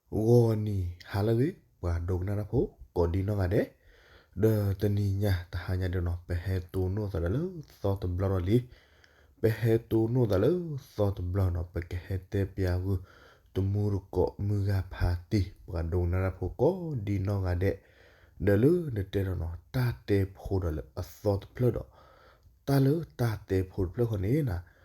ဂီၤနံၤဟါလၢအဂ့ၤ ပှၤဒိကနၣ်တၢ်ဖိ ကိးဒံနီၢ်ဂၤဒဲး, ဒီးတနံၤညါတဟါညါဒုးနီၤ ပဟဲတိၢ်နီၣ်သးဒီးလၢသီတဘျီဒီးလံ, ပဟဲတိၢ်နီၣ်သးလၢသီတဘျီနီၤ ပကဟဲတဲပၠးဂုာ် တမူတကိးမုၢ်ဂၤဖးတံၢ် ပှၤဒိကနၣ်တၢ်ဖိကိးဒံနီၢ်ဂၤဒဲး, ဒီးလၢနတဲဒီးနီၤ တၢ်တဲဖိဒီးလၢအသီတဖျၢၣ်ဒီး တၢ်လၢတၢ်တဲဖိတဖျၢၣ်ဃီန့ၣ်နီၤ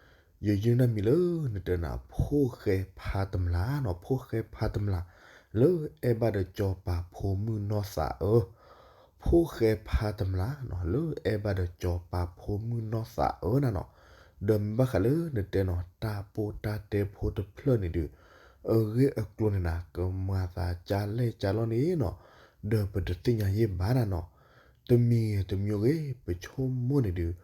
ယယုၢ်နၢ်မံၤလၢနတဲနၤ ဖိၣ်ဃဲဖးတမျးနီၤ ဖိၣ်ဃဲဖးတမျး လၢအဲၣ်ဘၣ်ဒီးစီၤပၤဖိမုၣ်နီၢ်သးအၢ, ဖိၣ်ဃဲဖးတမျးနီၤ လၢအဲၣ်ဘၣ်ဒီးစီၤပၤဖိမုၣ်နီၢ်သးအၢနၤနီၤ, ဒီးမ့ၢ်ဘၣ်ဃးလၢနတဲနီၤ တၢ်ပိၢ်တၢ်တဲဖိတဖျၢၣ်န့ၣ်ဒုး အဂ့ၢ်အကျိၤန့ၣ်နၤ ကမၤသးကၢ်လဲၢ်ကၢ်လီၢ်န့ၣ်နီၤ, ဒီးပတသ့ၣ်ညါယဲၢ်ဘၣ်နၤနီၤ, တမံၤတမံၤဂ့ၤ ပဆိကမိၣ်န့ၣ်ဒုး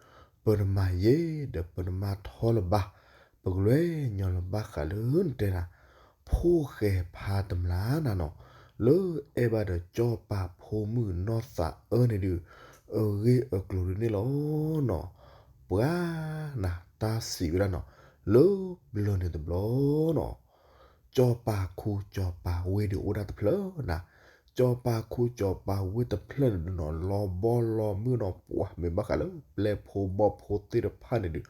ပတမၤယဲၢ် ဒီးပတမၤထီလၢၤဘၣ်, ပကလဲၤညီလၢၤဘၣ်ဃးလၢနတဲနၤ ဖိၣ်ဃဲဖးတမျးနၤနီၤ, လၢအဲၣ်ဘၣ်ဒီးစီၤပၤဖိမုၣ်နီၢ်သးအၢန့ၣ်ဒုး အဂ့ၢ်အကျိၤဒုးန့ၣ်လီၤနီၤ, ပှၤနၤ တၢ်စံးဝဲဒၣ်နီၤ လၢဘျၢန့ၣ်တဘျီနီၤ စီၤပၤခူစီၤပၤဝ့ၢ်ဒုးအိၣ်ဒၣ်တဖျၢၣ်နၤ, စီၤပၤခူစီၤပၤဝ့ၢ်တဖျၢၣ်န့ၣ်ဒုးနီၤ လီၤဘီလီၤမုၢ်နီၤ ပှၤမ့ၢ်ဘၣ်ဃးလၢပျဲၢ်ဖိဘီၣ်ဖိသ့ၣ်တဖၣ်န့ၣ်ဒုး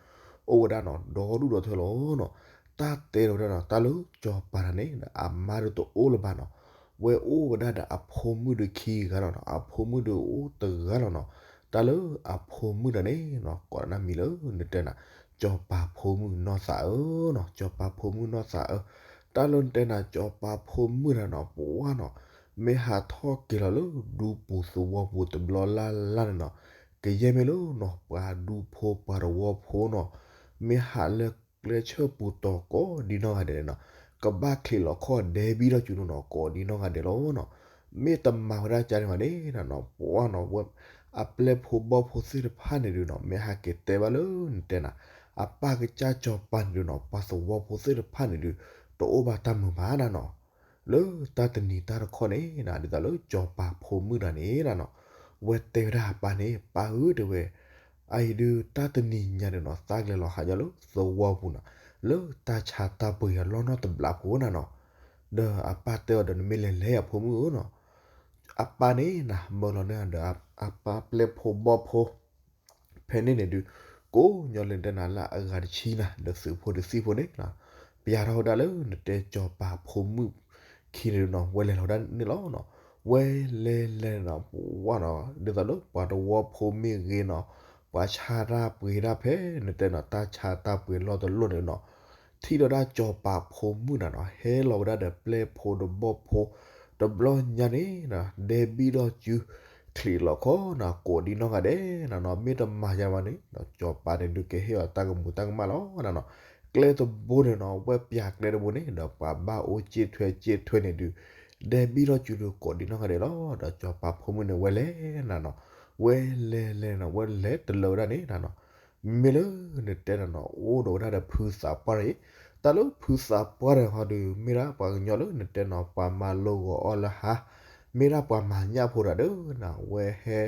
အိၣ်ဝဲဒၣ်နီၤ ဒီဒူၣ်ဒီထၢလီၤနီၤ, တၢ်တဲထီၣ်ဝဲဒၣ်နီၤ တၢ်လၢစီၤပၤတဂၤန့ၣ် အမါဒုးတအိၣ်လၢၤဘၣ်နီၤ, ဝဲအိၣ်ဝဲဒၣ်ဒီးအဖိမုၣ်ဒုးခံဂၤလီၤနီၤ, အဖိမုၣ်ဒုးအိၣ်တဂၤလီၤနီၤ, တၢ်လၢအဖိမုၣ်တဂၤန့ၣ်နီၤ ကိးနၢ်မံၤလၢနတဲနၤ စီၤပၤဖိမုၣ်နီၢ်သးအၢနီၤ, စီၤပၤဖိမုၣ်နီၢ်သးအၢ, တၢ်လၢနတဲနၤ စီၤပၤဖိမုၣ်တဂၤနီၤ ပှၤနီၤ မ့ၢ်ဟးထီၣ်က့ၤလီၤလၢဒူပူၤသဝီပူၤတဘျီလၢ်လၢ်န့ၣ်နီၤ, ကယဲၢ်မ့ၢ်လၢနီၤ ပှၤဒူဖိပှၤသဝီဖိနီၤ, မ့ၢ်ဟးလၢကျဲဆၢပူၤတီၤကိးဒံနီၢ်ဂၤဒဲးန့ၣ်နီၤ, ကဘၣ်ချံးလီၤခီၣ်ဒဲဘံထီၣ်စုနီၤနီၤ ကိးဒံနီၢ်ဂၤဒဲးလီၤနီၤ, မ့ၢ်တမၤဝဲဒၣ်ကန့ၣ်ဘၣ်န့ၣ်နီၤ ပှၤနီၤ ဝဲအပျဲၢ်ဖိဘီၣ်ဖိသ့ၣ်တဖၣ်န့ၣ်ဒုးနီၤ မ့ၢ်ဟးက့ၤတဲဘၣ်လၢနတဲနၤ အပၢ်ကစၢ်စီၤပၤန့ၣ်ဒုးနီၤ ပှၤသဝီဖိသ့ၣ်တဖၣ်န့ၣ်ဒုး တအိၣ်ဘၣ်တၢ်မုာ်ဘၣ်နၤနီၤ, လၢတၢ်တနံၤတၢ်တခီန့ၣ်နၤ ဒ်သိးလၢစီၤပၤဖိမုၣ်တဂၤန့ၣ်နၤနီၤ, ဝဲတဲဝဲဒၣ်အပၢ်န့ၣ် ပၢ်ဧၢ တဲဝဲ, အအံၤဒုးတၢ်တနံၤညါန့ၣ်နီၤ သးကလဲၤလီၤဟးညီလၢသဝီပူၤနီၤ, လၢတၢ်ဆါတၢ်ပှ့ၤအလီၢ်နီတဘျီဖိနၤနီၤ, ဒီးအပၢ်တဲအီၤဒီး နမ့ၢ်လဲၤလဲၤအဖိမုၣ်ဧၢနီၤ, အပၢ်န့ၣ်နၤ မၢလီၤန့ၢ်ဒီးအပၢ်ပျဲၢ်ဖိဘီၣ်ဖိ ဖဲန့ၣ်န့ၣ်ဒုး ကိးညီလၢနတဲနၤလၢအဂၤတဆံနၤ ဒီးသုးဖိတဆံဖိန့ၣ်နီၤ, ပျးထီၣ်ဝဲဒၣ်လၢနတဲစီၤပၤဖိမုၣ်ခံန့ၣ်ဒုးနီၤ ဝဲလဲၤလီၤဝဲဒၣ်န့ၣ်လီၤနီၤ, ဝဲလဲၤလဲၤနီၤ ပှၤနီၤ ဒ်သိးလၢပှၤသဝီဖိမ့ၢ်ဂ့ၤနီၤ, ပှၤဆါတၢ်ပှ့ၤတၢ်ဖဲနတဲနီၤ တၢ်ဆါတၢ်ပှ့ၤလီၢ်တလီၢ်န့ၣ်နီၤ, ထံၣ်ဒီးဒၣ်စီၤပၤဖိမုၣ်နၤနီၤ ဟဲလီၤဝဲဒၣ်ဒီးပျဲၢ်ဖိဒီးဘီၣ်ဖိ တဘျီညါန့ၣ်နီၤ ဒဲဘံထီၣ်စု ချံးလီၤခီနီၤ ကိးဒံနီၢ်ဂၤဒဲးနၤနီၤ, မ့ၢ်တမၤယါဘၣ်န့ၣ်နီၤ စီၤပၤန့ၣ်ဒုးကဟ့ၣ်အီၤတၢ်ကမူၤတၢ်ကမၣ်လီၤနၤနီၤ, ကျဲတဘိန့ၣ်နီၤ ဝဲပျးကျဲတဘိန့ၣ် ဒီးပှၤဘၣ်အိၣ်စ့ၣ်ထွဲစ့ၣ်ထွဲန့ၣ်ဒုး ဒဲဘံထီၣ်စုဒုးကိးဒံနီၢ်ဂၤဒဲးလီၤ, ဒီးစီၤပၤဖိမုၣ်န့ၣ်ဝဲလဲၤနၤနီၤ, ဝဲလဲၤလဲၤနီၤ ဝဲလဲၤတလၢာ်ဝဲဒၣ်န့ၣ်နၤနီၤ, မ့ၢ်လၢနတဲနၤနီၤ အိၣ်ဒီးဝဲဒၣ်ဒီးဖုသးပှၢ်တဂၤအံၤ, တၢ်လၢဖုသးပှၢ်တဂၤဟီဒုး မ့ၢ်ဒၣ်ပှၤကညီလၢနတဲနီၤ ပှၤမၤလိဂီၤအီၣ်လၢဟါ, မ့ၢ်ဒၣ်ပှၤမၤညၣ်ဖိတဂၤဒီးနၤ ဝဲဟဲ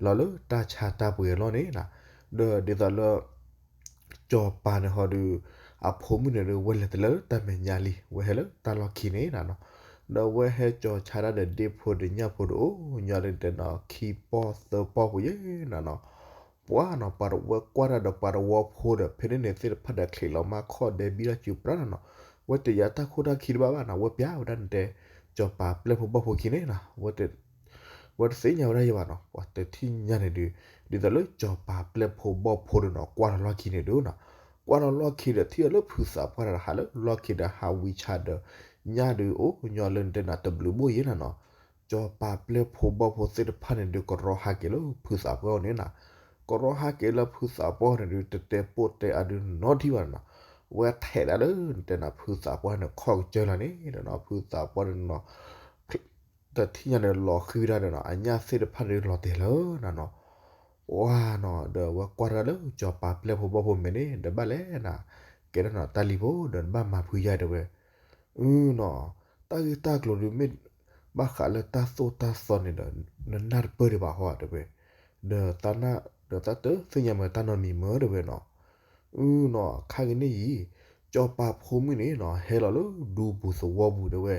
လီၤလၢတၢ်ဆါတၢ်ပှ့ၤအလီၢ်န့ၣ်နၤ, ဒီးဒ်သိးလၢ စီၤပၤန့ၣ်ဟီဒုး အဖိမုၣ်န့ၣ်ဒုး ဝဲလဲၤတလၢတၢ်မဲာ်ညါလံ ဝဲဟဲလၢတၢ်လီၢ်ခံန့ၣ်နၤနီၤ, ဒီးဝဲဟဲကၠီၤဆါတၢ်ဒီးဒ့ၣ်ဖိဒီးညၣ်ဖိဒီးအိၣ်ညီလၢနတဲနီၤ ခံပီၢ်သၢပီၢ်ဖိယဲၢ်နၤနီၤ, ပှၤနီၤ ပှၤတဝဲကွၢ်တၢ်ဒီးပှၤသဝီဖိဒီး ဖဲန့ၣ်န့ၣ်သ့ၣ်တဖၣ်ဒီးချံးလီၤမၢ်ခီၣ်ဒဲဘံထီၣ်စုပြၢ်နၤနီၤ, ဝဲတယၤတၢ်ခိၣ်တၢ်ခံတဘၣ်ဘၣ်နၤ ဝဲပျးဝဲဒၣ်နတဲ စီၤပၤပျဲၢ်ဖိဘီၣ်ဖိခံန့ၣ်နၤ, ဝဲတသ့ၣ်ညါဝဲဒၣ်ယဲဘၣ်နီၤ, ပှၤတထံၣ်ညါန့ၣ်ဒုး ဒ်သိးလၢစီၤပၤပျဲၢ်ဖိဘီၣ်ဖိဒုးနီၤ ကွၢ်လီၤလီၢ်ခံန့ၣ်ဒုးနီၤ, ကွၢ်လီၤလီၢ်ခံဒီးထံၣ်အီၤလၢဖုသးပှၢ်တဂၤဟးလၢလီၢ်ခံဒီးဟးဝံဆါဒီး ညၣ်ဒုးအိၣ်ညီလၢနတဲနၤတဘျုးဘိၣ်ယဲၢ်နၤနီၤ, စီၤပၤပျဲၢ်ဖိဘီၣ်ဖိသ့ၣ်တဖၣ်န့ၣ်ဒုး ကရီဟးက့ၤလၢဖုသးပှၢ်အအိၣ်န့ၣ်နၤ, ကရီဟးက့ၤလၢဖုသးပှၢ်န့ၣ်ဒုး တတဲပိၢ်တဲအါဒုးနီတထံၣ်ဘၣ်နၤနီၤ, ဝဲထဲးဒၣ်လၢနတဲနၤဖုသးပှၢ်န့ၣ် ခီၣ်ကစၢၢ်လီၤန့ၣ်နၤနီၤ, ဖုသးပှၢ်န့ၣ်နီၤ တထံၣ်ညါန့ၣ်လီၤဃံတၢ်ဒီးနီၤ အညၣ်သ့ၣ်တဖၣ်န့ၣ်လီၤတဲာ်လၢနၤနီၤ, ပှၤနီၤ ဒီးဝဲကွၢ်တၢ်လၢစီၤပၤပျဲၢ်ဖိဘီၣ်ဖိမဲာ်န့ၣ် ဒီးဘၣ်လဲၣ်နၤ, ကဲဒၣ်နီၤ တၢ်လံၤဖိဒီးနဘၣ်မၤဖုယါတဲဝဲ, အနီၤ, တၢ်ဂ့ၢ်တၢ်ကျိၤဒုးမ့ၢ်ဘၣ်ဃးလၢတၢ်သိၣ်တၢ်သီန့ၣ်ဒီး နနၢ်တပၢၢ်ဒံးဘၣ်ဟီတဲဝဲ, ဒီးသးနၢ် ဒီးသးတသ့ၣ်ညါမ့ၢ်တၢ်နီတမံၤမ့ၢ်တဲဝဲနီၤ, အနီၤ ခါက့ၤန့ၣ်အံၤ စီၤပၤဖိမုၣ်န့ၣ်နီၤ ဟဲလီၤလၢဒူပူၤသဝီပူၤတဲဝဲ,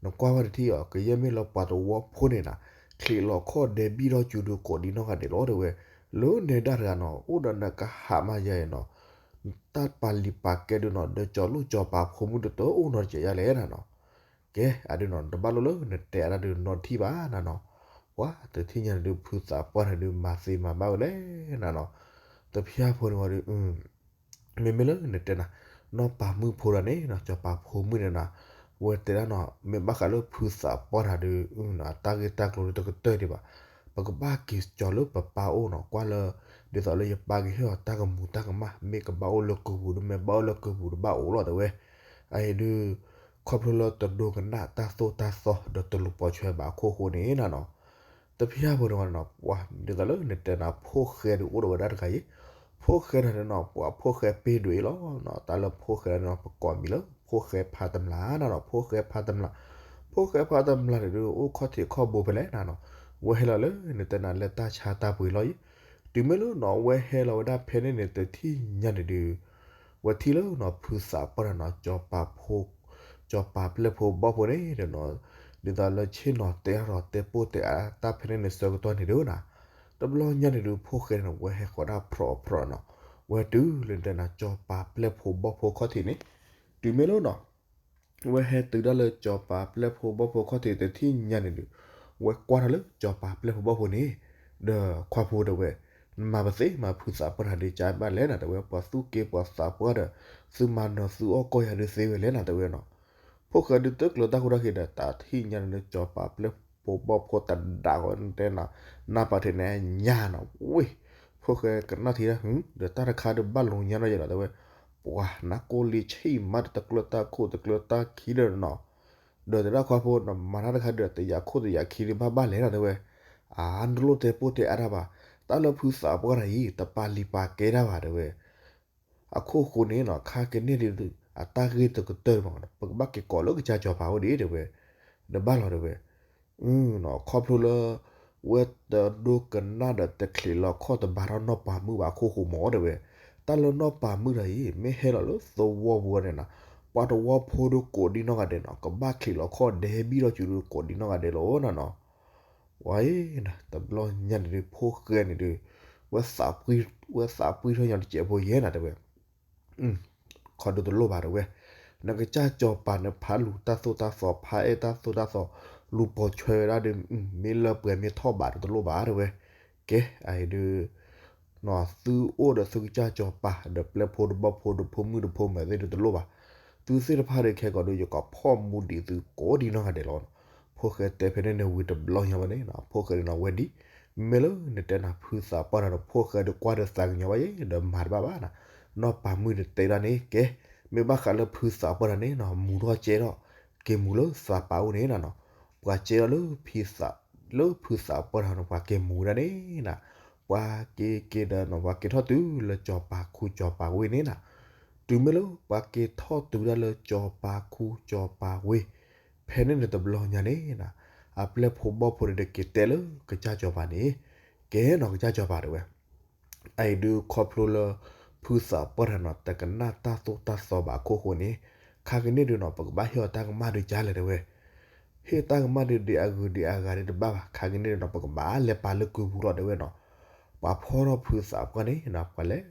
နကွၢ်ဝဲတထံၣ်အီၤ ကယဲၢ်မ့ၢ်လၢပှၤတဝီဖိန့ၣ်နၤ, ချံးလီၤခီၣ်ဒဲဘံၣ်ထီၣ်စူၤဒီးကိးဒံနီၢ်ဂၤဒဲးလီၤတဲဝဲ, လၢနဲဒၣ်တဂၤနီၤ အိၣ်ဒီးနကဟးမၤယၤအံၤနီၤ, တၢ်ပာ်လံာ်ပာ်ကဲဒုးနီၤ ဒီးကၠီၤလိၣ်ကၠီၤပၤဖိမုၣ်တတၢ်အိၣ်နီတစဲးယါလဲၣ်နၤနီၤ. ကဲ အဒုးနီၤ တဘၣ်လိၣ်လၢနတဲအါဒၣ်ဒုးနီတထံၣ်ဘၣ်နၤနီၤ. ပှၤတထံၣ်ညါန့ၣ်ဒုး ဖုသးပှၢ်န့ၣ်ဒုး မၤသ့မၤဘၣ်ဝဲလဲၣ်နၤနီၤ. တဖၣ်ဖိန့ၣ်ဝံၤဒီး မ့မ့ၢ်လၢနတဲနၤ, နီၢ်ပၤမုၣ်ဖိဒီးန့ၣ်နီၤ ကၠီၤပၤဖိမုၣ်န့ၣ်နၤ, ဝဲတဲဒၣ်နီၤ မ့ၢ်ဘၣ်ဃးလၢဖုသးပှၢ်တၢ်ဒုး အတၢ်ဂ့ၢ်တၢ်ကျိၤဒုးတကတၢၢ်ဒံးဘၣ်. ပကဘၣ်က့ၤကၠီၤလၢပပၢ်အိၣ်နီၤ ကွၢ်လၢ ဒ်သိးလၢယပၢ်ကဟ့ၣ်အီၤတၢ်ကမူၤတၢ်ကမၣ် မ့ၢ်ကဘၣ်အိၣ်လၢကုပူၤဒုး မ့ၢ်ဘၣ်အိၣ်လၢကုပူၤတဘၣ်အိၣ်လီၤတဲဝဲ. အအံၤဒုး ခီဖျိလၢတဒိကနၣ်တၢ်သိၣ်တၢ်သီ ဒီးတလူၤပိာ်ဆွဲဘၣ်အခိၣ်ဃိန့ၣ်နၤနီၤ. တဖၣ်ဖိန့ၣ်ဝံၤနီၤ ပှၤဒ်သိးလၢနတဲနၤ ဖိၣ်ဃဲဒုးအိၣ်ဒီးဝဲဒၣ်တဂၤအံၤ, ဖိၣ်ဃဲတဂၤန့ၣ်နီၤ ပှၤဖိၣ်ဃဲပ့ၢ်ဒွဲၣ်အံၤလီၤ. တၢ်လၢဖိၣ်ဃဲန့ၣ်နီၤ ပကိးမံၤလၢ ဖိၣ်ဃဲဖးတမျးနၤနီၤ ဖိၣ်ဃဲဖးတမျး. ဖိၣ်ဃဲဖးတမျးန့ၣ်ဒုး အိၣ်ခီၣ်ထံးခီၣ်ဘိဖဲလဲၣ်နၤနီၤ. ဝဲဟဲလီၤလၢနတဲနၤလၢတၢ်ဆါတၢ်ပှ့ၤလီၤအံၤ, တုၤမ့ၢ်လၢနီၤ ဝဲဟဲလီၤဝဲဒၣ်ဖဲန့ၣ်န့ၣ် တထံၣ်ညါန့ၣ်ဒုး ဝဲထံၣ်လၢနီၤ ဖုသးပှၢ်တၢ်နီၤ ကၠီၤပၤဖိ ကၠီၤပၤပျဲၢ်ဖိဘီၣ်ဖိန့ၣ်ဒီးနီၤ, ဒ်သိးလၢဆ့ၣ်နီၤတဲအါထီၣ်တဲပိၢ်တဲအါတၢ်ဖဲန့ၣ်န့ၣ် ဆၢကတီၢ်န့ၣ်ဒုးနၤ, တဘျီညါန့ၣ်ဒုး ဖိၣ်ဃဲန့ၣ် ဝဲဟဲဃီၤဒၣ်ဖြီးဖြီးနီၤ, ဝဲတုၤလၢနတဲနၤ ကၠီၤပၤပျဲၢ်ဖိဘီၣ်ဖိခီၣ်ထံးန့ၣ်, တုၤမ့ၢ်လၢနီၤ ဝဲဟဲတုၤဒၣ်လၢကၠီၤပၤပျဲၢ်ဖိဘီၣ်ဖိခီၣ်ထံးတထံၣ်ညါန့ၣ်ဒုး, ဝဲကွၢ်ထီၣ်လၢကၠီၤပၤပျဲၢ်ဖိဘီၣ်ဖိန့ၣ်, ဒီးခွါဖိတဲဝဲ, နမၤပသ့မၤဖုသးပှၢ်တၢ်ဒုးကဘၣ်လဲၣ်နၤတဲဝဲ, ပှၤသူၣ်က့ပှၤသးပှၢ်ဒီး, သုမၤနီၤသုအီၣ်ကီၢ်ယၤဒုးသ့ဝဲလဲၣ်နၤတဲဝဲနီၤ. ဖိၣ်ဃဲဒုးတကျၢၤတၢ်ခိၣ်တၢ်ခံဒီး တၢ်ထံၣ်ညါန့ၣ်လၢကၠီၤပၤပျဲၢ်ဖိဘီၣ်ဖိတဒါဂီၤတဲနၤ, နၢ်ပၤထံးန့ၣ်ညါနီၤ, ဝ့ၢ်, ဖိၣ်ဃဲကနၣ်ထံၣ်ဒၣ်, ဒီးတၢ်တခါဒုးဘၣ်လိာ်ညါနီၤယဲလီၤတဲဝဲ ပှၤနၢ်ကိၢ်လံဆံးမးဒီးတကျၢၤတၢ်ခိၣ်တကျၢၤတၢ်ခံဒီးနီၤ, ဒီးတဲဒၣ်ခွါဖိ နမၤတၢ်တခါဒီး တယာ်ခိၣ်တယာ်ခံဒုးဘၣ်ဘၣ်လဲၣ်နၤတဲဝဲ, အါ နတလိၣ်တဲပိၢ်တဲအါတၢ်ဘၣ်, တၢ်လၢဖုသးပှၢ်တၢ်အံၤ တပာ်လံာ်ပာ်ကဲတၢ်ဘၣ်တဲဝဲ အခိၣ်ဃိန့ၣ်နီၤ ခါကန့ၢ်ဒုး အတၢ်ဂ့ၢ်တကတၢၢ်မး ပကဘၣ်က့ၤကိးလၢကစၢ်စီၤပၤအိၣ်ဒံးတဲဝဲ, ဒီးဘၣ်လီၤတဲဝဲ, ခီဖျိလၢ ဝဲတဒိကနၣ်ဒီးတချံးလီၤခီၣ်တဘါထီၣ်နီၢ်ပၤမုၣ်ဘၣ်အခိၣ်ဃိမးတဲဝဲ, တၢ်လၢနီၢ်ပၤမုၣ်တၢ်အံၤ မ့ၢ်ဟဲလီၤလၢသဝီပူၤန့ၣ်နီၤ, ပှၤတဝီဖိဒုးကိးဒံနီၢ်ဂၤဒဲးနီၤ ကဘၣ်ချံးလီၤခီၣ်ဒဲဘံၣ်ထီၣ်စူၤဒုးကိးဒံနီၢ်ဂၤဒဲးလီၤနၤနီၤ. ဝဲအံၤ တဘျီညါန့ၣ်ဒုး ဖိၣ်ဃဲန့ၣ်ဒုး ဝဲသးပှံထီၣ်ညီတစဲးဖိယဲၢ်နၤတဲဝဲ, ခီဒုးတလိၣ်ဘၣ်တဲဝဲ, နကစၢ်စီၤပၤန့ၣ် ဖးလူၤတၢ်သိၣ်တၢ်သီ ဖးအဲၣ်တၢ်သိၣ်တၢ်သီ လူၤပိာ်ဆွဲဝဲဒၣ်ဒီး မ့ၢ်လၢပှဲၤမ့ၢ်ထီၣ်ဘးဒုးတလိၣ်ဘၣ်တဲဝဲ, ကဲ အအံၤဒုး သုအိၣ်ဒီးသုကစၢ်စီၤပၤ ဒီးပျဲၢ်ဖိဒီးဘီၣ်ဖိဒီးဖိမုၣ်ဒီးဖိမဲာ်သ့ၣ်ဒုးတလိၣ်ဘၣ်, သုသ့ၣ်တဖၣ်ဒုးခဲကိာ်ဒုး ယကဖီၣ်မူဒံးသုကိးဒံနီၢ်ဂၤဒဲးလီၤ. ဖိၣ်ဃဲတဲဖဲန့ၣ်န့ၣ်ဝံၤတဘျီညါဘၣ်န့ၣ် ဖိၣ်ဃဲဒုးနီၤဝဲဒ် မ့ၢ်လၢနတဲနၤဖုသးပှၢ်တၢ်ဒီး ဖိၣ်ဃဲဒုးကွၢ်ဒီးသးကညီၤဘၣ်ယဲ ဒီးမၤတဘၣ်ဘၣ်နၤ, နီၢ်ပၤမုၣ်ဒုးတဲဒၣ်န့ၣ် ကဲ မ့ၢ်ဘၣ်ဃးလၢဖုသးပှၢ်တၢ်န့ၣ်နီၤ မူထီၣ်ကဲထီၣ် က့ၤမူလၢသးပၤအိၣ်န့ၣ်နၤနီၤ, ပှၤကဲထီၣ်လၢဖုသး လၢဖုသးပှၢ်တၢ်န့ၣ် ပှၤက့ၤမူဒၣ်န့ၣ်နၤ, ပှၤက့ၤက့ၤဒီးနီၤ ပှၤက့ၤထီၣ်တုၤလၢစီၤပၤခူစီၤပၤဝ့ၢ်န့ၣ်နၤ, တုၤမ့ၢ်လၢပှၤက့ၤထီၣ်တုၤဒၣ်လၢစီၤပၤခူစီၤပၤဝ့ၢ် ဖဲန့ၣ်န့ၣ်တဘျီညါန့ၣ်နၤ, အပျဲၢ်ဖိဘီၣ်ဖိန့ၣ်ဒုးက့ၤတဲလၢကစၢ်စီၤပၤန့ၣ်, ကဲနီၤကစၢ်စီၤပၤတဲဝဲ အအံၤဒုးခီဖျိလၢ ဖုသးပှၢ်တၢ်နီၤ တကနၣ်တၢ်သိၣ်တၢ်သီဘၣ်အခိၣ်ဃိန့ၣ်, ခါကန့ၢ်ဒုးနီၤ ပကဘၣ်ဟ့ၣ်အီၤတၢ်ကမၣ်ဒုးကလဲၣ်တဲဝဲ, ဟ့ၣ်တၢ်ကမၣ်ဒုးဒ်အဂုၤဒ်အဂၤဒုးတဘၣ်ဘၣ် ခါကန့ၢ်ဒုးနီၤ ပကဘၣ်လဲၤပာ်လၢကုပူၤလီၤတဲဝဲနီၤ, ပှၤဖီၣ်ထီၣ်ဖုသးပှၢ်န့ၣ်နီၤ ပှၤလဲၤ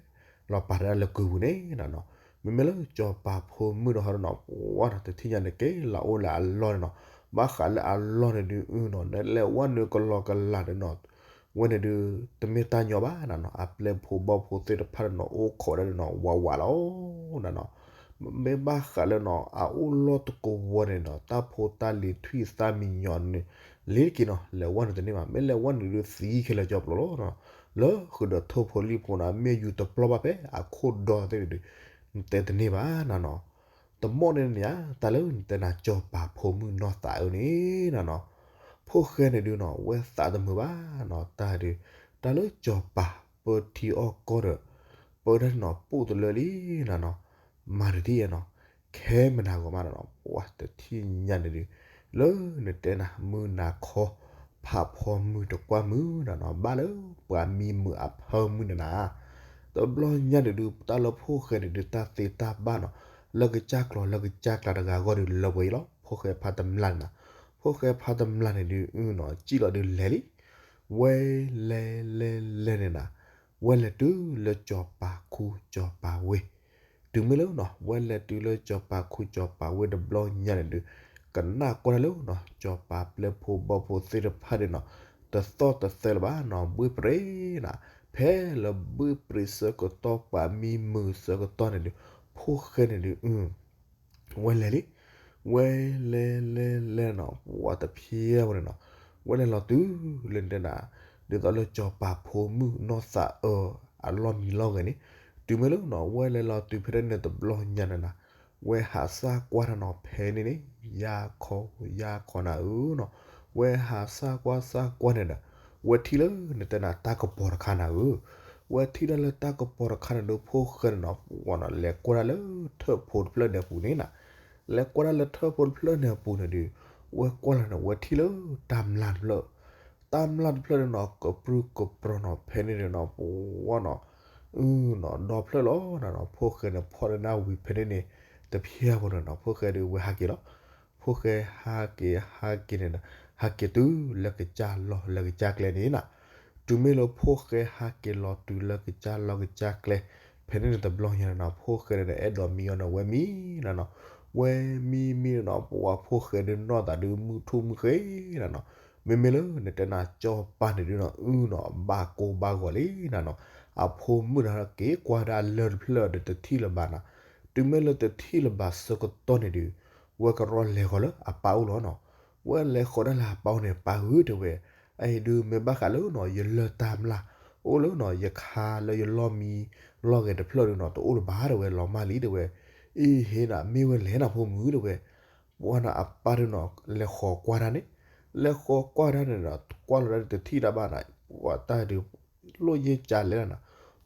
လီၤပာ်တၢ်လၢကုပူၤန့ၣ်နၤနီၤ, မ့မ့ၢ်လၢစီၤပၤဖိမုၣ်ဒီးဟီဒီးနီၤ ပှၤနီၤ တထံၣ်ညါန့ၣ် က့ၤလီၤအိၣ်လၢအလီၢ်န့ၣ်နီၤ, ဘၣ်ဃးလၢအလီၢ်န့ၣ်ဒုးနီၤ နလဲၤဝဲနုာ်ကလီကလးဒီးနီၤ, ဝဲန့ၣ်ဒုး တမ့ၢ်တၢ်ညီဘၣ်နၤနီၤ, အပျဲၢ်ဖိဘီၣ်ဖိသ့ၣ်တဖၣ်ဒီးနီၤ အိၣ်ခိးဒၣ်ဒီးနီၤ ဝးဝးလီၤနၤနီၤ, မ့ၢ်ဘၣ်ဃးလၢနီၤ အအိၣ်လီၢ်တကဝီၤန့ၣ်နီၤ တၢ်ဖိတၢ်လံၤထွံၣ်သၣ်မံညီၤန့ၣ် လ့ၤတက့ၤနီၤ လဲၤဝဲနုာ်တန့ၢ်ဘၣ်, မ့ၢ်လဲၤဝဲနုာ်ဒုးသံခဲလၢာ်ကၠီပျီလီၤနီၤ, လၢဃုာ်ဒီးထိၣ်ဖိလံၣ်ဖိနီၤ မ့ၢ်ယူၤတပျီၢ်ဘၣ်ဖဲအခိၣ်ဒီသ့ၣ်န့ၣ်ဒုး နတဲတန့ၢ်ဘၣ်နၤနီၤ, တမီၣ်န့ၣ်န့ၣ်ဧါ တၢ်လၢနတဲနၤစီၤပၤဖိမုၣ်နီၢ်သးအၢန့ၣ်နၤနီၤ, ဖိၣ်ဃဲန့ၣ်ဒုးနီၤ ဝဲသးတမုာ်ဘၣ်နီၤ တၢ်ဒုး တၢ်လၢစီၤပၤပၢထံအီၣ်ကီၢ်ဒီး ပၢတၢ်နီၤပိၢ်တလၢလံနၤနီၤ, မၤတထံၣ်ယဲနီၤ, ခဲမနၤဂီၤမးနၤနီၤ ပှၤတထံၣ်ညါန့ၣ်ဒုး လၢနတဲနၤမုၢ်နၤခီ ဖးဖီမုၢ်တကွၢ်မုၢ်နၤနီၤ ဘၣ်လၢပှၤမံမုာ်အဖၢမုၢ်နၤနၤ, တဘျီညါန့ၣ်ဒုး တၢ်လၢဖိၣ်ဃဲန့ၣ်ဒုး တၢ်သ့တၢ်ဘၣ်နီၤ လၢကစၢ်ကျီၤလၢကစၢ်ကျါတဂၤအဂီၢ်ဒုးလၢပှဲၤအံၤလီၤ, ဖိၣ်ဃဲဖးတမျးန့ၣ်နၤ, ဖိၣ်ဃဲဖးတမျၢ်န့ၣ်ဒုး အနီၤ စံၣ်လီၤဒုးလဲၤလံ. ဝဲလဲၤလဲၤလဲၤန့ၣ်နၤ, ဝဲလဲၤတုၤလၢစီၤပၤခူစီၤပၤဝ့ၢ်, တုၤမ့ၢ်လၢနီၤ ဝဲလဲၤတုၤလၢစီၤပၤခူစီၤပၤဝ့ၢ်တဘျီညါန့ၣ်ဒုး ကနၣ်ကွၢ်တၢ်လၢနီၤ စီၤပၤပျဲၢ်ဖိဘီၣ်ဖိသ့ၣ်တဖၣ်န့ၣ်နီၤ တသီၣ်တသဲလၢၤဘၣ်နီၤ ဘှ့ၣ်ပြ့းနၤ, ဖဲလၢဘှ့ၣ်ပြ့းဆၢကတီၢ် ပှၤမံမုာ်ဆၢကတီၢ်န့ၣ်ဒုး ဖိၣ်ဃဲန့ၣ်ဒုး ဝဲလဲၤလံ. ဝဲလဲၤလဲၤလဲၤနီၤ ပှၤတဖျဲၣ်ဝဲန့ၣ်နီၤ, ဝဲလဲၤလီၤတုၤလၢတဲနၤ ဒ်သိးလၢစီၤပၤဖိမုၣ်နီၢ်သးအၢအလီၢ်မံလီၢ်ဂဲၤန့ၣ်, တုၤမ့ၢ်လၢနီၤ ဝဲလဲၤလီၤတုၤဖဲန့ၣ်တဘျီညါန့ၣ်နၤ, ဝဲဟးစၢ်ကွၢ်တၢ်နီၤ ဖဲန့ၣ်န့ၣ် ယါခီယါခီနၤဧၢနီၤ, ဝဲဟးစၢ်ကွၢ်စၢ်ကွၢ်န့ၣ်ဒီး ဝဲထံၣ်လၢနတဲနၤ တၢ်ကပီၤတခါနၤဧၢ, ဝဲထံၣ်ဒၣ်လၢတၢ်ကပီၤတခါန့ၣ်ဒီး ဖိၣ်ဃဲန့ၣ်နီၤ ပှၤနီၤ လဲၤကွၢ်ဒၣ်လၢထၢၣ်ဖိတဖျၢၣ်န့ၣ်အပူၤန့ၣ်နၤ, လဲၤကွၢ်ဒၣ်လၢထၢၣ်ဖိတဖျၢၣ်န့ၣ်အပူၤန့ၣ်ဒီး ဝဲကွၢ်လီၤန့ၣ် ဝဲထံၣ်လၢတၢ်မျၢ်တဖျၢၣ်, တၢ်မျၢ်တဖျၢၣ်န့ၣ်နီၤ ကပြုၢ်ကပြီၤနီၤ ဖဲန့ၣ်န့ၣ်နီၤ ပှၤနီၤ အနီၤ ဒီဖျၢၣ်လီၤနၤနီၤ, ဖိၣ်ဃဲန့ၣ် ဖီၣ်တၢ်နၢ်ဝံၤဖဲန့ၣ်န့ၣ် တဖျဲၣ်ဖိန့ၣ်နီၤ ဖိၣ်ဃဲဒုးဝဲဟးက့ၤလီၤ. ဖိၣ်ဃဲဟးက့ၤဟးက့ၤန့ၣ်ဒီး ဟးက့ၤတုၤလၢကစၢ်လီၢ်လၢကစၢ်ကျဲန့ၣ်နၤ, တုၤမ့ၢ်လၢဖိၣ်ဃဲဟးက့ၤလီၤတုၤလၢကစၢ်လီၢ်ကစၢ်ကျဲ ဖဲန့ၣ်န့ၣ်တဘျီညါန့ၣ်နီၤ ဖိၣ်ဃဲန့ၣ်ဒီး အဲၣ်ဒိးမံအီၤန့ၣ် ဝဲမံနၤနီၤ, ဝဲမံမံန့ၣ်နီၤ ပှၤဖိၣ်ဃဲဒုးနီၢ်သးဒုးမုၢ်ထူၣ်မုၢ်ဃ့နၤနီၤ, မ့မ့ၢ်လၢနတဲနၤ စီၤပၤန့ၣ်ဒုးနီၤ အနီၤ ဘၣ်ကိၢ်ဘၣ်ဂီၤလံနၤနီၤ, အဖိမုၣ်န့ၣ်က့ၤကွၢ်ဒၣ်လၢၢ်တဖျၢၣ်ဒီးတထံၣ်လၢၤဘၣ်နၤ, တုၤမ့ၢ်လၢတထံၣ်လၢၤဘၣ်ဆၢကတီၢ်န့ၣ်ဒုး ဝဲကရီလဲၤဃီၤလၢအပၢ်အိၣ်လီၤနီၤ, ဝဲလဲၤဃီၤဒၣ်လၢအပၢ်အိၣ်န့ၣ် ပၢ်ဧၢ တဲဝဲ, အအံၤဒုးမ့ၢ်ဘၣ်ဃးလၢနီၤ ယလၢၢ်တၢ်မျၢ် အိၣ်လၢနီၤ ယခါလၢယလီၢ်မံလီၢ်ဂဲၤတဖျၢၣ်ဒုးနီၤ တအိၣ်လၢၤဘၣ် တဲဝဲ လီၤမၢ်လံ တဲဝဲ, အံၤဟ့နၤ မ့ၢ်ဝဲလဲၣ်နၤ ဖိမုၣ် တဲဝဲ, ပှၤနီၤ အပၢ်ဒုးနီၤ လဲၤဃီၤကွၢ်တၢ်န့ၣ်, လဲၤဃီၤကွၢ်တၢ်န့ၣ်နီၤ ကွၢ်လီၤဒၣ်တထံၣ်တၢ်ဘၣ်နၤ, ပှၤတၢ်ဒုး လိၣ်ယ့ၢ်ကလဲၣ်နၤ,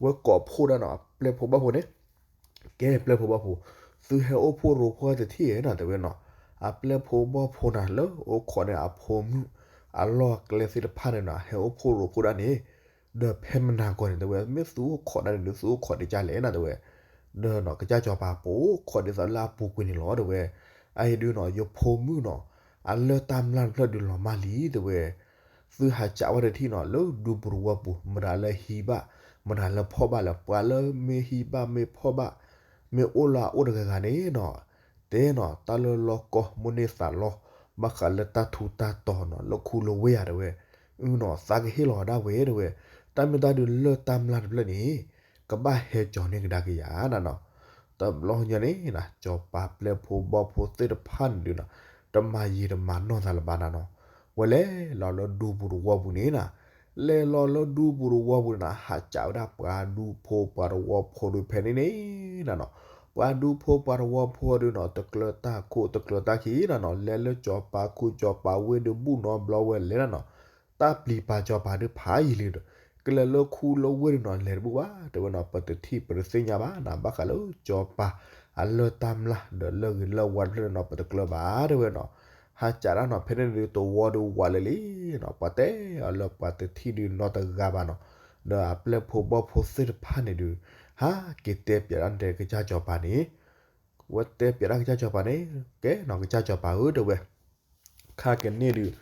ဝဲကိးဖှိၣ်ဒၣ်နီၤ အပျဲၢ်ဖိဘီၣ်ဖိန့ၣ် ကဲ ပျဲၢ်ဖိဘီၣ်ဖိ, သုဟဲအိၣ်ဖှိၣ်ရိဖှိၣ်တထံၣ်ဧါနၤ တဲဝဲနီၤ, အပျဲၢ်ဖိဘီၣ်ဖိနၤ လၢအိၣ်ခိးန့ၣ်အဖိမုၣ် အလီၢ်အကျဲသ့ၣ်တဖၣ်န့ၣ်နီၤ ဟဲအိၣ်ဖှိၣ်ရိဖှိၣ်ဒၣ်န့ၣ်, ဒီးဖဲမနၤကီၢ်န့ၣ် တဲဝဲ မ့ၢ်သုအိၣ်ခိးဒၣ်န့ၣ်ဒုး သုအိၣ်ခိးဒ်ကလဲၣ်နၤ တဲဝဲ, ဒီးနီၤ ကစၢ်စီၤပၤပအိၣ်ခိးဒ်သိးလၢအပူၤကွံာ်န့ၣ်လီၤ တဲဝဲ, အအံၤဒုးနီၤ ယဖိမုၣ်နီၤ အလၢၢ်တၢ်မျၢ်တဖျၢၣ်ဒုးလီၤမၢ်လံ တဲဝဲ, သုဟးစးဝဲတထံၣ်နီၤ လၢဒူပူၤတဝီပူၤ မတၤလၢဟံးဘၣ် မတၤလၢဖီၣ်ဘၣ်လဲၣ်, ပှၤလၢမ့ၢ်ဟံးဘၣ်မ့ၢ်ဖီၣ်ဘၣ် မ့ၢ်အိၣ်လၢအအိၣ်တဂၤဂၤန့ၣ်နီၤ, တဲနီၤ တၢ်လၢလီၢ်ကီၢ်မိၣ်န့ၢ်သးလီ ဘၣ်ဃးလၢတၢ်ထူးတၢ်တီၤနီၤ လၢခူလၢဝ့ၢ်ဧါ တဲဝဲ, အနီၤ သးကဟ့ၣ်လီၤဒၣ်ဝဲ တဲဝဲ, တၢ်မ့ၢ်တၢ်ဒုးလၢၢ်တၢ်မျၢ်တဖျၢၣ်န့ၣ် ကဘၣ်ဟဲကၠီၤန့ၢ်ကဒါက့ၤယၤနၤနီၤ, တဘျီညါန့ၣ်နၤ စီၤပၤပျဲၢ်ဖိဘီၣ်ဖိသ့ၣ်တဖၣ်န့ၣ်ဒုးနီၤ တမၤယံာ်တမၤနီၢ်သးလၢၤဘၣ်နၤနီၤ, ဝဲလဲၤလီၤလၢဒူပူၤတဝီပူၤန့ၣ်နၤ, လဲၤလီၤလၢဒူပူၤတဝီပူၤန့ၣ်နၤ ဟးစးဝဲဒၣ်ပှၤဒူဖိပှၤတဝီဖိဒုးဖဲန့ၣ်န့ၣ်နၤနီၤ, ပှၤဒူဖိပှၤတဝီဖိဒုးနီၤ တကျၢၤတၢ်ခိၣ်တကျၢၤတၢ်ခံနၤနီၤ လဲၤလၢစီၤပၤခူစီၤပၤဝ့ၢ်ဒုးဘူၣ်နီတဘျီဝဲလဲၤနၤနီၤ, တၢ်ပျံၤပာ်စီၤပၤဒုးဖးယံာ်လံဒီး ကလဲၤလၢခူလၢဝ့ၢ်ဒုးနီၤ လဲၤတဘူၣ်ဘၣ် တဲဝဲနီၤ, ပတထံၣ်ပတသ့ၣ်ညါဘၣ်နၤ ဘၣ်ဃးလၢစီၤပၤအလၢၢ်တၢ်မျၢ်ဒီးလၢဂ့ၤလၢဝါတဖျၢၣ်န့ၣ်နီၤ ပတကျၢၤဘၣ် တဲဝဲနီၤ, ဟးစးဒၣ်နီၤ ဖဲန့ၣ်ဒုးတဝီဒုးဝးလၢာ်လံနီၤ ပှၤတဲအီၤလၢပှၤတထံၣ်ဒုးနီတဂၤဘၣ်နီၤ, ဒီးအပျဲၢ်ဖိဘီၣ်ဖိသ့ၣ်တဖၣ်န့ၣ်ဒုး ဟးက့ၤတဲပၠးဒၣ်တဲကစၢ်စီၤပၤန့ၣ် ဝဲတဲပၠးဒၣ်ကစၢ်စီၤပၤန့ၣ် ကဲနီၤ ကစၢ်စီၤပၤဧၢ တဲဝဲ, ခါကန့ၣ်ဒုး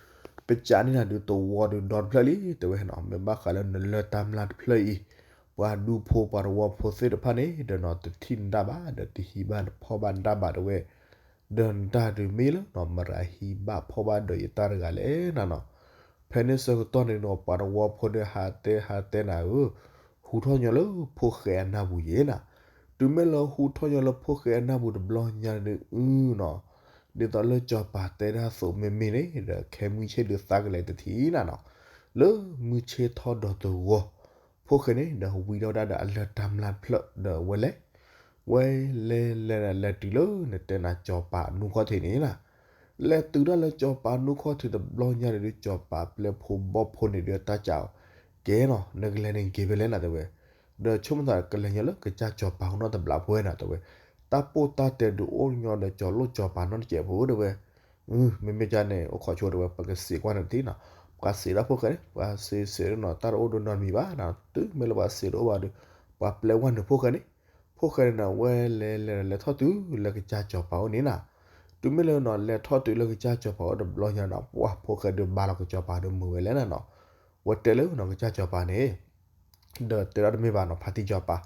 ပစးန့ၢ်နၤဒုးတဝီဒုးဒီတဖျၢၣ်လံ တဲဝဲနီၤ, မ့ၢ်ဘၣ်ဃးလၢနလၢၢ်တၢ်မျၢ်တဖျၢၣ်အံၤ ပှၤဒူဖိပှၤတဝီဖိသ့ၣ်တဖၣ်န့ၣ် ဒီးနီၤ တထံၣ်နတၢ်ဘၣ် ဒီးတဟံးဘၣ်တဖီၣ်ဘၣ်နတၢ်ဘၣ် တဲဝဲ, ဒီးနတၢ်ဒုးမ့ၢ်လၢနီၤ မတၤဟံးဘၣ်ဖီၣ်ဘၣ်ဒီးယတၢ်တဂၤလဲၣ်နၤနီၤ, ဖဲန့ၣ်ဆၢကတီၢ်န့ၣ်နီၤ ပှၤတဝီဖိန့ၣ်ဟးတဲဟးတဲနၤဧၢ, ဟူထီၣ်ညီလၢဖိၣ်ဃဲအနၢ်ပူၤယဲနၤ, တုၤမ့ၢ်လၢဟူထီၣ်ညီလၢဖိၣ်ဃဲအနၢ်ပူၤတဘျီညါန့ၣ်ဒုး အုနီၤ, ဒ်သိးလၢစီၤပၤတဲဒၣ်သိးမ့မ့ၢ်န့ၣ် ဒီးခဲမုၢ်ဆ့ၣ်ဒုးသးကလဲၤတထံၣ်နၤနီၤ, လၢမုၢ်ဆ့ၣ်ထီၣ်ဒီးတဂီၤ ဖိၣ်ဃဲန့ၣ် ဒီးဝံထီၣ်ဝဲဒၣ်ဒီးအလၢၢ်တၢ်မျၢ်တဖျၢၣ် ဒီးဝဲလဲၤ ဝဲလဲၤလဲၤလဲၤတုၤလၢနတဲနၤစီၤပၤနူၢ်ခီၣ်ထံးန့ၣ်နၤ, လဲၤတုၤဒၣ်လၢစီၤပၤနူၢ်ခီၣ်ထံးတဘျီညါန့ၣ်ဒုး စီၤပၤပျဲၢ်ဖိဘီၣ်ဖိန့ၣ်ဒုးတၢ်စံးအီၤ, ကဲနီၤ နကလဲၤန့ၣ်က့ၤဖဲလဲၣ်နၤတဲဝဲ, ဒီးဆိကမိၣ်သးကလဲၤညီလၢကစၢ်စီၤပၤအအိၣ်နီတဘျီဖိနီၤတဲဝဲ, တၢ်ပိၢ်တၢ်တဲဒုးအိၣ်ညီဒီးစီၤလိၣ်စီၤပၤနီတစဲးဖိတဲဝဲ, မ့မ့ၢ်ကန့ၣ် အိၣ်ခိးဆိတဲဝဲ ပကစံးကွၢ်န့ၣ်တထံၣ်နီၤ, ပှၤစံးဒၣ်ဖိၣ်ဃဲန့ၣ် ပှၤစံးစံးနီၤ တၢ်တအိၣ်ဒုးနီတမံၤဘၣ်နီၤ, တုၤမ့ၢ်လၢပှၤစံးတအိၣ်ဘၣ်ဒီး ပှၤပျဲဝဲနုာ်ဖိၣ်ဃဲန့ၣ်, ဖိၣ်ဃဲန့ၣ်နၤ ဝဲလဲၤလဲၤလဲၤထီၣ်တုၤလၢကစၢ်စီၤပၤအိၣ်န့ၣ်နၤ, တုၤမ့ၢ်လၢနီၤ လဲၤထီၣ်တုၤလၢကစၢ်စီၤပၤအိၣ်တဘျီညါနီၤ ပှၤဖိၣ်ဃဲဒုးဘါလီၤကစၢ်စီၤပၤဒီးမုာ်ဝဲလဲၣ်နီၤနီၤ. ဝဲတဲလၢနီၤ ကစၢ်စီၤပၤန့ၣ် ဒီးတဲဒၣ်တမ့ၢ်ဘၣ်နီၤ ဖါတံၢ်စီၤပၤ,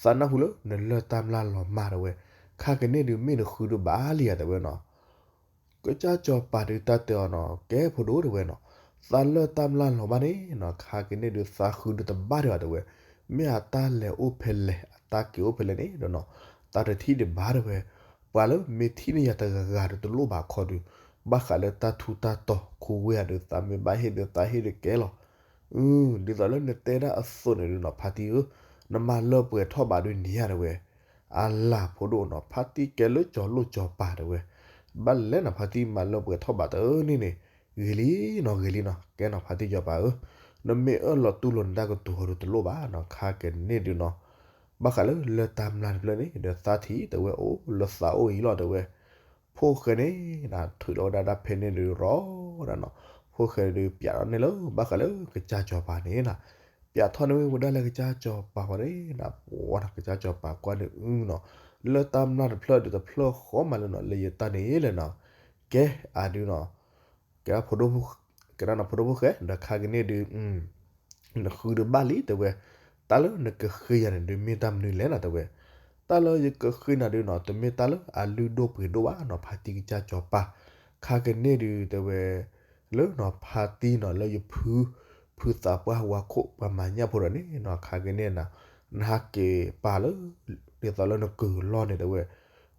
သးနၢ်ဟူလၢနလၢၢ်တၢ်မျၢ်လီၤမၢ်တဲဝဲ, ခါကန့ၣ်ဒုးမ့ၢ်နဃုဒုးဘၣ်လံဧါတဲဝဲနီၤ. ကစၢ်စီၤပၤဒုးတၢ်တဲအီၤနီၤ ကဲဖိဒိၣ်တဲဝဲနီၤ, သးလၢၢ်တၢ်မျၢ်လီၤမၢ်န့ၣ်နီၤ ခါကန့ၣ်ဒုးသးဃုဒုးတဘၣ်ဒံးဘၣ်တဲဝဲ, မ့ၢ်အတၢ်လဲၤအိၣ်ဖဲလဲၣ် အတၢ်က့ၤအိၣ်ဖဲလဲၣ်န့ၣ်ဒီးနီၤ သးတထံၣ်ဒံးဘၣ်တဲဝဲ, ပှၤလၢမ့ၢ်ထံၣ်န့ၢ်ယၤတဂၤဂၤဒုးတလိၣ်ဘၣ်ခီဒုး, ဘၣ်ဃးလၢတၢ်ထူးတၢ်တီၤခူဝ့ၢ်ဧါဒုး သးမ့ၢ်ဘၣ်ဟ့ၣ်ဒုးသးဟ့ၣ်ဒုးကဲလီၤ. ဒ်သိးလၢနတဲဒၣ်အသိးန့ၣ်ဒုးနီၤ ဖါတံၢ်ဧၢ, နမၤလၢပှဲၤထီၣ်ဘၣ်ဒုးန့ၣ်ဧါတဲဝဲ, အလၤဖိဒိၣ်နီၤ ဖါတံၢ်ကဲလၢစီၤလိၣ်စီၤပၤတဲဝဲ, ဘၣ်လဲၣ်နီၤ ဖါတံၢ်မၤလၢပှဲၤထီၣ်ဘၣ်တန့ၢ်န့ၣ်, ဂ့ၤလံနီၤ ဂ့ၤလံနီၤ ကဲနီၤ ဖါတံၢ်စီၤပၤဧၢ, နမ့ၢ်အၢၣ်လီၤတူၢ်လိာ်နတၢ်ကတိၤဟီဒုးတလိၣ်ဘၣ်နီၤ ခါကန့ၣ်ဒုးနီၤ, ဘၣ်ဃးလၢလၢၢ်တၢ်မျၢ်တဖျၢၣ်န့ၣ် ဒီးသးထံၣ်တဲဝဲအိၣ်လၢသးအိၣ်အံၤလီၤတဲဝဲ, ဖိၣ်ဃဲန့ၣ် ထုးထီၣ်ဝဲဒၣ်တၢ်ဖဲန့ၣ်ဒုးရီဒၣ်နီၤ, ဖိၣ်ဃဲဒုးပျးထီၣ်န့ၢ်လၢဘၣ်ဃးလၢကစၢ်စီၤပၤန့ၣ်နီၤ, ပျးထီၣ်န့ၢ်ဝဲဒၣ်လၢကစၢ်စီၤပၤဃီန့ၣ်နီၤ, ပှၤနီၤ ကစၢ်စီၤပၤကွၢ်န့ၣ်အုနီၤ, လၢၢ်တၢ်မျၢ်တဖျၢၣ်ဒုးတဖျၢၣ်ဃီမးလၢနီၤ လၢယတၢ်န့ၣ်လဲၣ်နီၤ, ကဲအဒုးနီၤ ကဲဒၣ်ဖိဒိၣ်ဖိ ကဲဒၣ်နီၤ ဖိဒိၣ်ဖိၣ်ဃဲ ဒီးခါကန့ၣ်ဒုး နဃုဒုးဘၣ်လံတဲဝဲ, တၢ်လၢနကဃ့ယၤန့ၣ်ဒုးမ့ၢ်တၢ်မနုၤလဲၣ်နီၤတဲဝဲ, တၢ်လၢယကဃ့နၤဒုးနီၤ တမ့ၢ်တၢ်လၢအလုၢ်ဒိၣ်ပှ့ၤဒိၣ်ဘၣ်နီၤ ဖါတံၢ်ကစၢ်စီၤပၤ, ခါကန့ၣ်ဒုးတဲဝဲ လၢနီၤ ဖါတံၢ်နီၤ လၢယဖု ဖုသးပှၢ်ဝါခိၣ်ပှၤမၤညၣ်ဖိဒီးန့ၣ်နီၤ ခါကန့ၣ်နီၤ နဟးက့ၤပာ်လၢ ဒ်သိးလၢနကုၢ်လီၢ်န့ၣ်တဲဝဲ,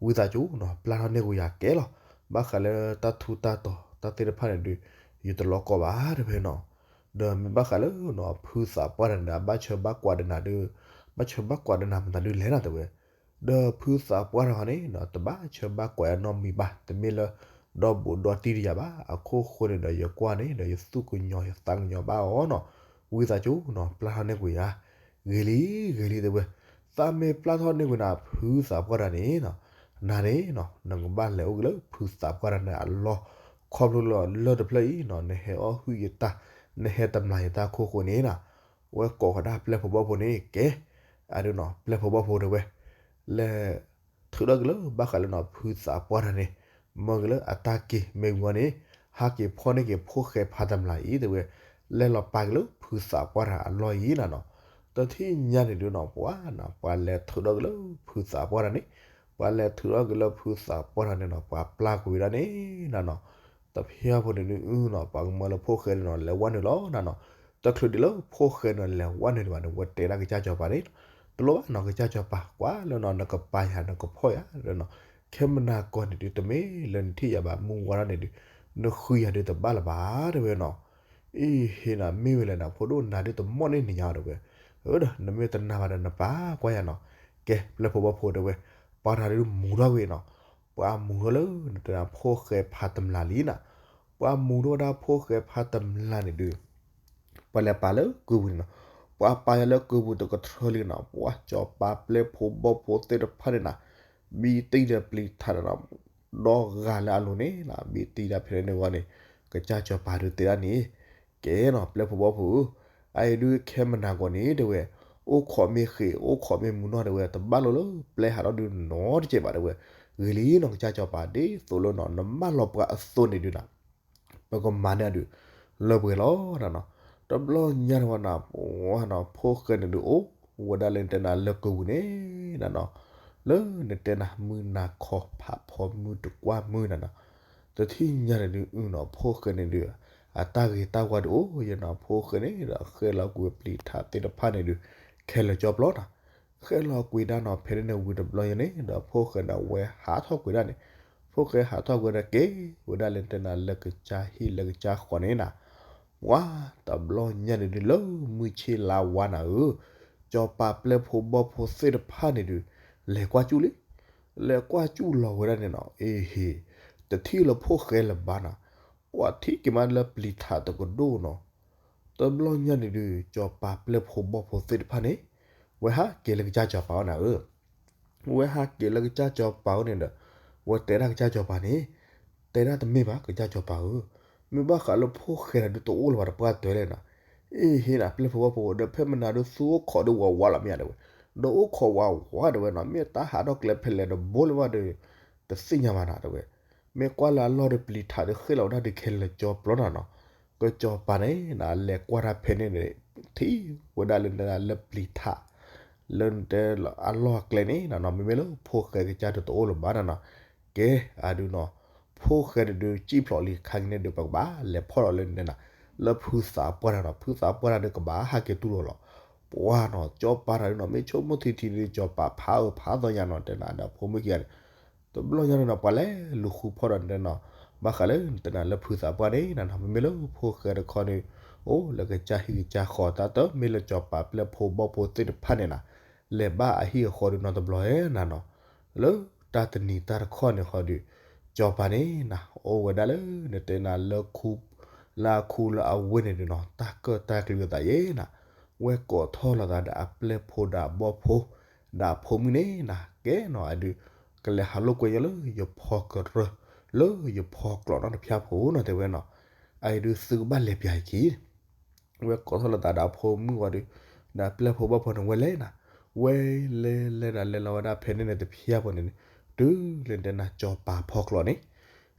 ဝံသးစူၤနီၤ ပျၢ်ထီၣ်န့ၢ်ကွံာ်ယၤကဲလီၤ, ဘၣ်ဃးလၢတၢ်ထူးတၢ်တီၤတၢ်သ့ၣ်တဖၣ်န့ၣ်ဒုး ယတလီၤကီဘၣ်တဲဝဲနီၤ, ဒီးမ့ၢ်ဘၣ်ဃးလၢနီၤ ဖုသးပှၢ်တဂၤန့ၣ်ဒီး အဘၣ်ဆၢဘၣ်ကွၢ်ဒီးနၤဒုး, ဘၣ်ဆၢဘၣ်ကွၢ်ဒီးနၤမတၤဒုးလဲၣ်နီၤတဲဝဲ, ဒီးဖုသးပှၢ်တဂၤန့ၣ်နီၤ တဘၣ်ဆၢဘၣ်ကွၢ်အနီတမံၤဘၣ်, တမ့ၢ်လၢ ဒီဘူးဒီတံၢ်တယၤဘၣ်, အခိၣ်ဃိန့ၣ်ဒီးယကွၢ်န့ၣ်ဒီးယသူၣ်ကညီၤယသးကညီၤဘၣ်အီၤနီၤ, ဝံသးစူၤနီၤ ပျၢ်ထီၣ်န့ၢ်ကွံာ်ယၤ, ဂ့ၤလံ ဂ့ၤလံတဲဝဲ, သးမ့ၢ်ပျၢ်ထီၣ်န့ၢ်ကွံာ်နၤဖုသးပှၢ်တဂၤန့ၣ်နီၤ, နၤန့ၣ်နီၤ နကဘၣ်လဲၤအိၣ်က့ၤလၢဖုသးပှၢ်တဂၤန့ၣ်အလီၢ်, ခီဖျိလၢလၢၢ်တဖျၢၣ်အံၤနီၤ နဟဲအီၣ်ဟုၣ်ယတၢ်, နဟဲတမျၢ်ယတၢ်ခိၣ်ဃိန့ၣ်နီၤ, ဝဲကိးဃီၤဒၣ်ပျဲၢ်ဖိဘီၣ်ဖိန့ၣ် ကဲ, အဒုးနီၤ ပျဲၢ်ဖိဘီၣ်ဖိတဲဝဲ လဲၤ ထုးထီၣ်က့ၤလၢဘၣ်ဃးလၢနီၤ ဖုသးပှၢ်တဂၤန့ၣ်, မၢက့ၤလၢအတၢ်က့ၤမ့ၢ်ဝံၤန့ၣ်, ဟးက့ၤဖီၣ်န့ၢ်က့ၤဖိၣ်ဃဲဖါတမျၢ်အံၤတဲဝဲ, လဲၤလီၤပာ်က့ၤလၢဖုသးပှၢ်တဂၤအလီၢ်အံၤနီၤနီၤ, တထံၣ်ညါန့ၣ်ဒုးနီၤ ပှၤနီၤ ပှၤလဲၤထုးထီၣ်က့ၤလၢဖုသးပှၢ်တဂၤန့ၣ်, ပှၤလဲၤထုးထီၣ်က့ၤလၢဖုသးပှၢ်တဂၤန့ၣ်နီၤ ပှၤပျၢ်ကွံာ်ဝဲဒၣ်န့ၣ်နီၤနီၤ, တဖၣ်ဖိန့ၣ်ဒုးနီၤ ပှၤကမၢလၢဖိၣ်ဃဲန့ၣ်နီၤ လဲၤဝဲနုာ်လီၤနီၤနီၤ, တချုးဒံးလၢဖိၣ်ဃဲန့ၣ်လဲၤဝဲနုာ်ဒံးဘၣ်န့ၣ် ဝဲတဲဒၣ်ကစၢ်စီၤပၤန့ၣ်, တလိၣ်ဘၣ်နီၤ ကစၢ်စီၤပၤ ကွၢ်လၢနီၤ နကပာ်ယၤနကဖီၣ်ယၤနီၤ, ခဲမနၤကီၢ်န့ၣ်ဒုးတမ့ၢ်လၢနထံၣ်ယၤဘၣ် မုၢ်ဝါထီၣ်န့ၣ်ဒုး နဃုယၤဒုးတဘၣ်လၢၤဘၣ်တဲဝဲနီၤ, အ့ဟ့နီၤ မ့ၢ်ဝဲလဲၣ်နီၤ ဖိဒိၣ်နၤဒုးတမီၣ်န့ၢ်နၤတဲဝဲ, အၢဒီး နမ့ၢ်တနာ်ဘၣ်ဒီး နပာ်ကွၢ်ယၤနီၤ, ကဲ ပျဲၢ်ဖိဘီၣ်ဖိတဲဝဲ, ပှၤတဂၤဒုးမူထီၣ်ကွံာ်နီၤ, ပှၤမူထီၣ်လၢ နတဲဒၣ်ဖိၣ်ဃဲဖါတမျၢ်လံနီၤ, ပှၤမူထီၣ်ဝဲဒၣ်ဖိၣ်ဃဲဖါတမျၢ်န့ၣ်ဒုး ပှၤလဲၤပာ်လၢကုၢ်ပူၤန့ၣ်နီၤ, ပှၤပာ်ယၤလၢကုၢ်ပူၤတကထြၢလံနီၤ, ပှၤစီၤပၤပျဲၢ်ဖိဘီၣ်ဖိသ့ၣ်တဖၣ်န့ၣ်နီၤ, ဘံတံၢ်ဒီးပျံၤထးန့ၣ်နီၤ, ဒီဂၤလၢအလိၤန့ၣ်နီၤ, ဘံတံၢ်ဒၣ်ဖဲန့ၣ်ဝံၤန့ၣ်, ကစၢ်စီၤပၤဒုးတဲဒၣ်န့ၣ်, ကဲနီၤ ပျဲၢ်ဖိဘီၣ်ဖိဧၢ, အအံၤဒုးခဲမနၤကီၢ်န့ၣ်တဲဝဲ, အိၣ်ခိးမ့ၢ်ဃ့ၢ် အိၣ်ခိးမ့ၢ်မုၢ်နီၢ်တဲဝဲ တဘၣ်လိာ်လၢပျဲၢ်ဟးထီၣ်ဒုးနီတစဲးဘၣ်တဲဝဲ, ဂ့ၤလံနီၤ ကစၢ်စီၤပၤဒ်သိးလၢနီၤ နမၢလီၤပှၤအသိးန့ၣ်ဒုးနီၤ ပကမၤန့ၢ်အဒုး လၢပှဲၤလီၤနီၤနီၤ, တဘျီညါန့ၣ်ဝဲနီၤ ပှၤနီၤ ဖိၣ်ဃဲန့ၣ်ဒုးအိၣ်ဝဲဒၣ်လၢနတဲနၤလၢကုၢ်ပူၤန့ၣ်နီၤနီၤ, လၢနတဲနၤမုၢ်နၤခီဖးဖီမုၢ်တကွၢ်မုၢ်နီၤနီၤ, တထံၣ်ညါန့ၣ်ဒုးအုနီၤ ဖိၣ်ဃဲန့ၣ်ဒုး အတၢ်ဂ့ၤတၢ်ဝါဒုးအိၣ်ယဲနီၤ, ဖိၣ်ဃဲန့ၣ်ဒီးဃဲလီၤကွံာ်ပျံၤထးသ့ၣ်တဖၣ်န့ၣ်ဒုး ခဲလၢာ်ကၠီပျီနီၤ ဃဲလီၤကွံာ်ဒၣ်နီၤ ဖဲန့ၣ်န့ၣ်ဝံၤတဘျီယဲန့ၣ် ဒီးဖိၣ်ဃဲန့ၣ်ဝဲဟးထီၣ်ကွံာ်ဒၣ်န့ၣ်, ဖိၣ်ဃဲဟးထီၣ်ကွံာ်ဒၣ်က့ၤဝဲဒၣ်လၢတဲနၤလၢကစၢ်ဟံၣ်လၢကစၢ်ဃီန့ၣ်နီၤ, ပှၤတဘျီညါန့ၣ်ဒုးလၢမုၢ်ဆ့လါဝါနၤဧၢ, စီၤပၤပျဲၢ်ဖိဘီၣ်ဖိသ့ၣ်တဖၣ်န့ၣ်ဒုး လဲၤကွၢ်စူၣ်လံ, လဲၤကွၢ်စူၣ်လီၤဝဲဒၣ်န့ၣ်နီၤ, အ့ဟ့ၣ်, တထံၣ်လၢဖိၣ်ဃဲလၢၤဘၣ်နီၤ, ပှၤထံၣ်က့ၤမးလၢပျံၤထးတကဒိၣ်နီၤ တဘျီညါန့ၣ်ဒုး စီၤပၤပျဲၢ်ဖိဘီၣ်ဖိသ့ၣ်တဖၣ်န့ၣ် ဝဲဟးက့ၤလၢကစၢ်စီၤပၤအအိၣ်နၤဧၢ, ဝဲဟးက့ၤလၢကစၢ်စီၤပၤအအိၣ်န့ၣ်ဒီး ဝဲတဲဒၣ်ကစၢ်စီၤပၤန့ၣ်, တဲဒၣ်တမ့ၢ်ဘၣ် ကစၢ်စီၤပၤဧၢ, မ့ၢ်ဘၣ်ဃးလၢဖိၣ်ဃဲတၢ်ဒုးတအိၣ်လၢၤဘၣ်တပှၢ်တၢၢ်လဲၣ်နီၤ, အ့ဟ့ၣ်နၤ ပျဲၢ်ဖိဘီၣ်ဖိဒီး ဖဲမနၤဒုးသူအိၣ်ခိးဒုးဝးဝးလီၤမ့ၢ်ဧါတဲဝဲ, ဒီးအိၣ်ခိးဝးဝးတဲဝဲနီၤ မ့ၢ်တၢ်ဟးထီၣ်ကျဲဖဲလဲၣ်ဒီးဘိလၢၤဘၣ်ဒီး တသ့ၣ်ညါဘၣ်နၤတဲဝဲ မ့ၢ်ကွၢ်လၢအလီၢ်ဒီးပျံၤထးဒီးဃ့ၣ်လီၤဝဲဒၣ်ဒုးခဲလၢာ်ကၠီပျီနီၤနီၤ, ကစီၤပၤန့ၣ် အလဲၤကွၢ်တၢ်ဖဲန့ၣ်န့ၣ် ထံၣ်ဝဲဒၣ်လၢနတဲလၢပျံၤထး လၢနတဲအလီၢ်အကျဲန့ၣ်နီၤနီၤ မ့မ့ၢ်လၢဖိၣ်ဃဲကစၢ်ဒုးတအိၣ်လၢၤဘၣ်နီၤနီၤ, ကဲအဒုးနီၤ ဖိၣ်ဃဲန့ၣ်ဒုးစံၣ်ဖျိးလံခါက့ၤန့ၣ်ဒုး ပကဘၣ်လဲၤဖီၣ်ဒီးလၢနတဲနီၤ လၢဖုသးပှၢ်တၢ်နီၤ ဖုသးပှၢ်တၢ်ဒုးကဘၣ်ဟးက့ၤတူၢ်လိာ်လီၤ. ပှၤနီၤ ကၠီပၤတၢ်ဒုးနီၤ မ့ၢ်ဆိကမိၣ်ထံထံဒုး ကၠီပၤဖးအၢဖးသီညါနီၤ တဲနၤဒီးဖိမုၣ်ခံဂၤန့ၣ် တဘျီညါန့ၣ်နီၤ ပှၤလဲၤလူၤဃုဖီၣ်ဒီးနတဲနီၤ ဘၣ်ဃးလၢနတဲနၤလၢဖုသးပှၢ်န့ၣ်နီၤနီၤ မ့မ့ၢ်လၢဖိၣ်ဃဲတခီန့ၣ် အိၣ်လၢကစၢ်ဟံၣ်ကစၢ်ဃီ တၢ်တမ့ၢ်လၢကၠီပၤပျဲၢ်ဖိဘီၣ်ဖိသ့ၣ်တဖၣ်န့ၣ်နီၤ လဲၤဘၣ်အဟံၣ်အဃီဒုးနီတဘျီဧဲနၤနီၤ လၢတၢ်တနံၤတၢ်တခီန့ၣ်ဃီဒုး ကၠီပၤန့ၣ်နၤ အိၣ်ဝဲဒၣ်လၢနတဲနၤလၢခူ လၢအခူလၢအဝ့ၢ်န့ၣ်ဒုးနီၤ တၢ်ကၢၣ်တၢ်ကျူအသးယဲနၤ ဝဲကိးထီၣ်လိာ်သးဒီးအပျဲၢ်ဖိဒီးအဘီၣ်ဖိ ဒီးအဖိမုၣ်န့ၣ်နၤ ကဲနီၤ အဒုး ကလဲၤဟးလိာ်ကွဲညါလၢယဖီကရၢ လၢယဖီကျိးနီတဖၠၣ်ဖိနီၤ တဲဝဲနီၤ အအံၤဒုးသုကဘၣ်လဲၤပၠးအခံ ဝဲကိးထီၣ်လိာ်သးဒီးအဖိမုၣ်ဝံၤဒီး ဒီးအပျဲၢ်ဖိဘီၣ်ဖိန့ၣ် ဝဲလဲၤနၤ ဝဲလဲၤလဲၤနၤ လဲၤလီၤဝဲဒၣ်ဖဲန့ၣ်န့ၣ်တဖၠၣ်ဖိန့ၣ်န့ၣ် တုၤလၢနတဲနၤကၠီပၤဖီကျိးန့ၣ်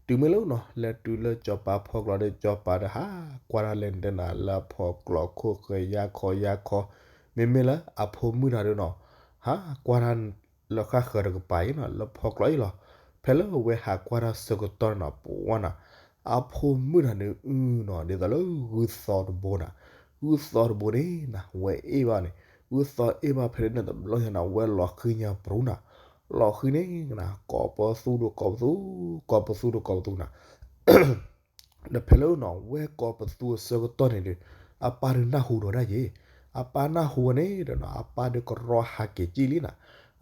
တုၤမ့ၢ်လၢနီၤ လဲၤတုၤလၢကၠီပၤဖီကျိးဒီး ကၠီပၤဒီးဟးကွၢ်တၢ်လၢနတဲနၤလၢအဖီကျိးခိၣ်ဃဲယါခီယါခီ မ့မ့ၢ်လၢအဖိမုၣ်တၢ်ဒုးနီၤ ဟးကွၢ်တၢ်လၢဃၣ်ဃၢၤတကပၤအံၤနီၤ လၢဖီကျိးအံၤလီၤ ဖဲလၢဝဲဟးကွၢ်တၢ်ဆၢကတီၢ်န့ၣ်နီၤ ပှၤနီၤ အဖိမုၣ်တၢ်ဒုးအုနီၤ ဒ်သိးလၢဂုၢ်သီတဘိနၤ ဂုၢ်သီတဘိန့ၣ်နၤ ဝဲအ့ၣ်ဘၣ်န့ၣ် ဂုၢ်သီအ့ၣ်ဘၣ်ဖဲန့ၣ်တဘျီညါနၤ ဝဲလီၤဃံညါပရူနၤ လီၤဃံန့ၣ်နၤ ကိးပသူဒီးကိးပသူ ကိးပသူဒီးကိးပသူနၤ ဒီးဖဲလၢနီၤ ဝဲကိးပသူအဆၢကတီၢ်န့ၣ်ဒီး အပၢ်ဒုးနၢ်ဟူဒီးဒၣ်ယဲ အပၢ်နၢ်ဟူဝဲန့ၣ်ဒီးနီၤ အပၢ်ဒုးကရီဟးက့ၤကံၣ်လံနၤ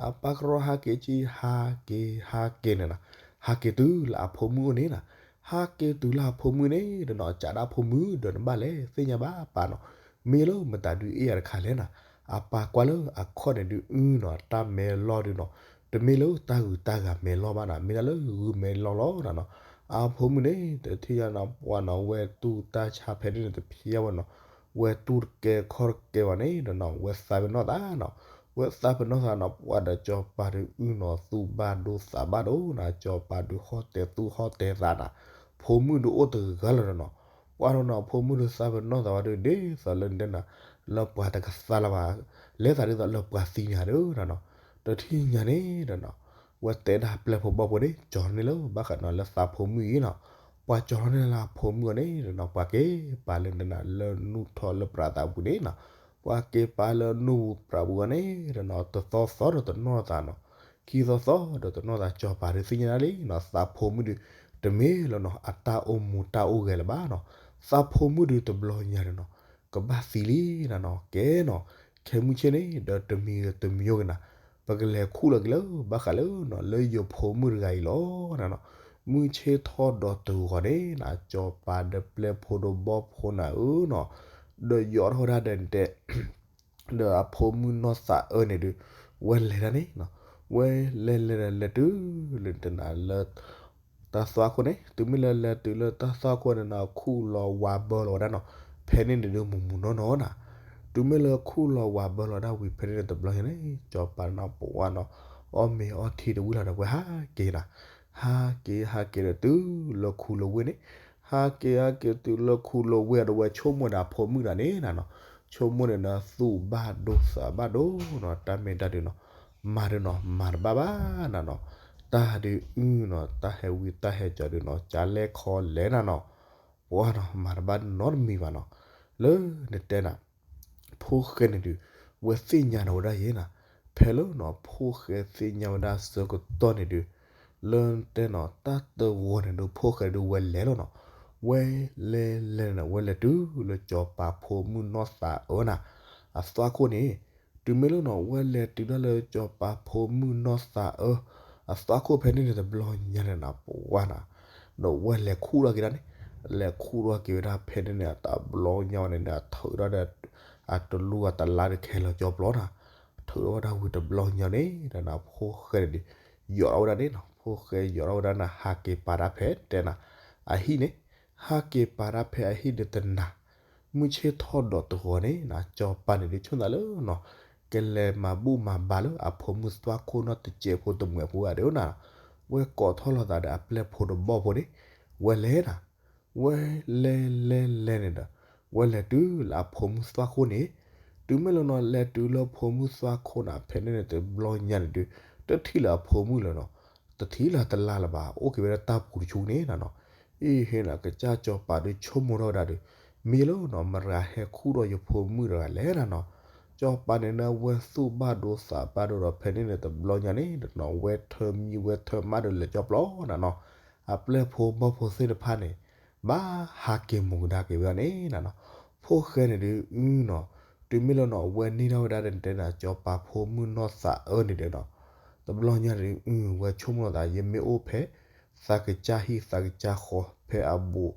အပၢ်ကရီဟးက့ၤကံၣ် ဟးက့ၤ ဟးက့ၤန့ၣ်နၤ ဟးက့ၤတုၤလၢအဖိမုၣ်အိၣ်န့ၣ်နၤ ဟးက့ၤတုၤလၢအဖိမုၣ်န့ၣ်ဒီးနီၤ ကးဒၣ်ဖိမုၣ်ဒီးနဘၣ်လဲၤသ့ၣ်ညါဘၣ်ပၢ်နီၤ မ့ၢ်လၢမတၤဒုးအ့ၣ်ယၤတခါလဲၣ်နၤ အပၢ်ကွၢ်လၢအခီၣ်န့ၣ်ဒုးအုနီၤ တၢ်မဲလီၢ်ဒုးနီၤ တမ့ၢ်လၢတၢ်ဂုၤတၢ်ဂၤမဲလီၢ်ဘၣ်နၤ မ့ၢ်ဒၣ်လၢဂုၢ်မဲလီၢ်လီၤနၤနီၤ အဖိမုၣ်န့ၣ် တထံၣ်ညါနီၤ ပှၤနီၤ ဝဲတူၢ်တၢ်ဆါဖဲန့ၣ်တဖျၢၣ်ဝဲနီၤ ဝဲတူၢ်တကဲခီၣ်တကဲဘၣ်န့ၣ်ဒီးနီၤ ဝဲသးပ့ၤနီၣ်သးနီၤ ဝဲသးပ့ၤနီၣ်သးနီၤ ပှၤဒီးကၠီပၤဒုးအုနီၤ သူၣ်ဘၣ်ဒိသးဘၣ်ဒိနၤ ကၠီပၤဒုးဟီၣ်တဲာ်သူၣ်ဟီၣ်တဲာ်သးနၤ ဖိမုၣ်ဒုးအိၣ်တဂၤလီၤဒီးနီၤ ပှၤနီၤနီၤ ဖိမုၣ်ဒုးသးပ့ၤနီၣ်သးဝဲဒုး ဒ်သိးလၢနတဲနၤ လၢပှၤတကသါလၢၤဘၣ် လဲၤသးဒ်သိးလၢပှၤသံန့ၣ်ဧါဒီးနီၤ တထံၣ်ညါန့ၣ်ဒီးနီၤ ဝဲတဲဒၣ်ပျဲၢ်ဖိဘီၣ်ဖိန့ၣ် ကၠီၤန့ၢ်လၢဘၣ်ဃးနီၤလၢသးဖိမုၣ်အံၤနီၤ ပှၤကၠီၤန့ၢ်လၢအဖိမုၣ်အီၤန့ၣ်ဒီးနီၤ ပှၤက့ၤပာ်လၢနတဲနၤလၢနူၢ်ထီၣ်လၢပြးသးပူၤန့ၣ်နီၤ ပှၤက့ၤပာ်လၢနူၢ်ပူၤပြးပူၤအီၤန့ၣ်ဒီးနီၤ တသီသီဒီးတနီၢ်သးနီၤ ခံသီသီဒီးတနီၢ်သး ကၠီၤပၤဒုးသ့ၣ်ညါဒၣ်လံနီၤ သးဖိမုၣ်ဒုး တမ့ၢ်လၢနီၤ အတၢ်အိၣ်မူတၢ်အိၣ်ဂဲၤလၢၤဘၣ်နီၤ သးဖိမုၣ်ဒုးတဘျီညါဒီးနီၤ ကဘၣ်သံလံနၤနီၤ ကဲနီၤ ခဲမုၢ်ဆ့ၣ်န့ၣ် ဒီးတမံၤဂ့ၤတမံၤဂ့ၤနၤ ပကလဲၤခူၣ်လီၤက့ၤလၢဘၣ်ဃးလၢနီၤ လၢယဖိမုၣ်တဂၤအံၤလီၤနၤနီၤ မုၢ်ဆ့ၣ်ထီၣ်ဒီးတဂီၤန့ၣ်နၤ ကၠီၤပၤဒီးပျဲၢ်ဖိဒီးဘီၣ်ဖိနၤဧၢနီၤ ဒီးယီၤထီၣ်ဝဲဒၣ်ဒီးတဲ ဒီးအဖိမုၣ်နီၢ်သးအၢန့ၣ်ဒုး ဝဲလဲၤဒၣ်န့ၣ်နီၤ ဝဲလဲၤလဲၤလဲၤတုၤလၢနတဲနၤလၢ တၢ်သွၣ်ခိၣ်န့ၣ် တုၤမ့ၢ်လၢလဲၤတုၤလၢတၢ်သွၣ်ခိၣ်န့ၣ်နီၤ ခူၣ်လီၤဝးဘၢလီၤဝဲဒၣ်နီၤ ဖဲန့ၣ်န့ၣ်ဒုးမူးမူးနီၢ်နီၢ်နၤ တုၤမ့ၢ်လၢခူၣ်လီၤဝးဘၢလီၤဒၣ်ဝံၤဖဲန့ၣ်န့ၣ်တဘျီန့ၣ် ကၠီၤပၤနီၤပဝါနီၤ အီၣ်မ့ၤအီထံတဝံၤလီၤဒီးဝဲဟးက့ၤနၤ ဟးက့ၤဟးက့ၤဒီးတုၤလၢခူလၢဝ့ၢ်န့ၣ် ဟးက့ၤဟးက့ၤတုၤလၢခူလၢဝ့ၢ်ဒီး ဝဲဆိကမိၣ်ဒီးအဖိမုၣ်တဂၤန့ၣ်နၤနီၤ ဆိကမိၣ်န့ၣ်ဒီးသူၣ်ဘၣ်ဒိသးဘၣ်ဒိနီၤ တၢ်မ့ၢ်တၢ်ဒုးနီၤ မၤဒုးနီၤ မၤတဘၣ်ဘၣ်နၤနီၤ တၢ်ဒုးအုနီၤ တၢ်ဟဲဝံတၢ်ဟဲကၠီၤဒုးနီၤ ကလဲၢ်ခီလဲၢ်နၤနီၤ ပှၤနီၤ မၤတဘၣ်နီတမံၤဘၣ်နီၤ လၢနတဲနၤ ဖိၣ်ဃဲန့ၣ်ဒုး ဝဲသ့ၣ်ညါဒီးဝဲဒၣ်ယဲနၤ ဖဲလၢနီၤ ဖိၣ်ဃဲသ့ၣ်ညါဝဲဒၣ်ဆၢကတီၢ်န့ၣ်ဒုး လၢနတဲနီၤ တၢ်တဂီၤန့ၣ်ဒုး ဖိၣ်ဃဲဒုးဝဲလဲၤလီၤနီၤ ဝဲလဲၤလဲၤန့ၣ် ဝဲလဲၤတုၤလၢကၠီၤပၤဖိမုၣ်နီၢ်သးအၢနၤ အသွၣ်ခိၣ်န့ၣ် တုၤမ့ၢ်လၢနီၤ ဝဲလဲၤတုၤဒၣ်လၢကၠီၤပၤဖိမုၣ်နီၢ်သးအၢ အသွၣ်ခိၣ်ဖဲန့ၣ်န့ၣ်တဘျီညါန့ၣ်နၤ ပဝါနၤ ဒီးဝဲလဲၤခူၣ်ထီၣ်က့ၤဒၣ်န့ၣ် လဲၤခူၣ်ထီၣ်က့ၤဝဲဒၣ်ဖဲန့ၣ်န့ၣ် တဘျီညါဝဲန့ၣ်န့ၣ် အထုးထီၣ်ဒီး အတလူအတလါဒီးခဲလၢာ်ကၠီၤပျီနၤ ထုးထီၣ်ဝဲဒၣ်ဝံၤတဘျီညါန့ၣ်ဒီးနၤ ဖိၣ်ဃဲန့ၣ်ဒုး ယီၤထီၣ်ဝဲဒၣ်န့ၣ်နီၤ ဖိၣ်ဃဲယီၤထီၣ်ဝဲဒၣ်နၤ ဟးက့ၤပာ်တၢ်ဖဲတဲနၤ အဟံၣ်န့ၣ် ဟးက့ၤပာ်တၢ်ဖဲအဟံၣ်ဒီးတနၤ မုၢ်ဆ့ၣ်ထီၣ်ဒီးတဂီၤန့ၣ်နၤ ကၠီၤပၤန့ၣ်ဒုးဆိသးလၢနီၤ ကလဲၤမၤဘူၣ်မၤဘါလၢအဖိမုၣ်သွၣ်ခိၣ်နီၢ်တစဲးဖိတမှဲးဖိဂၤဒုးနၤ ဝဲကိးထီၣ်လိာ်သးဒီးအပျဲၢ်ဖိတဘီၣ်ဖိန့ၣ်, ဝဲလဲၤနၤ, ဝဲလဲၤလဲၤလဲၤန့ၣ်ဒီး, ဝဲလဲၤတုၤလၢအဖိမုၣ်သွၣ်ခိၣ်န့ၣ်, တုၤမ့ၢ်လၢနီၤ လဲၤတုၤလၢဖိမုၣ်သွၣ်ခိၣ်န့ၣ် ဖဲန့ၣ်န့ၣ်တဘျီညါန့ၣ်ဒုး, တထံၣ်လၢအဖိမုၣ်လၢၤနီၤ, တထံၣ်လၢတလါလၢၤဘၣ် အိၣ်က့ၤဝဲဒၣ်တၢ်ပူၤတဆူန့ၣ်နၤနီၤ, အံၤဟ့ၣ်နၤ ကစၢ်စီၤပၤဒုးဆိကမိၣ်ထီၣ်ဝဲဒၣ်ဒီး, မ့ၢ်လၢနီၤ မတၤဟဲခူၣ်ဒီးယဖိမုၣ်တဂၤလဲၣ်နၤနီၤ, စီၤပၤန့ၣ်န့ၣ် ဝဲသူၣ်ဘၣ်ဒိသးဘၣ်ဒိဒီး ဖဲန့ၣ်န့ၣ်တဘျီညါန့ၣ်ဒီးနီၤ ဝဲထၢမံဝဲထၢမးဒီးလဲၤကၠီပျီနၤနီၤ, အပျဲၢ်ဖိဘီၣ်ဖိသ့ၣ်တဖၣ်န့ၣ် ဘၣ်ဟးက့ၤမူၤကဒါက့ၤဝဲအီၤန့ၣ်နၤနီၤ, ဖိၣ်ဃဲန့ၣ်ဒုးအုနီၤ, တုၤမ့ၢ်လၢနီၤ ဝဲန့ၢ်ထီၣ်ဝဲဒၣ်ဒီးတဲနၤ စီၤပၤဖိမုၣ်နီၢ်သးအၢန့ၣ်ဒီးနီၤ, တဘျီညါန့ၣ်ဒုး အု ဝဲဆိကမိၣ်လီၤသး ယမ့ၢ်အိၣ်ဖဲ သးကစၢ်ဟံၣ်သးကစၢ်ဃီဖဲအဘူး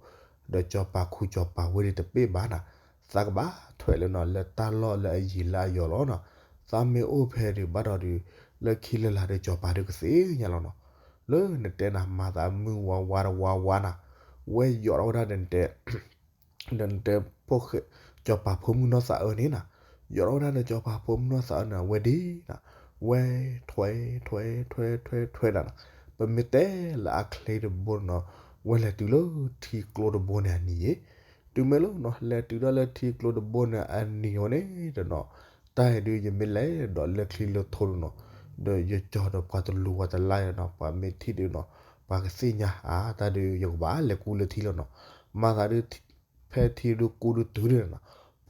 ဒီးစီၤပၤခူစီၤပၤဝ့ၢ်ဒုးတပ့ၢ်ဘၣ်နၤ, သးကဘၣ်ထွဲးလၢနီၤ လၢတၢ်လီၢ်လၢအယံၤလၢအယီၤလီၤနီၤ, သးမ့ၢ်အိၣ်ဖဲဒုးဘၣ်ဒီးဒုး လၢခံလၢလာ်ဒီးစီၤပၤဒုးကသ့ၣ်ညါလီၤနီၤ, လၢနတဲနၤ မၤသးမုၢ်ဝါဝါတဝါဝါနၤ, ဝဲယိးထီၣ်ဝဲဒၣ်ဒီးနတဲ ဒီးနတဲ ဖိၣ်ဃဲ စီၤပၤဖိမုၣ်နီၢ်သးအၢန့ၣ်နၤ, ယိးထီၣ်ဝဲဒၣ်ဒီးစီၤပၤဖိမုၣ်နီၢ်သးအၢန့ၣ် ဝဲဒ်နၤ, ဝဲထွဲထွဲထွဲထွဲထွဲနၤ, ပမ့ၢ်တဲလၢအချ့တဘိန့ၣ်နီၤ, ဝဲလဲၤတုၤလၢထံကျိတဘိန့ၣ်အနံၤယ့ၣ်, တုၤမ့ၢ်လၢနီၤ လဲၤတုၤဒၣ်လၢထံကျိတဘိန့ၣ်အနံၤအီၤန့ၣ်ဒီးနီၤ, တၢ်အံၤဒုးယမ့ၢ်လဲၤဒီးလၢချံလၢထိဒီးနီၤ, ဒီးယကၠီဒီးပှၤတလူၤပှၤတလါနီၤ ပှၤမ့ၢ်ထံၣ်ဒုးနီၤ ပှၤကသ့ၣ်ညါအါ တၢ်ဒုးယကဘၣ်လဲၤကူလၢထံလီၤနီၤ, မၤသးဒုး ဖဲထံဒုးကူဒုးတုၤဒုးနၤ,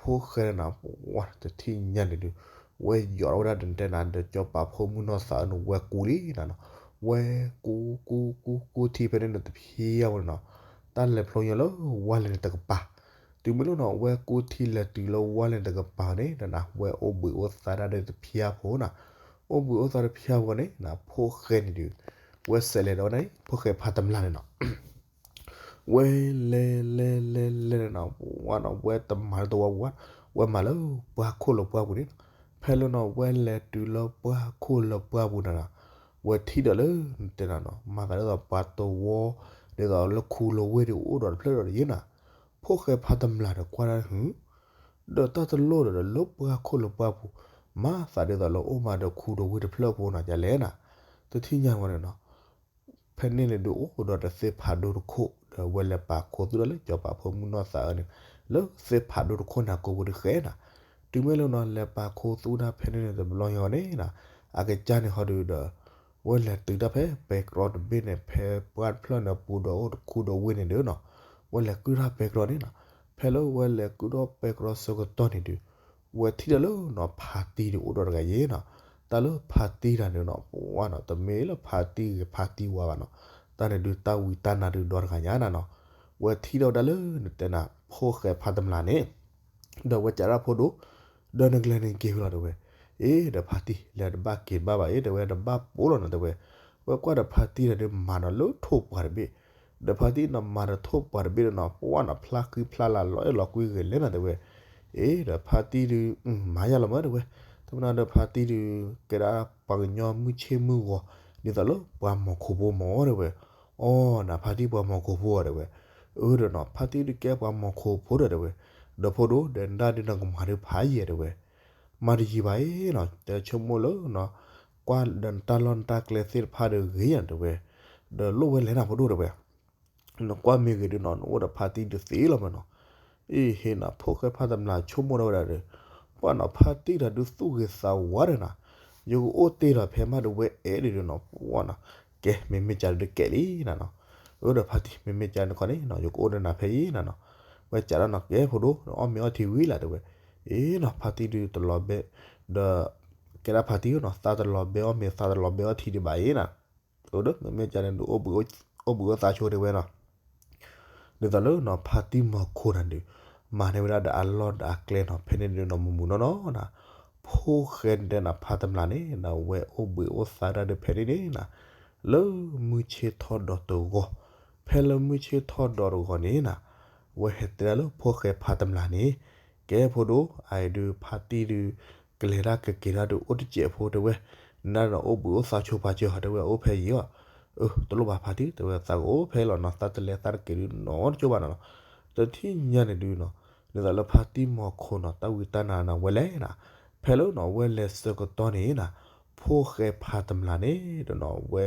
ဖိၣ်ဃဲနၤ ပဝဲတထံၣ်ညါန့ၣ်ဒုး ဝဲယိးထီၣ်ဝဲဒၣ်ဒီးနတဲနၤ ဒီးစီၤပၤဖိမုၣ်နီၢ်သးအၢန့ၣ် ဝဲကူလံနၤနီၤ, ဝဲကူကူကူကူထံဖဲန့ၣ်န့ၣ်တဖျါဝဲန့ၣ်နီၤ, တၢ်လဲၤဖျိညါလၢဝါလဲၣ်န့ၣ်တကပၤ, တုၤမ့ၢ်လၢနီၤ ဝဲကူထံလဲၤတုၤလၢဝါလဲၣ်န့ၣ်တကပၤန့ၣ်ဒီးနၤ ဝဲအိၣ်ဘှံးအိၣ်သါဒၣ်ဒီးတဖျါဖိနၤ, အိၣ်ဘှံးအိၣ်သါတဖျါဖိန့ၣ်နၤ ဖိၣ်ဃဲန့ၣ်ဒုး ဝဲစဲးလဲၤဒီးဝဲန့ၣ် ဖိၣ်ဃဲဖးတမျးန့ၣ်နီၤ ဝဲလဲၤလဲၤလဲၤလဲၤန့ၣ်နီၤ ဝဲနီၤ ဝဲတမၤလၢတဝါဝါ, ဝဲမၤလၢပှၢ်ခိၣ်လၢပှၢ်ပူၤန့ၣ်နီၤ, ဖဲလၢနီၤ ဝဲလဲၤတုၤလၢပှၢ်ခိၣ်လၢပှၢ်ပူၤန့ၣ်နီၤ, ဝဲထံၣ်ဒီးလၢနတဲနၤနီၤ မၤသးဒ်သိးပှၤတဝီ ဒ်သိးလၢခူလၢဝ့ၢ်ဒုးအိၣ်ဒီးတဖျၢၣ်ဒီးတယ့ၣ်နၤ, ဖိၣ်ဃဲဖးတမျးဒီးကွၢ်ဒၣ်ဟု ဒီးတၢ်တလိၣ်ဒီးလၢပှၢ်ခိၣ်လၢပှၢ်ပူၤ, မၤသးဒ်သိးလၢအိၣ်မးဒီးခူဒီးဝ့ၢ်တဖျၢၣ်ဖိနီၤ ယလဲၣ်နၤ, တထံၣ်ညါဝဲန့ၣ်နီၤ ဖဲန့ၣ်န့ၣ်ဒုးအိၣ်ဒီးတၢ်သ့ၣ်ဖးဒိၣ်တခိၣ် ဒီးဝဲလဲၤပာ်ခူသူၣ်ဒၣ်လၢစီၤပၤဖိမုၣ်နီၢ်သးအၢန့ၣ် လၢသ့ၣ်ဖးဒိၣ်တခိၣ်န့ၣ်ကိးပူၤတဃဲနၤ, တုၤမ့ၢ်လၢနီၤ လဲၤပာ်ခူသူၣ်ဒၣ်ဖဲန့ၣ်န့ၣ်တဘျီညါဝဲန့ၣ်နၤ, အကစၢ်န့ၣ်ဟီဒုးဒီး ဝဲလဲၤတုၤတၢ်ဖဲပဲတြီတဘ့ၣ်န့ၣ် ဖဲပှၢ်တဖျၢၣ်န့ၣ် ပူၤဒီးအိၣ်တခူဒီးဝ့ၢ်န့ၣ်ဒုးနီၤ, ဝဲလဲၤကုၢ်ထီၣ်ပဲတြီန့ၣ်နီၤ, ဖဲလၢဝဲလဲၤကုၢ်ထီၣ်ပဲတြီဆၢကတီၢ်န့ၣ်ဒုး ဝဲထံၣ်ဒီးလၢနီၤ ဖါတံၢ်ဒုးအိၣ်ဒီးတဂၤယ့ၣ်နီၤ, တၢ်လၢဖါတံၢ်တၢ်န့ၣ်နီၤ ပဝဲနီၤ တမ့ၢ်လၢဖါတံၢ်ဂ့ၤဖါတံၢ်ဝါဘၣ်နီၤ, တၢ်န့ၣ်ဒုးတၢ်ဝံတၢ်နါဒုးဒီတဂၤညါနၤနီၤ, ဝဲထံၣ်ဒီးဝဲဒၣ်လၢနတဲနၤ ဖိၣ်ဃဲဖးတမျးန့ၣ် ဒီးဝဲစံးဒၣ်ဖိဒိၣ်, ဒီးနကလဲၤန့ၣ်က့ၤဝဲလီၤတဲဝဲ, အ့ ဒီးဖါတံၢ် လဲၤတဘၣ်က့ၤတဘၣ်ဘၣ်အ့ တဲဝဲ တဘၣ်ပိာ်လီၤနီၤတဲဝဲ, ဝဲကွၢ်ဒီးဖါတံၢ်တၢ်ဒုးမၤဒီးလၢထိၣ်ပှၤတဘ့ၣ်, ဒီးဖါတံၢ်နီၤမၤဒီးထိၣ်ပှၤတဘ့ၣ်ဒီးနီၤ ပဝဲနီၤ ဖျါဃံဖျါလၤလီၤအဲၣ်လီၤကွံဂ့ၤလဲၣ်နီၤတဲဝဲ, အ့ ဒီးဖါတံၢ်ဒုး မၤယါလီၤမးတဲဝဲ, တမနၤဒီးဖါတံၢ်ဒုး ကဲဒၣ်ပှၤကညီမုၢ်ဆ့ၣ်မုၢ်ဂီၤ ဒ်သိးလၢပှၤမီၤခိၣ်ဖိမီၤတဲဝဲ, အီ နဖါတံၢ်ပှၤမီၤခိၣ်ဖိတဲဝဲ, အၢ ဒီးနီၤ ဖါတံၢ်ဒုးကဲပှၤမီၤခိၣ်ဖိဒီးတဲဝဲ, ဒီးဖိဒိၣ် ဒီးနဒၣ်ဒုးနကမၤဒုးဖးယံာ်တဲဝဲ, မၤတယံာ်ဘၣ်အ့နီၤ တဲဆိကမိၣ်လၢနီၤ, ကွၢ်ဒီးနတၢ်လီၢ်နတၢ်ကျဲသ့ၣ်တဖၣ်ဒီးဂ့ၤယါတဲဝဲ, ဒီးလိၣ်ဝဲလဲၣ်နၤဖိဒိၣ်တဲဝဲ နကွၢ်မ့ၢ်ဂ့ၤဒုးနီၤ နအိၣ်ဒီးဖါတံၢ်ဒုးသ့လီၤမးနီၤ, အ့ ဟ့ၣ်နၤ ဖိၣ်ဃဲဖးတမျးဆိကမိၣ်ဒီးဝဲဒၣ်ဒီး, ပှၢ်နီၤ ဖါတံၢ်တၢ်ဒုးသူၣ်ဂ့ၤသးဝါဒီးနၤ, ယကအိၣ်တ့ၢ်ဒီးဖဲမးဒုးဝဲအဲၣ်ဒုးနီၤ ပှၢ်နီၤ, ကဲ မ့မ့ၢ်ကၢ်ဒုးကဲလံနၤနီၤ, အၢ ဒီးဖါတံၢ် မ့မ့ၢ်ကၢ်န့ၣ်ခီန့ၣ်နီၤ ယကအိၣ်ဒီးနၤဖဲအံၤနၤနီၤ, ဝဲစံးဒၣ်နီၤ ကဲဖိဒိၣ် အီၣ်မ့ၤအီထံဝံၤလၢ်တဲဝဲ, အ့နီၤ ဖါတံၢ်ဒုးတလီၤဘဲ, ဒီး ကဲဒၣ်ဖါတံၢ်နီၤ သးတလီၤဘဲအီၣ်မ့ၤ သးတလီၤဘဲအီထံဒံးဘၣ်အံၤနၤ, အၢ ဒီးမ့မ့ၢ်ကၢ်န့ၣ်ဒုး အိၣ်ဘှံးအိၣ်သါဆိတဲဝဲနီၤ ဒ်သိးလၢနီၤ ဖါတံၢ်မီၤခိၣ်နၤဒုး, မၤန့ၢ်ဝဲဒၣ်ဒီးအလီၢ်ဒီးအကျဲနီၤ ဖဲန့ၣ်ဒုးနီၤ မုၢ်မုၢ်နီၢ်နီၢ်နၤ, ဖိၣ်ဃဲတဲနၤ ဖါတမျးန့ၣ်နၤ ဝဲအိၣ်ဘှံးအိၣ်သါဒၣ်ဒီးဖဲန့ၣ်န့ၣ်နၤ, လၢမုၢ်ဆ့ၣ်ထီၣ်ဒီးတဂီၤ, ဖဲလၢမုၢ်ဆ့ၣ်ထီၣ်ဒီးတဂီၤန့ၣ်နၤ, ဝဲဟဲတဲဒၣ်လၢဖိၣ်ဃဲဖါတမျးန့ၣ်, ကဲဖိဒိၣ် အအံၤဒုး ဖါတံၢ်ဒုး ကလဲၤတၢ်ကက့ၤတၢ်ဒုးအိၣ်တစဲးဖိတဲဝဲ, နဒၣ်ဒီးအိၣ်ဘှံးအိၣ်သါဆိပာ်စၢၤဟီတဲဝဲ အိၣ်ဖဲယံၤအီၤ, အၢ တလိၣ်ဘၣ်ဖါတံၢ် တဲဝဲ သးကအိၣ်ဖဲလီၤနီၤ သးတလဲၤသးတက့ၤဒုးနီတကၠိဘၣ်နီၤနီၤ, တထံၣ်ညါန့ၣ်ဒုးနီၤ, ဒ်သိးလၢဖါတံၢ်မီၤခိၣ်နီၤ တၢ်ဝံတၢ်နါနၤဝဲလဲၣ်နၤ, ဖဲလၢနီၤ ဝဲလဲၤဆၢကတီၢ်န့ၣ်နၤ, ဖိၣ်ဃဲဖါတမျးန့ၣ်ဒီးနီၤ ဝဲ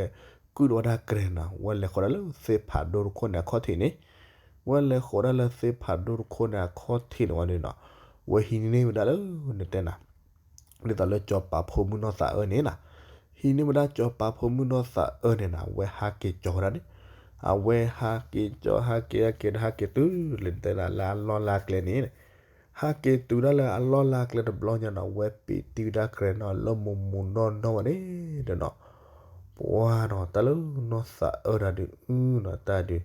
ကုၣ်တဝဲဒၣ်ကြဲးနီၤ, ဝဲလဲၤဃီၤဒၣ်လၢသ့ၣ်ဖးဒိၣ်တခိၣ်န့ၣ်အခီၣ်ထံးန့ၣ်, ဝဲလဲၤဃီၤဒၣ်လၢသ့ၣ်ဖးဒိၣ်တခိၣ်န့ၣ်အခီၣ်ထံးန့ၣ်ဝံၤန့ၣ်နီၤ, ဝဲဟံးန့ၢ်ဝဲဒၣ်လၢ နတဲနၤ ဒ်သိးလၢစီၤပၤဖိမုၣ်နီၢ်သးအၢန့ၣ်နီၤ, ဟံးန့ၢ်ဝဲဒၣ်စီၤပၤဖိမုၣ်နီၢ်သးအၢန့ၣ်နီၤ, အဝဲဟးက့ၤကၠီၤဝဲဒၣ်န့ၣ်, အဝဲဟးက့ၤကၠီၤ ဟးက့ၤ ဟဲက့ၤဒီး ဟးက့ၤတုၤလၢနတဲနၤလၢအလီၢ်လၢအကျဲန့ၣ်, ဟးက့ၤတုၤဒၣ်လၢအလီၢ်လၢအကျဲတဘျီညါနီၤ, ဝဲပ့ၤတံၢ်ဝဲဒၣ်ကြဲးနီၤ လၢမိၢ်မိၢ်နီၢ်နီၢ်ဝဲန့ၣ်ဒီးနီၤ, ပှၤနီၤ တၢ်လၢနီၢ်သးအၢတၢ်ဒုး အုနီၤ တၢ်ဒုး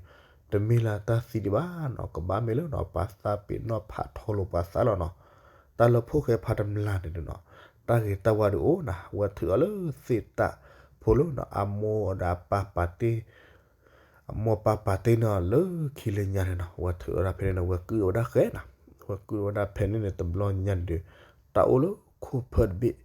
တမ့ၢ်လၢတၢ်သံဒံးဘၣ်နီၤ, ကဘၣ်မ့ၢ်လၢနီၤ ပှၤသးပ့ၤနီၣ်ဖးထီလိာ်ပှၤသးလီၤနီၤ, တၢ်လၢဖိၣ်ဃဲဖးတမျးန့ၣ်ဒုးနီၤ, တၢ်ဂ့ၤတၢ်ဝါဒုးအိၣ်နၤ, ဝဲထုးအီၤလၢသ့ၣ်တၢ်ဖိလၢနီၤ အမိၢ်ဒီးအပၢ်ပာ်တ့ၢ် အမိၢ်ပၢ်ပာ်တ့ၢ်န့ၣ်လၢခံလၢညါန့ၣ်နီၤ, ဝဲထုးအီၤဒၣ်ဖဲန့ၣ်န့ၣ် ဝဲကုၣ်အီၤဝဲဒၣ်ဃဲနီၤ, ဝဲကုၣ်အီၤဝဲဒၣ်ဖဲန့ၣ်န့ၣ် တဘျီညါန့ၣ်ဒုး တၢ်အိၣ်လၢခိၣ်ဖၢတဘ့ၣ်,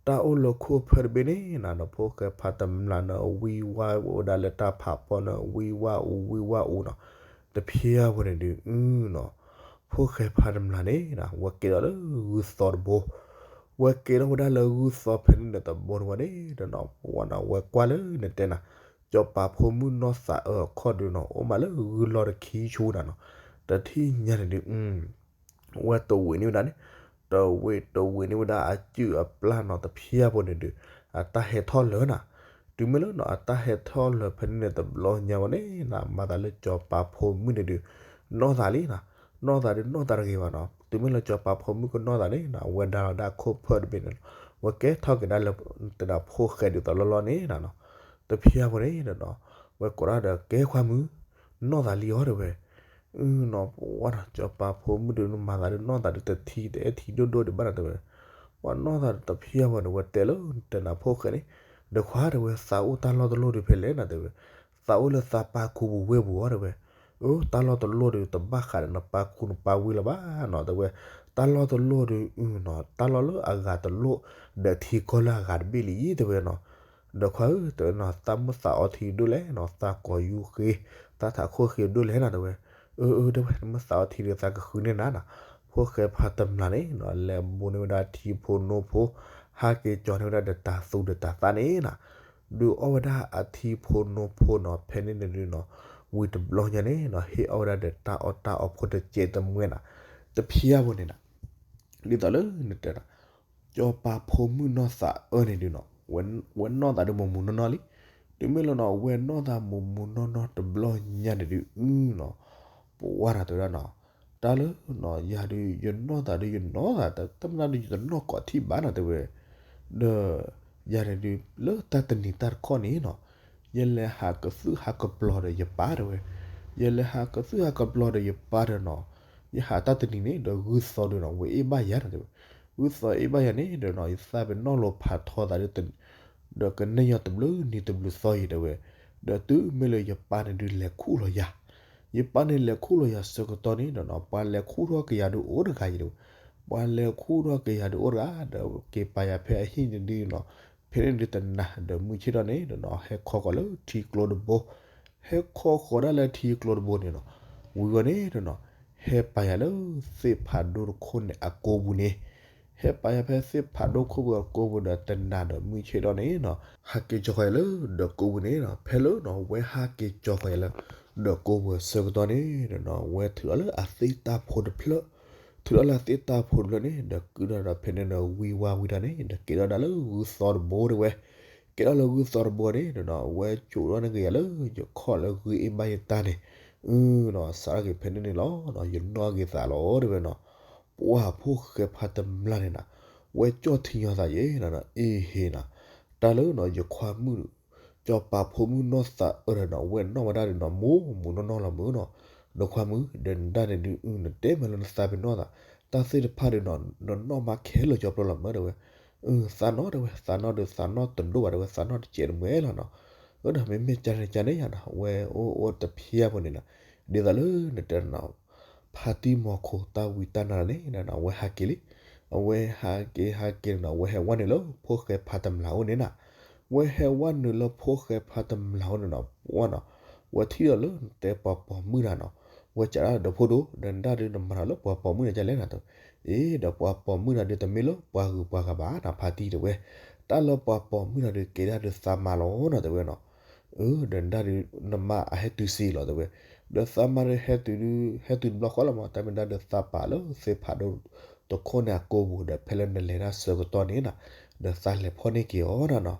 တၢ်အိၣ်လၢခိၣ်ဖၢတဘ့ၣ်န့ၣ်နီၤ ဒီးဖိၣ်ဃဲဖးတမျးန့ၣ် ဝံဝါဝဲဒၣ်လၢတၢ်ဖးပီၣ်န့ၣ် ဝံဝါအူ ဝံဝါအူနီၤ, တဖျါဝဲန့ၣ်ဒုး အုနီၤ, ဖိၣ်ဃဲဖးတမျးန့ၣ်နီၤ ဝဲကဲထီၣ်လၢဂုၢ်သီတဘိ ဝဲကဲထီၣ်ဝဲဒၣ်လၢဂုၢ်သီဖဲန့ၣ်န့ၣ်တဘိန့ၣ်ဝဲန့ၣ်ဒီးနီၤ, ပှၤနီၤ ဝဲကွၢ်လၢနတဲနၤ စီၤပၤဖိမုၣ်နီၢ်သးအၢအခီၣ်ဒုးနီၤ အိၣ်မးလၢဂုၢ်လီၢ်တခံဆူနၤနီၤ, တထံၣ်ညါန့ၣ်ဒုး ဝဲတဝံးန့ၢ်ဝဲဒၣ်န့ၣ်, တဝံး တဝံးန့ၢ်ဝဲဒၣ်အစုၣ်အပျၢ်နီၤ တဖျါဖိန့ၣ်ဒုး အတၢ်ဟဲထီၣ်လၢာ်နၤ, တုၤမ့ၢ်လၢနီၤ အတၢ်ဟဲထီၣ်လၢာ်ဖဲန့ၣ်န့ၣ်တဘျီညါဝဲန့ၣ်နီၤ မၤသးလၢစီၤပၤဖိမုၣ်န့ၣ်ဒုး နီၢ်သးလံနီၤ, နီၢ်သးဒုးနီၢ်သးတဂ့ၤဘၣ်နီၤ, တုၤမ့ၢ်လၢစီၤပၤဖိမုၣ်ကနီၢ်သးန့ၣ်နီၤ ဝဲဒါလီၤဒၣ်ခိၣ်ဖၢတဘ့ၣ်န့ၣ်နီၤ, ဝဲကဲထီၣ်က့ၤဒၣ်လၢ တဒၣ်ဖိၣ်ဃဲဒုးသိးလီၢ်လီၢ်န့ၣ်နီၤ, တဖျါဖိန့ၣ်ဒီးနီၤ, ဝဲကိးဒၣ်ဒီးကဲခွါမုၣ် နီၢ်သးလံအီၤတဲဝဲ, အုနီၤ ပှၤနီၤ စီၤပၤဖိမုၣ်ဒုးမၤသးဒုးနီၢ်သးဒုးတထံတအဲၣ်ထံဒိၣ်ဒိၣ်ဒံးဘၣ်နီၤတဲဝဲ, ပှၤနီၢ်သးတဖျါဖိန့ၣ် ဝဲတဲလၢတနၤဖိၣ်ဃဲန့ၣ်, ဒီးခွါတဲဝဲ သးအိၣ်တၢ်လီၢ်တလီၢ်ဒုးဖဲလဲၣ်နီၤတဲဝဲ, သးအိၣ်လၢသးပၢ်ခူပူၤဝ့ၢ်ပူၤအီၤတဲဝဲ, အၢ တၢ်လီၢ်တလီၢ်ဒုးတဘၣ်ဃးဒီးနပၢ်ခူနပၢ်ဝ့ၢ်လၢၤဘၣ်နီၤတဲဝဲ, တၢ်လီၢ်တလီၢ်ဒုး အုနီၤ တၢ်လီၢ်လၢအဂၤတလီၢ် ဒီးထံကီၢ်လၢအဂၤတဘ့ၣ်လံတဲဝဲနီၤ, ဒီးခွါဧၢ တဲဝဲနီၤ သးမ့ၢ်သးအီထံဒိၣ်လဲၣ်နီၤ သးကိးယူၤဃ့ သးထးခိၣ်ဃ့ဒိၣ်လဲၣ်နီၤတဲဝဲ, အၢ အၢ တဲဝဲ နမ့ၢ်သးအီထံဒုးသးကဃုန့ၢ်နၤနီၤ, ဖိၣ်ဃဲဖးတမျးန့ၣ်နီၤ လဲၤဘိးန့ၢ်ဝဲဒၣ်ထံဖိနိဖိ ဟးက့ၤကၠီၤန့ၢ်ဝဲဒၣ်ဒီးတၤသူဒီးတၤသၣ်န့ၣ်နီၤ, ဒုးအီၣ်ဝဲဒၣ်အထံဖိနိဖိနီၤ ဖဲန့ၣ်န့ၣ်ဒုးနီၤ, ဝံၤတဘျီညါန့ၣ်နီၤ ဟ့ၣ်အီၣ်ဝဲဒၣ်ဒီးတၢ်အီၣ်တၢ်အီဖိတစဲးတမှဲနီၤ, တဖျါဖိန့ၣ်နီၤ ဒ်သိးလၢနတဲနီၤ စီၤပၤဖိမုၣ်နီၢ်သးအၢန့ၣ်ဒုးနီၤ, ဝဲနီၢ်သးဒုးမိၢ်မူးနီၢ်နီၢ်လံ, တုၤမ့ၢ်လၢနီၤ ဝဲနီၢ်သးမိၢ်မူးနီၢ်နီၢ်တဘျီညါန့ၣ်ဒုး အုနီၤ, ပဝါနီၤတဲဝဲဒၣ်နီၤ, တၢ်လၢနီၤ ယၤဒုး ယနီၢ်သးဒုး ယနီၢ်သး တၢ်မနုၤဒုး ယတနီၢ်ကိးထံၣ်ဘၣ်နီၤတဲဝဲ, ဒီး ယၤန့ၣ်ဒုး လၢတၢ်တနံၤတၢ်တခီန့ၣ်နီၤ, ယလဲၤဟးကသုၣ်ဟးကပျီၤဒီးယပၢ်တဲဝဲ, ယလဲၤဟးကသုၣ်ဟးကပျီၤဒီးယပၢ်ဒီးနီၤ, ယဟးတၢ်တနံၤန့ၣ် ဒီးဂုၢ်သီဒုးနီၤ ဝဲအ့ၣ်ဘၣ်ယၤနီၤတဲဝဲ, ဂုၢ်သီအ့ၣ်ဘၣ်ယၤန့ၣ်ဒီးနီၤ ယသးပ့ၤနီၣ်လိာ်ဖးထီသးဒုး ဒီးကနဲၣ်ညီတဘျုးနံၤတဘျုးသီအံၤတဲဝဲ, ဒီးတုၤမ့ၢ်လၢယပၢ်န့ၣ်ဒုးလဲၤခူၣ်လီၤယၤ, ယပၢ်န့ၣ်လဲၤခူၣ်လီၤယၤဆၢကတီၢ်န့ၣ်ဒီးနီၤ ပှၤလဲၤခူၣ်ထီၣ်က့ၤယၤဒုးအိၣ်တဂၤအံၤတဲဝဲ, ပှၤလဲၤခူၣ်ထီၣ်က့ၤယၤဒုးအိၣ်တဂၤ ဒီးက့ၤပာ်ယၤဖဲအဟံၣ်န့ၣ်ဒုးနီၤ, ဖဲန့ၣ်ဒုးတနၤဒီးမုၢ်ဆ့ၣ်ထီၣ်န့ၣ်ဒီးနီၤ ဟဲခီဃီၤလၢထံကျိတဘိ ဟဲခီဃီၤဒၣ်လၢထံကျိတဘိန့ၣ်နီၤ, ဝံၤဝဲန့ၣ်ဒီးနီၤ, ဟဲပာ်ယၤလၢသ့ၣ်ဖးဒိၣ်တခိၣ်န့ၣ်အကိပူၤန့ၣ်, ဟဲပာ်ယၤဖဲသ့ၣ်ဖးဒိၣ်ခိၣ်ပူၤအကိပူၤဒီးတနၤဒီးမုၢ်ဆ့ၣ်ထီၣ်န့ၣ်နီၤ, ဟးက့ၤကၠီၤဃီၤယၤလၢဒီးကိပူၤန့ၣ်နီၤ, ဖဲလၢနီၤ ဝဲဟးက့ၤကၠီၤဃီၤယၤလၢဒီးကိပူၤအဆၢကတီၢ်န့ၣ်ဒီးနီၤ ဝဲထုးအီၤလၢအသ့ၣ်တၢ်ဖိတဖျၢၣ် ထုးထီၣ်လၢအသ့ၣ်တၢ်ဖိတဖျၢၣ်န့ၣ် ဒီးကုၢ်ထီၣ်ဒီးဖဲန့ၣ်ဒီးဝံၤဝါဝံၤတၢ်န့ၣ် ဒီးကဲထီၣ်ဒၣ်လၢဂုၢ်သီတဘိတဲဝဲ, ကဲထီၣ်လၢဂုၢ်သီတဘိန့ၣ်ဒီးနီၤ ဝဲကိးထီၣ်န့ၢ်က့ၤယၤလၢယခီၣ်လၢဂုၢ်အ့ၣ်ဘၣ်ယတၢ်န့ၣ်, အုနီၤ စးထီၣ်က့ၤဖဲန့ၣ်န့ၣ်လီၤနီၤ ယနီၣ်က့ၤသးလီၤတဲဝဲနီၤ, ပှၤဖိၣ်ဃဲဖးတမျးန့ၣ်နီၤ, ဝဲကၠီၣ်ထံညီသးယဲနီၤ အ့ဟ့နီၤ, တၢ်လၢနီၤ ယခွါမုၣ် စီၤပၤဖိမုၣ်နီၢ်သးအၢဒီးနီၤ ဝဲနီၣ်ဝဲဒၣ်ဒီးနီၤ မိၢ်မိၢ်နီၢ်နီၢ်လီၤမုၢ်နီၤ, ဒီးခွါမုၣ် ဒီးနဒၣ်န့ၣ်ဒုး နတဲမ့ၢ်လၢနသးပ့ၤနီၣ်သး, တၢ်သ့ၣ်တဖၣ်ဒီးနီၤ နနီၣ်မးခဲလၢာ်ကၠီဖျိလီၤမုၢ်တဲဝဲ, သးနီၣ်တဲဝဲ သးနီၣ်ဒီးသးနီၣ်တဒိၣ်ဘၣ်တဲဝဲ သးနီၣ်တစဲးတမှဲလီၤနီၤ, အၢဒီးမ့မ့ၢ်ကန့ၣ်ကန့ၣ်ယၤနီၤ ဝဲအိၣ်အိၣ်တဖျါဖိန့ၣ်နီၤ, ဒ်သိးလၢနတဲနီၤ ဖါတံၢ်မီၤခိၣ်တၢ်ဝံတၢ်နါန့ၣ်နီၤ အဝဲဟးက့ၤလံ, အဝဲဟးက့ၤဟးက့ၤန့ၣ်နီၤ အဝဲဟဲဝဲနုာ်လၢဖိၣ်ဃဲဖးတမျးအိၣ်န့ၣ်နီၤ, ဝဲဟဲဝဲနုာ်လၢဖိၣ်ဃဲဖးတမျးအိၣ်န့ၣ်နီၤ ပှၤနီၤ, ဝဲထံၣ်ဒီးလၢနတဲပှၤပိာ်မုၣ်တၢ်နီၤ, ဝဲစံးဒၣ်ဒီးဖိဒိၣ် ဒီးနဒၣ်ဒုးနမၤတၢ်လၢပှၤပိာ်မုၣ်န့ၣ်ဒ်လဲၣ်နီၤ, အ့ ဒီးပှၤပိာ်မုၣ်တၢ်ဒုးတမ့ၢ်လၢပှၤဂုၤပှၤဂၤဘၣ်နီၤ ဖါတံၢ်တဲဝဲ, တၢ်လၢပှၤပိာ်မုၣ်တၢ်ဒုးကဲဒၣ်ဒုးသးမၤလီၤနီၤတဲဝဲနီၤ, အၢ ဒီးနဒါဒုး နမါအဟဲတုၤစ့ၢ်လီၤတဲဝဲ, ဒီးသးမါဒီးဟဲတုၤဒုး ဟဲတုၤတဘျီဃီလီၤမး တၢ်မ့ၢ်ဒါဒီးသးပာ်လၢသ့ၣ်ဖးဒိၣ်တခိၣ်န့ၣ်အကိပူၤ ဒီးဖဲလၢနလဲၤတၢ်ဆၢကတီၢ်န့ၣ်နီၤ, ဒီးသးလဲၤဖီၣ်န့ၢ်က့ၤအီၤနီၤနီၤ,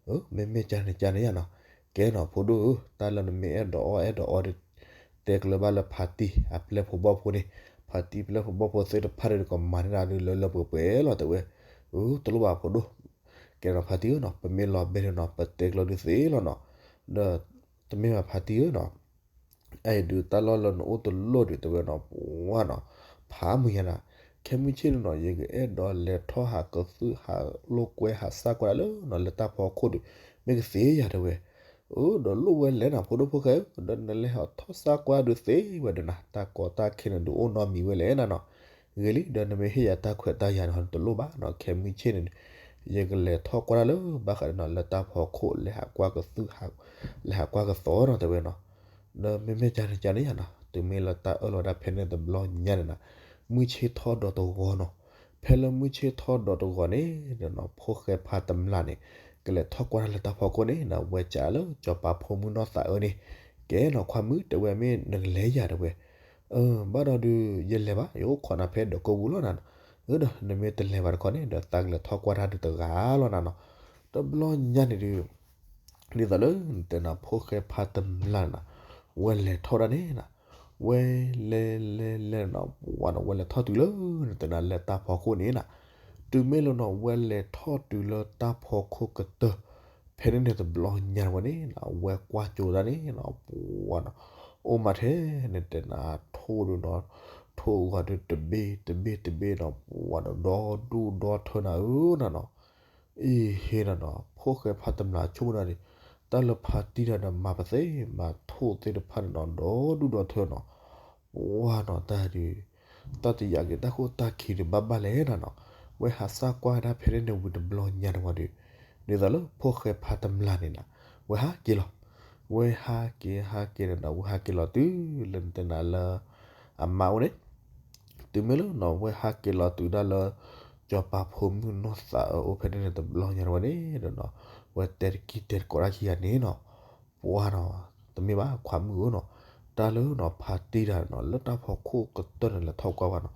အၢ မ့မ့ၢ်ကန့ၣ်ကန့ၣ်ယါနီၤ, ကဲနီၤ ဖိဒိၣ်ဧၢ တၢ်လၢနမ့ၢ်အဲၣ်ဒိးအီၣ်အဲၣ်ဒိးအီဒီး တဲကျၢၤဘၣ်လၢဖါတံၢ်အပျဲၢ်ဖိဘီၣ်ဖိန့ၣ်, ဖါတံၢ်ပျဲၢ်ဖိဘီၣ်ဖိသ့ၣ်တဖၣ်န့ၣ်ဒီးကမၤန့ၢ်ဒၣ်ဒုးလၢလၢပှဲၤပှဲၤလီၤတဲဝဲ, အၢ တလိၣ်ဘၣ်ဖိဒိၣ်, ကဲနီၤဖါတံၢ်ဧၢနီၤ ပမ့ၢ်လီၤဘဲန့ၣ်နီၤ ပတဲကျၢၤဒုးသ့လီၤနီၤ, ဒီး တမ့ၢ်ဘၣ်ဖါတံၢ်ဧၢနီၤ အဲၣ်ဒုးတၢ်လီၢ်လၢနအိၣ်တလိၣ်ဒုးတဲဝဲနီၤ ပှၤနီၤ, ဖးမုၢ်ယါနီၤ, ခဲမုၢ်ဆ့ၣ်န့ၣ်နီၤ ယကအဲၣ်ဒိးလဲၤထီၣ်ဟးကသုၣ်ဟးလိာ်ကွဲဟးဆါကွၢ်ဒၣ်လၢနီၤ လၢတၢ်ဖီခိၣ်ဒုး မ့ၢ်ကသ့ယၤတဲဝဲ, အၢ ဒီးလိၣ်ဝဲလဲၣ်နီၤ ဖိဒိၣ်ဖိၣ်ဃဲဧၢ, ဒီးနလဲၤဟးထီၣ်ဆါကွၢ်ဒုးသ့ဝဲဒီးနီၤ တၢ်ကီတၢ်ခဲန့ၣ်ဒုးအိၣ်နီတမံၤဝဲလဲၣ်နီၤနီၤ, ဂ့ၤလံ ဒီးနမ့ၢ်ဟ့ၣ်ယၤတၢ်ခွဲးတၢ်ယာ်န့ၣ် တလိၣ်ဘၣ်နီၤ ခဲမုၢ်ဆ့ၣ်န့ၣ် ယကလဲၤထီၣ်ကွၢ်ဒၣ်လၢဘၣ်ဃးဒီးနီၤ လၢတၢ်ဖီခိၣ် လဲၤဟးကွၢ်ကသုၣ် လဲၤဟးကွၢ်ကသီနီၤတဲဝဲနီၤ, ဒီးမ့မ့ၢ်ကန့ၣ်ကန့ၣ်ယါနီၤ တုၤမ့ၢ်လၢတၢ်အၢၣ်လီၤဒၣ်ဖဲန့ၣ်တဘျီညါန့ၣ်နီၤ, မုၢ်ဆ့ၣ်ထီၣ်ဒီးတဂီၤနီၤ, ဖဲလၢမုၢ်ဆ့ၣ်ထီၣ်ဒီးတဂီၤန့ၣ်နီၤ ဖိၣ်ဃဲဖါတမျၢ်န့ၣ် ကလဲၤထီၣ်ကွၢ်တၢ်လၢတၢ်ဖီခိၣ်န့ၣ်နီၤ ဝဲကးလၢစီၤပၤဖိမုၣ်နီၢ်သးအၢန့ၣ်, ကဲနီၤ ခွါမုၣ်တဲဝဲမ့ၢ်နကလဲၤယၤတဲဝဲ, အၢ ဘၣ်ဒီးဒုး ယလဲၤဘၣ် ယအိၣ်ခိးနၤဖဲဒီးကိးပူၤလီၤနၤနီၤ, အၢ ဒီးနမ့ၢ်တလဲၤဘၣ်တခီန့ၣ် ဒီးသးကလဲၤထီၣ်ကွၢ်တၢ်ဒုးတဂၤလီၤနၤနီၤ, တဘျီညါန့ၣ်ဒုး ဒ်သိးလၢနတဲနၤ ဖိၣ်ဃဲဖါတမျၢ်နၤ, ဝဲလဲၤထီၣ်ဒၣ်န့ၣ်နၤ, ဝဲလဲၤလဲၤလဲၤနီၤ ပှၤနီၤ ဝဲလဲၤထီၣ်တုၤလၢနတဲနၤလၢတၢ်ဖီခိၣ်န့ၣ်နၤ, တုၤမ့ၢ်လၢနီၤ ဝဲလဲၤထီၣ်တုၤလၢတၢ်ဖီခိၣ်ကတၢၢ်, ဖဲန့ၣ်န့ၣ်တဘျီညါဝဲန့ၣ်နၤ ဝဲကွၢ်ကၠိဒၣ်န့ၣ်နီၤ ပှၤနီၤ, အိၣ်မးထဲ နတဲနၤထိၣ်ဒုးနီၤ, ထိၣ်ဂီၤဒုးတဘ့ၣ်တဘ့ၣ်တဘ့ၣ်နီၤ ပှၤနီၤ ဒီဒူၣ်ဒီထၢနၤဧၢနၤနီၤ အံၤဟ့နၤနီၤ ဖိၣ်ဃဲဖါတမျၢ်ဆိကမိၣ်နၤန့ၣ်, တၢ်လၢဖါတံၢ်တၢ်ဒီးမၤပသ့မၤထိၣ်သ့ၣ်တဖၣ်န့ၣ်နီၤ ဒီဒူၣ်ဒီထၢနီၤ, ပှၤနီၤတၢ်ဒုး, တၢ်တယာ်က့ၤတၢ်ခိၣ်တၢ်ခံးဒုးဘၣ်ဘၣ်လဲၣ်နၤနီၤ, ဝဲဟးစၢ်ကွၢ်ဝဲဒၣ်ဖဲန့ၣ်န့ၣ်ဝံၤတဘျီညါန့ၣ်ဝံၤဒီး, ဒ်သိးလၢဖိၣ်ဃဲဖါတမျၢ်န့ၣ်နၤ, ဝဲဟးက့ၤလီၤ, ဝဲဟးက့ၤဟးက့ၤန့ၣ်နီၤ ဝဲဟးက့ၤလီၤတုၤလၢနတဲနၤလၢ အမါအိၣ်န့ၣ် တုၤမ့ၢ်လၢနီၤ ဝဲဟးက့ၤလီၤတုၤဒၣ်လၢ စီၤပၤဖိမုၣ်နီၢ်သးအၢအိၣ်ဖဲန့ၣ်န့ၣ်တဘျီညါဝဲန့ၣ်ဒီးနီၤ, ဝဲတဲတကံၢ်တဲတကိးတၢ်ခံဂၤန့ၣ်နီၤ, ပှၤနီၤ, တမ့ၢ်ဘၣ်ခွါမုၣ်ဧၢနီၤ, တၢ်လၢနီၤ ဖါတံၢ်တၢ်နီၤ လၢတၢ်ဖီခိၣ်ကတၢၢ်န့ၣ် လဲၤထီၣ်ကွၢ်ဘၣ်နီၤ,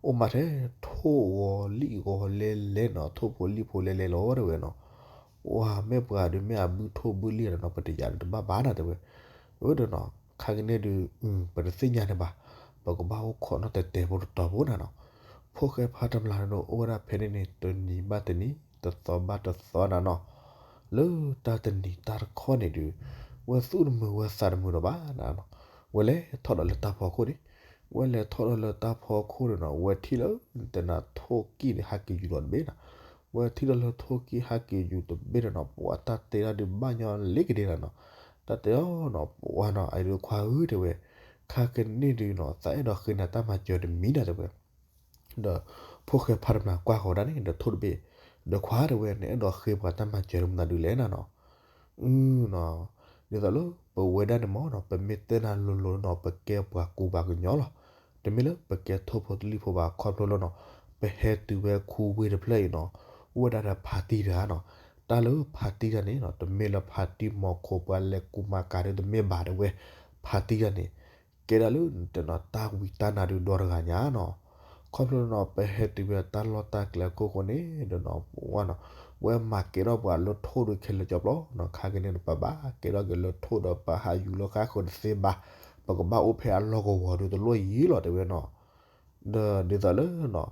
အိၣ်မးထဲ ထိၣ်ဂီၤလံၣ်ဂီၤလဲလဲနီၤ ထိၣ်ဖိလံၣ်ဖိလဲလဲလီၤတဲဝဲနီၤ, ပှၤမ့ၢ်ပှၤဒုးမ့ၢ်အဘုထိၣ်ဘုလံၣ်နီၤ ပတယာ်ဒုးတဘၣ်ဘၣ်နီၤတဲဝဲ အၢဒီးနီၤ ခါကန့ၣ်ဒုး ပတသ့ၣ်ညါန့ၣ်ဘၣ်, ပကဘၣ်အိၣ်ခိးနီၢ်တဲတဲဖိတတီၤဖိနၤနီၤ, ဖိၣ်ဃဲဖါတမျၢ်န့ၣ်ဒီး အိၣ်ဝဲဒၣ်ဖဲန့ၣ်န့ၣ် တနံၤဘၣ်တနံၤ တသီဘၣ်တသီနၤနီၤ, လၢတၢ်တနံၤတၢ်တခီန့ၣ်ဒုး ဝဲသူၣ်တမုာ်ဝဲသးတမုာ်ဒီးဘၣ်နၤနီၤ, ဝဲလဲၤထီၣ်ဒီးလၢတၢ်ဖီခိၣ်န့ၣ်, ဝဲလဲၤထီၣ်ဒီးလၢတၢ်ဖီခိၣ်န့ၣ်နီၤ ဝဲထံၣ်လၢ တနၤထိၣ်ကံၢ်န့ၣ်ဟးက့ၤယူၤလီၤတဘ့ၣ်နၤ, ဝဲထံၣ်လၢလၢထိၣ်ကံၢ်ဟးက့ၤယူၤတဘ့ၣ်န့ၣ်နီၤ ပှၤတၢ်တဲဒၣ်ဒုးဘၣ်ညီလ့ကဒ့နၤနီၤ, တၢ်တဲအီၤနီၤ ပှၤနီၤ အအံၤဒုးခွါဧၢတဲဝဲ, ခါကန့ၣ်ဒုးနီၤ သးအဲၣ်ဒိးဃ့နၤတၢ်မၤစၢၤတမံၤနၤတဲဝဲ, ဒီးဖိၣ်ဃဲဖါတမျၢ်ကွၢ်ဃီၤဒၣ်န့ၣ် ဒီးထိၣ်တဘ့ၣ်, ဒီးခွါတဲဝဲ နအဲၣ်ဒိးဃ့ပှၤတၢ်မၤစၢၤတမံၤနၤဒုးလဲၣ်နၤနီၤ, ဒ်သိးလၢပဝဲဒၣ်န့ၣ်မ့ၢ်နီၤ ပမ့ၢ်တဲနၤလိၤလိၤနီၤ ပကဲပှၤကူပှၤကညီလီၤ, တမ့ၢ်လၢပကဲထိၣ်ဖိတလံၣ်ဖိဘၣ်ခီဖျိလၢနီၤ, ပဟဲတုၤဝဲခူဝ့ၢ်တဖျၢၣ်အံၤနီၤ, အိၣ်ဝဲဒၣ်ဒီးဖါတံၢ်တဂၤနီၤ, တၢ်လၢဖါတံၢ်တၢ်န့ၣ်နီၤ တမ့ၢ်လၢဖါတံၢ်မီၤခိၣ်ပှၤလဲၤကူမၤကၤဒုးတမ့ၢ်ဘၣ်တဲဝဲ, ဖါတံၢ်တၢ်န့ၣ် ကဲဒၣ်လၢနတဲနီၤ တၢ်ဝံတၢ်နါဒုးဒီတဂၤညါနီၤ, ခီဖျိနီၤ ပဟဲတုၤဝဲတၢ်လီၢ်တၢ်ကျဲအခိၣ်ဃိန့ၣ်ဒီးနီၤ ပှၤနီၤ ဝဲမၤကဲထီၣ်ပှၤလၢထိၣ်ဒုးခဲလၢာ်ကၠီပျီနီၤ, ခါကန့ၣ်ဒီး ပဘၣ်ကဲထီၣ်က့ၤလၢထိၣ်ဒီးပဟးယူၤလၢဃါဃၢၤတသ့ဘၣ်, ပကဘၣ်အိၣ်ဖဲအလီၢ်ကဝီၤဒုးတလိၣ်အံၤလီၤတဲဝဲနီၤ, ဒီးဒ်သိးလၢနီၤ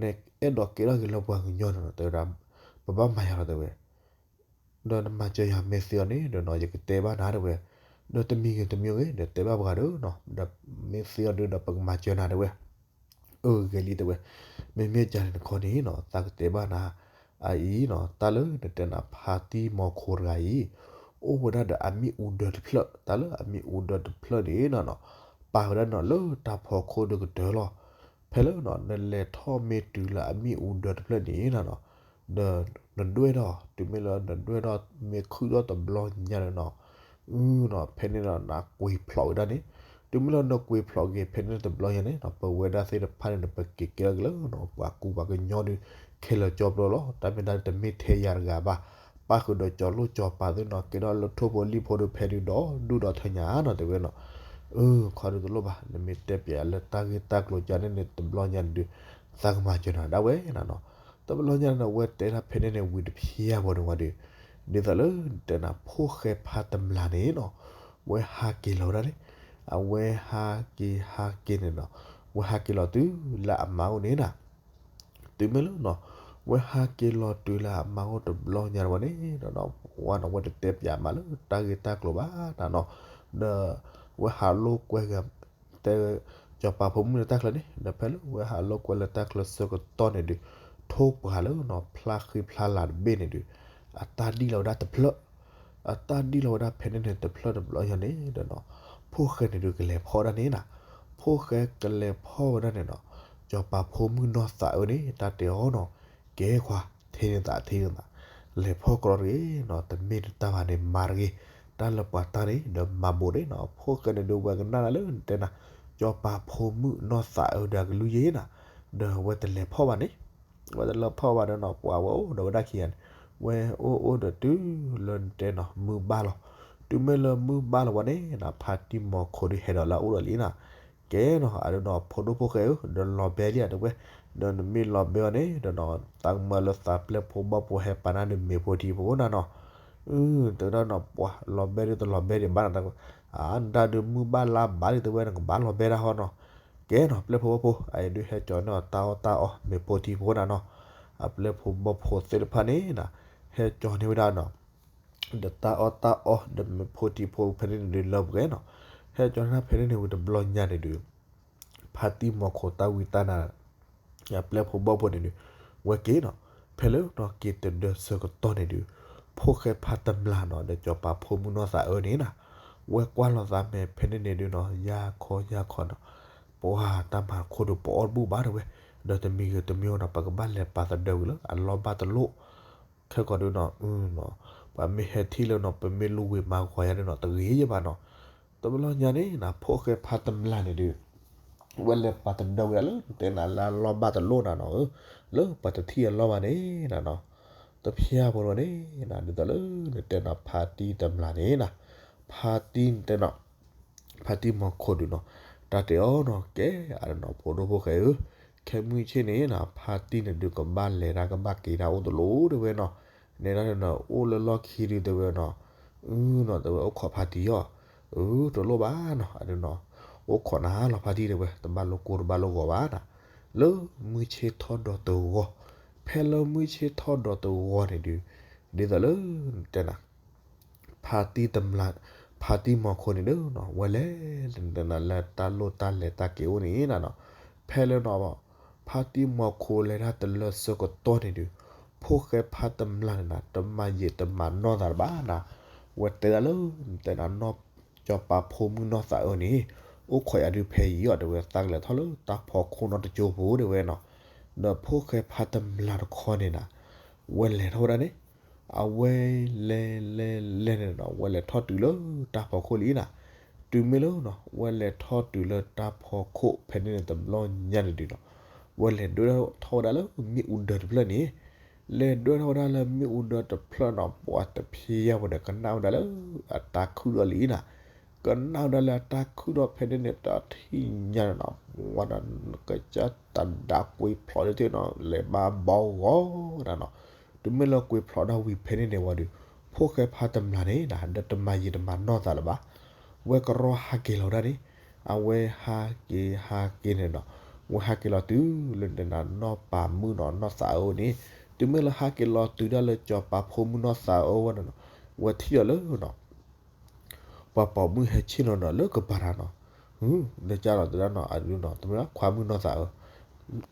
နအဲၣ်ဒိးကဲထီၣ်က့ၤလၢပှၤကညီနီၤ တဲဝဲဒၣ်, ပဘၣ်မၤယၤလီၤတဲဝဲ ဒီးနမၤစၢၤယၤမ့ၢ်သ့အီၤန့ၣ်ဒီးနီၤ ယကတဲဘၣ်နၤတဲဝဲ, ဒီးတမံၤဂ့ၤတမံၤဂ့ၤ ဒီးတဲဘၣ်ပှၤဒီးနီၤ ဒီးမ့ၢ်သ့အီၤဒုးဒီးပကမၤစၢၤနၤတဲဝဲ, အၢ ဂ့ၤလံတဲဝဲ, မ့မ့ၢ်ကန့ၣ်တခီန့ၣ်နီၤ သးကတဲဘၣ်နၤ, အအံၤနီၤ တၢ်လၢနတဲနၤဖါတံၢ်မီၤခိၣ်တဂၤအံၤ, အိၣ်ဝဲဒၣ်ဒီးအမ့ၣ်အူဒၢတဖျၢၣ် တၢ်လၢအမ့ၣ်အူဒၢတဖျၢၣ်န့ၣ်နီၤနီၤ, ပာ်ဝဲဒၣ်နီၤလၢတၢ်ဖီခိၣ်ဒုးကတၢၢ်လီၤ, ဖဲလၢနီၤ နလဲၤထီၣ်မ့ၢ်တုၤလၢအမ့ၣ်အူဒၢတဖျၢၣ်န့ၣ်နီၤနီၤ, ဒီးနဒွဲၣ်ထီၣ် တုၤမ့ၢ်လၢနဒွဲၣ်ထီၣ်မ့ၢ်ခုၣ်ထီၣ်တဘျီညါန့ၣ်နီၤ, အုနီၤ ဖဲန့ၣ်နီၤ နကွ့ၤဖျိးဝဲဒၣ်န့ၣ်, တုၤမ့ၢ်လၢနကွ့ၤဖျိးက့ၤဖဲန့ၣ်တဘျီညါန့ၣ်နီၤ ပဝဲဒၣ်သ့ၣ်တဖၣ်န့ၣ် ပက့ၤကဲထီၣ်က့ၤလၢနီၤ ပှၤကူပှၤကညီဒုး ခဲလၢာ်ကၠီပျီလီၤ, တၢ်မ့ၢ်ဒၣ်တမ့ၢ်ထဲယၤတဂၤဘၣ်, ပၣ်ဃုာ်ဒီးကၠီၤလိၣ်ကၠီၤပၤသ့ၣ်နီၤ ကဲထီၣ်လၢထိၣ်ဖိလံၣ်ဖိဒီး ဖဲဒုးဒီးဒူၣ်ဒီးထၢညါနီၤ တဲဝဲနီၤ. အၢ ခီဒုးတလိၣ်ဘၣ် နမ့ၢ်တဲပၠးလၢတၢ်ဂ့ၢ်တၢ်ကျိၤကန့ၣ်န့ၣ် တဘျီညါန့ၣ်ဒုး သးကမၤစၢၤနၤဒၣ်ဝဲနီၤနီၤ. တဘျီညါန့ၣ် အဝဲတဲဒၣ်ဖဲန့ၣ်န့ၣ် ဝံၤတဖျၢၣ်ဖိန့ၣ်ဝံၤဒီး ဒ်သိးလၢတဲနၤ ဖိၣ်ဃဲဖါတမျၢ်န့ၣ်နီၤ ဝဲဟးက့ၤလီၤဝဲဒၣ်န့ၣ် အဝဲဟးက့ၤဟးက့ၤန့ၣ်နီၤ ဝဲဟးက့ၤလီၤတုၤလၢအမါအိၣ်န့ၣ်နီၤ. တုၤမ့ၢ်လၢနီၤ ဝဲဟးက့ၤလီၤတုၤလၢအမါအိၣ်တဘျီညါဝဲန့ၣ်နီၤ ဝဲနီၤ ဝဲတတဲပၠးမးလၢတၢ်ဂ့ၢ်တၢ်ကျိၤဘၣ်နီၤနီၤ. ဒီးဝဲဟးလိာ်ကွဲဂၤ တဲ ကၠီၤပၤဖိမုၣ်န့ၣ်တၢ်ချၢန့ၣ် ဒီးဖဲလၢဝဲဟးလိာ်ကွဲလၢတၢ်ချၢဆၢကတီၢ်န့ၣ်ဒုး ထိၣ်ပှၢ်လၢနီၤ ဖျါဃံဖျါလၤတဘ့ၣ်န့ၣ်ဒုး အတၢ်ဒံၣ်လီၤဝဲဒၣ်တဖျၢၣ် အတၢ်ဒံၣ်လီၤဝဲဒၣ်ဖဲန့ၣ်န့ၣ် တဖျၢၣ်တဘျီညါန့ၣ်ဒီးနီၤ ဖိၣ်ဃဲန့ၣ်ဒုးကလဲၤဖီၣ်ဒၣ်န့ၣ်နီၤ. ဖိၣ်ဃဲကလဲၤဖီၣ်ဝဲဒၣ်န့ၣ်နီၤ ကၠီၤပၤဖိမုၣ်နီၢ်သးအၢန့ၣ် တၢ်တဲအီၤနီၤ ကဲခွါ ထံၣ်န့ၢ်သး ထံၣ်န့ၢ်သး လဲၤဖီၣ်ကြီတဂ့ၤနီၤ တမ့ၢ်တတၢ်ဘၣ်န့ၣ် မၤတဂ့ၤ တၢ်လၢပှၤတၢ်န့ၣ် ဒီးမၤဘူးန့ၣ်နီၤ. ဖိၣ်ဃဲန့ၣ်ဒုးဝဲကနၣ်ဒၣ်လၢတဲနၤ ကၠီၤပၤဖိမုၣ်နီၢ်သးအၢဒီးအကလုၢ်ယ့ၢ်နီၤ ဒီးဝဲတလဲၤဖီၣ်ဘၣ်န့ၣ် ဝဲတလဲၤဖီၣ်ဘၣ်ဒီးနီၤ ပှၤဝဲအိၣ်ဒီးဝဲဒၣ်ခံဂၤန့ၣ် ဝဲအိၣ်အိၣ်ဒီးတုၤလၢတဲနီၤ မုၢ်ဘၣ်လီၤ. တုၤမ့ၢ်လၢမုၢ်ဘၣ်လီၤဝဲန့ၣ်နီၤ ဖါတံၢ်မီၤခိၣ်ဒုးဟဲဒီးလၢအအိၣ်ဒီးလံနီၤ ကဲနီၤ အဒုးနီၤ ဖိဒိၣ်ဖိၣ်ဃဲဧၢ ဒီးလီၤဘဲလံဧါတဲဝဲ ဒီးနမ့ၢ်လီၤဘဲအီၤန့ၣ်ဒီးနီၤ သးကမၢလၢသးပျဲၢ်ဖိဘီၣ်ဖိဟဲပာ်နၤဒီးမ့ၤဖိထံဖိနီၤနီၤ တဲဝဲဒၣ်နီၤ ပှၤလီၤဘဲဒုးတလီၤဘဲဒံးဘၣ်နီၤ အဒၣ်ဒုးမုၢ်ဘၣ်လါဘၣ်ဒံးတဲဝဲ နကဘၣ်လီၤဘဲဒၣ်ဟီနီၤ ကဲနီၤ ပျဲၢ်ဖိဘီၣ်ဖိ အအံၤဒုးဟဲကၠီၤန့ၢ်အီၤတၢ်အီၣ်တၢ်အီ မ့ၤဖိထံဖိနီၤနီၤ အပျဲၢ်ဖိဘီၣ်ဖိသ့ၣ်တဖၣ်န့ၣ်နီၤ ဟဲကၠီၤန့ၢ်ဝဲဒၣ်နီၤ ဒီးတၢ်အီၣ်တၢ်အီ ဒီးမ့ၤဖိထံဖိဖဲန့ၣ်န့ၣ်ဒုးလၢပှဲၤနီၤ ဟဲကၠီၤန့ၢ်ဖဲန့ၣ်န့ၣ်ဝံၤတဘျီညါန့ၣ်ဒုး ဖါတံၢ်မီၤခိၣ်တၢ်ဝံတၢ်နါ အပျဲၢ်ဖိဘီၣ်ဖိန့ၣ်ဒုး ဝဲက့ၤနီၤ ဖဲလၢနီၤက့ၤတဒၢဆၢကတီၢ်န့ၣ်ဒုး ဖိၣ်ဃဲဖါတမျၢ်နီၤ ဒီးကၠီၤပၤဖိမုၣ်နီၢ်သးအၢန့ၣ်နီၤ ဝဲကွၢ်လီၤသးမဲာ်ဖဲန့ၣ်န့ၣ်ဒုးနီၤ ယါခီယါခီနီၤ ပှၤတၢ်မၤခိၣ်ဒုးပအီၣ်တဘူၣ်ဘၣ်တဲဝဲ ဒီးတမံၤဂ့ၤတမံၤဂ့ၤနီၤ ပကဘၣ်လဲၤပာ်သဒၢဝံၤလၢအလီၢ်ဘၣ်တလိၣ် ခဲကီးဒုးနီၤ ပှၤမ့ၢ်ဟဲထံၣ်လၢနီၤ ပမ့ၢ်လူၤဝံၤမၤဂီၤယၤဒုးနီၤ တဂ့ၤယဲဘၣ်နီၤ တဘျီညါန့ၣ်နီၤ ဖိၣ်ဃဲဖါတမျၢ်န့ၣ်ဒုး ဝဲလဲၤပာ်သဒၢဝံၤဒၣ်လၢတဲနၤလၢအလီၢ်ဘၣ်တလိၣ်နၤနီၤ လၢပှၤတထံၣ်အလီၢ်ဘၣ်န့ၣ်နၤနီၤ တဖျါဖိလီၤန့ၣ်နၤ ဒ်သိးလၢနတဲနီၤ ဖါတံၢ်တမျၢ်န့ၣ်နၤ ဖါတံၢ်တဲနီၤ ဖါတံၢ်မီၤခိၣ်ဒုးနီၤ တၢ်တဲအီၤနီၤ ကဲအဒုးနီၤ ဖိဒိၣ်ဖိၣ်ဃဲဧၢ ခဲမုၢ်ဆ့ၣ်န့ၣ်နီၤ ဖါတံၢ်န့ၣ်ဒုးကဘၣ်လဲၤတၢ်ကဘၣ်က့ၤတၢ်အိၣ်တလိၣ်တဲဝဲနီၤ နဲဒၣ်နီၤ အိၣ်လၢလီၢ်ခံဒုးတဲဝဲနီၤ အနီၤ တဲဝဲအိၣ်ခိးဖါတံၢ်အီၤ အၢ တလိၣ်ဘၣ်နီၤ အဒုးနီၤ အိၣ်ခိးနၤလီၤဖါတံၢ်တဲဝဲ တဘၣ်လိၣ်ကိၢ်တဘၣ်လိၣ်ဂီၤဘၣ်နီၤ လၢမုၢ်ဆ့ၣ်ထီၣ်ဒီးတဂီၤ ဖဲလၢမုၢ်ဆ့ၣ်ထီၣ်ဒီးတဂီၤန့ၣ်ဒုး ဒ်သိးလၢ တဲနၤ ဖါတံၢ်တမျၢ် ဖါတံၢ်မီၤခိၣ်န့ၣ်ဒုးနီၤ ဝဲလဲၤ တဲနၤလၢတၢ်လိၣ်တၢ်လဲၤတၢ်က့ၤအိၣ်န့ၣ်နၤနီၤ ဖဲလၢနီၤ ဖါတံၢ်မီၤခိၣ်လဲၤတၢ်တလၢဆၢကတီၢ်န့ၣ်ဒုး ဖိၣ်ဃဲဖါတမျၢ်န့ၣ်နၤ တမၤယံာ်တမၤနီၢ်သးလၢၤဘၣ်နၤ ဝဲတဲဒၣ်လၢ တဲနၤနီၤ ကၠီၤပၤဖိမုၣ်နီၢ်သးအၢန့ၣ် အိၣ်ခိးယၤဒုးဖဲအံၤအီၤတဲဝဲ သးကလဲၤထီၣ်လၢတၢ်ဖီခိၣ်နီတကၠိပူၤတဲဝဲနီၤ ဒီးဖိၣ်ဃဲဖါတမျၢ်တခီန့ၣ်နၤ ဝဲလဲၤထီၣ်ဝဲဒၣ်န့ၣ် အဝဲလဲၤလဲၤလဲၤန့ၣ်နီၤ ဝဲလဲၤထီၣ်တုၤလၢတၢ်ဖီခိၣ်လံနၤ တုၤမ့ၢ်လၢနီၤ ဝဲလဲၤထီၣ်တုၤလၢတၢ်ဖီခိၣ်ဖဲန့ၣ်န့ၣ်တဘျီညါန့ၣ်ဒုးနီၤ ဝဲလဲၤဒွဲၣ်ထီၣ်ဝဲဒၣ်လၢမ့ၣ်အူဒၢတဖျၢၣ်န့ၣ် လဲၤဒွဲၣ်ထီၣ်ဝဲဒၣ်လၢမ့ၣ်အူဒၢတဖျၢၣ်နီၤ ပှၤတဖျါဖိန့ၣ် ကနၣ်ဝဲဒၣ်လၢအတၢ်ခုၣ်ဒီးလံနၤ ကနၣ်ဝဲဒၣ်လၢအတၢ်ခုၣ်ဒီးဖဲန့ၣ်န့ၣ် တထံၣ်ညါန့ၣ်နီၤ ဝဲဒၣ်ကစၢ်တဒါကွံာ်ဖျိးဒၣ်သ့ၣ်နီၤ လဲၤဘၣ်ဘီဂီၤနၤနီၤ တုၤမ့ၢ်လၢကွံာ်ဖျိးဒၣ်ဝံၤဖဲန့ၣ်န့ၣ်ဝံၤဒီး ဖိၣ်ဃဲဖါတမျၢ်န့ၣ်နၤ ဒီးတမၤယံာ်တမၤနီၢ်သးလၢၤဘၣ် ဝဲကရီဟးက့ၤလီၤဝဲဒၣ်န့ၣ် အဝဲဟးက့ၤဟးက့ၤန့ၣ်နီၤ ဝဲဟးက့ၤလီၤတုၤလၢန့ၣ်နၤ နီၢ်ပၤမုၣ်နီၤ နီၢ်သးအၢန့ၣ် တုၤမ့ၢ်လၢဟးက့ၤလီၤတုၤဒၣ်လၢကၠီၤပၤဖိမုၣ်နီၢ်သးအၢဝဲန့ၣ်နီၤ ဝဲထံၣ်ဒီးလၢနီၤ ပှၤပိာ်မုၣ်ဟဲဆ့ၣ်နီၤဒီးလၢကပၤတၢ်နီၤ ဒ်ကၢ်လီၤတဲဒၣ်နီၤ အဒုနီၤ တမ့ၢ်ခွါမုၣ်နီၢ်သးအၢ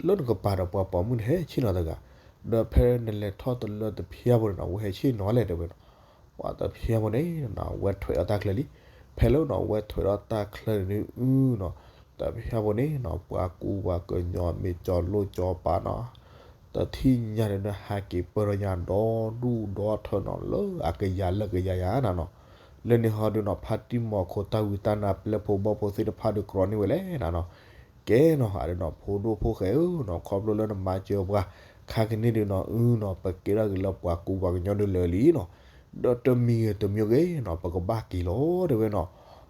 လၢနကပၤဒီးပှၤပိာ်မုၣ်န့ၣ်ဟဲဆ့ၣ်နီၤတဂၤ ဒီးဖဲနလဲၤထီၣ်တလၢတဖျါဖိန့ၣ်နီၤ ဝဲဟဲဆ့ၣ်နီၤလဲၣ်တဲဝဲနီၤ ပှၤတဖျါဖိန့ၣ်နီၤ ဝဲထွဲးဒီးတၢ်ချၢလံ ဖဲလၢနီၤ ဝဲထွဲးဒီးတၢ်ချၢန့ၣ်အုနီၤ တဖျါဖိန့ၣ်နီၤ ပှၤကူပှၤကညီမ့ၢ်ကၠီၤလိၣ်ကၠီၤပၤနီၤ တထံၣ်ညါန့ၣ်ဒီး ဟးက့ၤပၢၢ်ဒီးညါဒီဒူၣ်ဒီထၢနီၤ လၢအကယၤလၢကယၤယၤနၤနီၤ လၢန့ၣ်ဟီဒုနီၤ ဖါတံၢ်မီၤခိၣ်တၢ်ဝံတၢ်နါပျဲၢ်ဖိဘီၣ်ဖိသ့ၣ်တဖၣ်ဒုးကြီန့ၢ်ဝဲလဲၣ်နၤနီၤ ကဲနီၤ အဒုနီၤ ဖိဒိၣ်ဖိၣ်ဃဲဧၢနီၤ ခီဖျိလၢနမၤစၢၤပှၤ ခါကန့ၣ်ဒုးနီၤ အုနီၤ ပကဲထီၣ်က့ၤလၢပှၤကူပှၤကညီဒုးလၢာ်လံနီၤ, ဒီးတမံၤဂ့ၤတမံၤဂ့ၤနီၤ ပကဘၣ်က့ၤလီၤတဲဝဲနီၤ,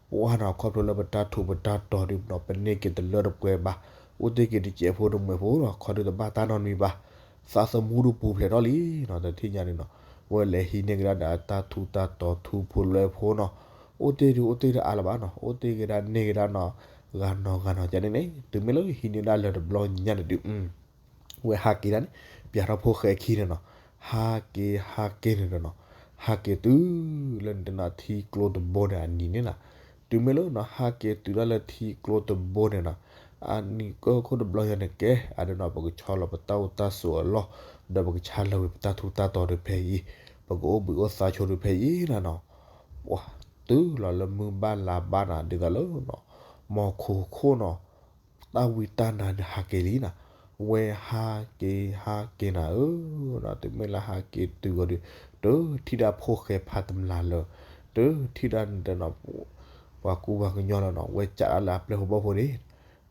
ပှၤနီၤ ခီဖျိလၢပတၢ်ထူးပတၢ်တီၤဒုးနီၤ ပန့ၢ်က့ၤတလၢတပှဲၤဘၣ်, အိၣ်တ့ၢ်က့ၤတစဲးဖိတမှဲၤဖိနီၤ ခီဒုးတဘၣ်တၢ်နီတမံၤဘၣ်, သးသမူဒုးပူၤဖျဲးထီၣ်လံနီၤ, တထံၣ်ညါဒုးနီၤ, ဝဲလဲၤဟံးန့ၢ်ကဒါဒီးတၢ်ထူးတၢ်တီၤထူဖိလွဲဖိနီၤ, အိၣ်တ့ၢ်ဒုးအိၣ်တ့ၢ်တအါလၢၤဘၣ်နီၤ, အိၣ်တ့ၢ်က့ၤဒၣ်န့ၢ်က့ၤဒၣ်နီၤ, ဂၤနီၤဂၤနီၤကန့ၣ်န့ၣ် တုၤမ့ၢ်လၢဟံးန့ၢ်ဒၣ်လၢၤတဘျီညါန့ၣ်ဒုး ဝဲဟးက့ၤဒၣ်န့ၣ် ပျးထီၣ်ဖိၣ်ဃဲခံန့ၣ်နီၤ, ဟးက့ၤဟးက့ၤန့ၣ်ဒီးနီၤ, ဟးက့ၤတုၤလၢနတဲနၤထံကျိတဘိန့ၣ်အနံၤန့ၣ်နီၤ, တုၤမ့ၢ်လၢနီၤ ဟးက့ၤတုၤဒၣ်လၢထံကျိတဘိန့ၣ်နီၤ, အနံၤကီၢ်ခိၣ်တဘျီညါန့ၣ်ကဲ အဒုးနီၤ ပကဆီလီၤပတၢ်အိၣ်တၢ်ဆိးအလီၢ်, ဒီးပကဆါလီၤဝံၤပတၢ်ထူးတၢ်တီၤဒုးဖဲအံၤ, ပကအိၣ်ဘှံးအိၣ်သါဆိဒုးဖဲအံၤနီၤနီၤ, ပှၤတုၤလီၤလၢမုၢ်ဘၣ်လါဘၣ်နီၤ ဒ်သိးလၢနီၤ, မီၤခိၣ်ခိၣ်နီၤ တၢ်ဝံတၢ်နါဒုးဟးက့ၤလံနီၤ, ဝဲဟးက့ၤဟးက့ၤနၤဧၢ, တုၤမ့ၢ်လၢဟးက့ၤတုၤဂီၤဒုး, တထံၣ်ဒၣ်ဖိၣ်ဃဲဖးတမျးလၢၤ, တထံၣ်ဒၣ်တဲနၤ, ပှၤကူပှၤကညီလၢၤနီၤ ဝဲကးဒၣ်လၢအပျဲၢ်ဖိဘီၣ်ဖိန့ၣ်,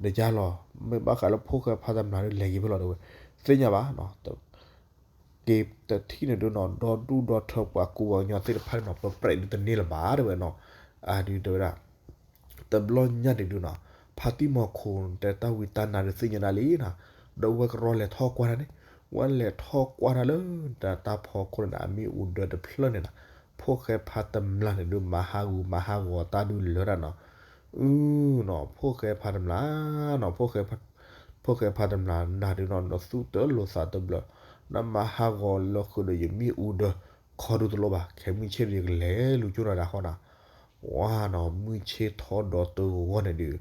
ဒီးယါလီၤ, မ့ၢ်ဘၣ်ဃးလၢဖိၣ်ဃဲဖးတမျးဒုးလဲၤက့ၤဖဲလဲၣ်တဲဝဲ, သ့ၣ်ညါဘၣ်နီၤ က့ၤတထံၣ်န့ၣ်ဒုးနီၤ ဒီဒူၣ်ဒီထၢပှၤကူပှၤကညီသ့ၣ်တဖၣ်န့ၣ်နီၤ ပပြဲးဒုးတန့ၢ်လၢၤဘၣ်တဲဝဲနီၤ, အဒုးတဲဝဲဒၣ် တဘျီညါန့ၣ်ဒုးနီၤ, ဖါတံၢ်မီၤခိၣ်တဲတၢ်ဝံတၢ်နါဒုးသ့ၣ်ညါဒၣ်လံနီၤ, ဒီးဝဲကရီလဲၤထီၣ်ကွၢ်တၢ်န့ၣ်, ဝဲလဲၤထီၣ်ကွၢ်တၢ်လၢ တၢ်ဖီခိၣ်န့ၣ်ဒီး အမ့ၣ်အူဒၢတဖျၢၣ်န့ၣ်နီၤ, ဖိၣ်ဃဲဖးတမျးန့ၣ်ဒုး မၤဟးဂူာ်မၤဟးဂီၤတၢ်ဒုးလၢၤတၢ်နီၤ, အုနီၤ ဖိၣ်ဃဲဖးတမျးနီၤ, ဖိၣ်ဃဲဖးတမျးနၤဒုးနီၤ နသူၣ်တလိာ်သးတဘျၢၣ်, နမၤဟးဂီၤလၢဃုာ်ဒီးယမ့ၣ်အူဒၢ ခီဒုးတလိၣ်ဘၣ်, ခဲမုၢ်ဆ့ၣ်ဒုးယကလဲၤလူၤကၠိနၤဒၣ်ဃီနီၤ, ဝါနီၤ မုၢ်ဆ့ၣ်ထီၣ်ဒီးတဂီၢ်န့ၣ်ဒုး,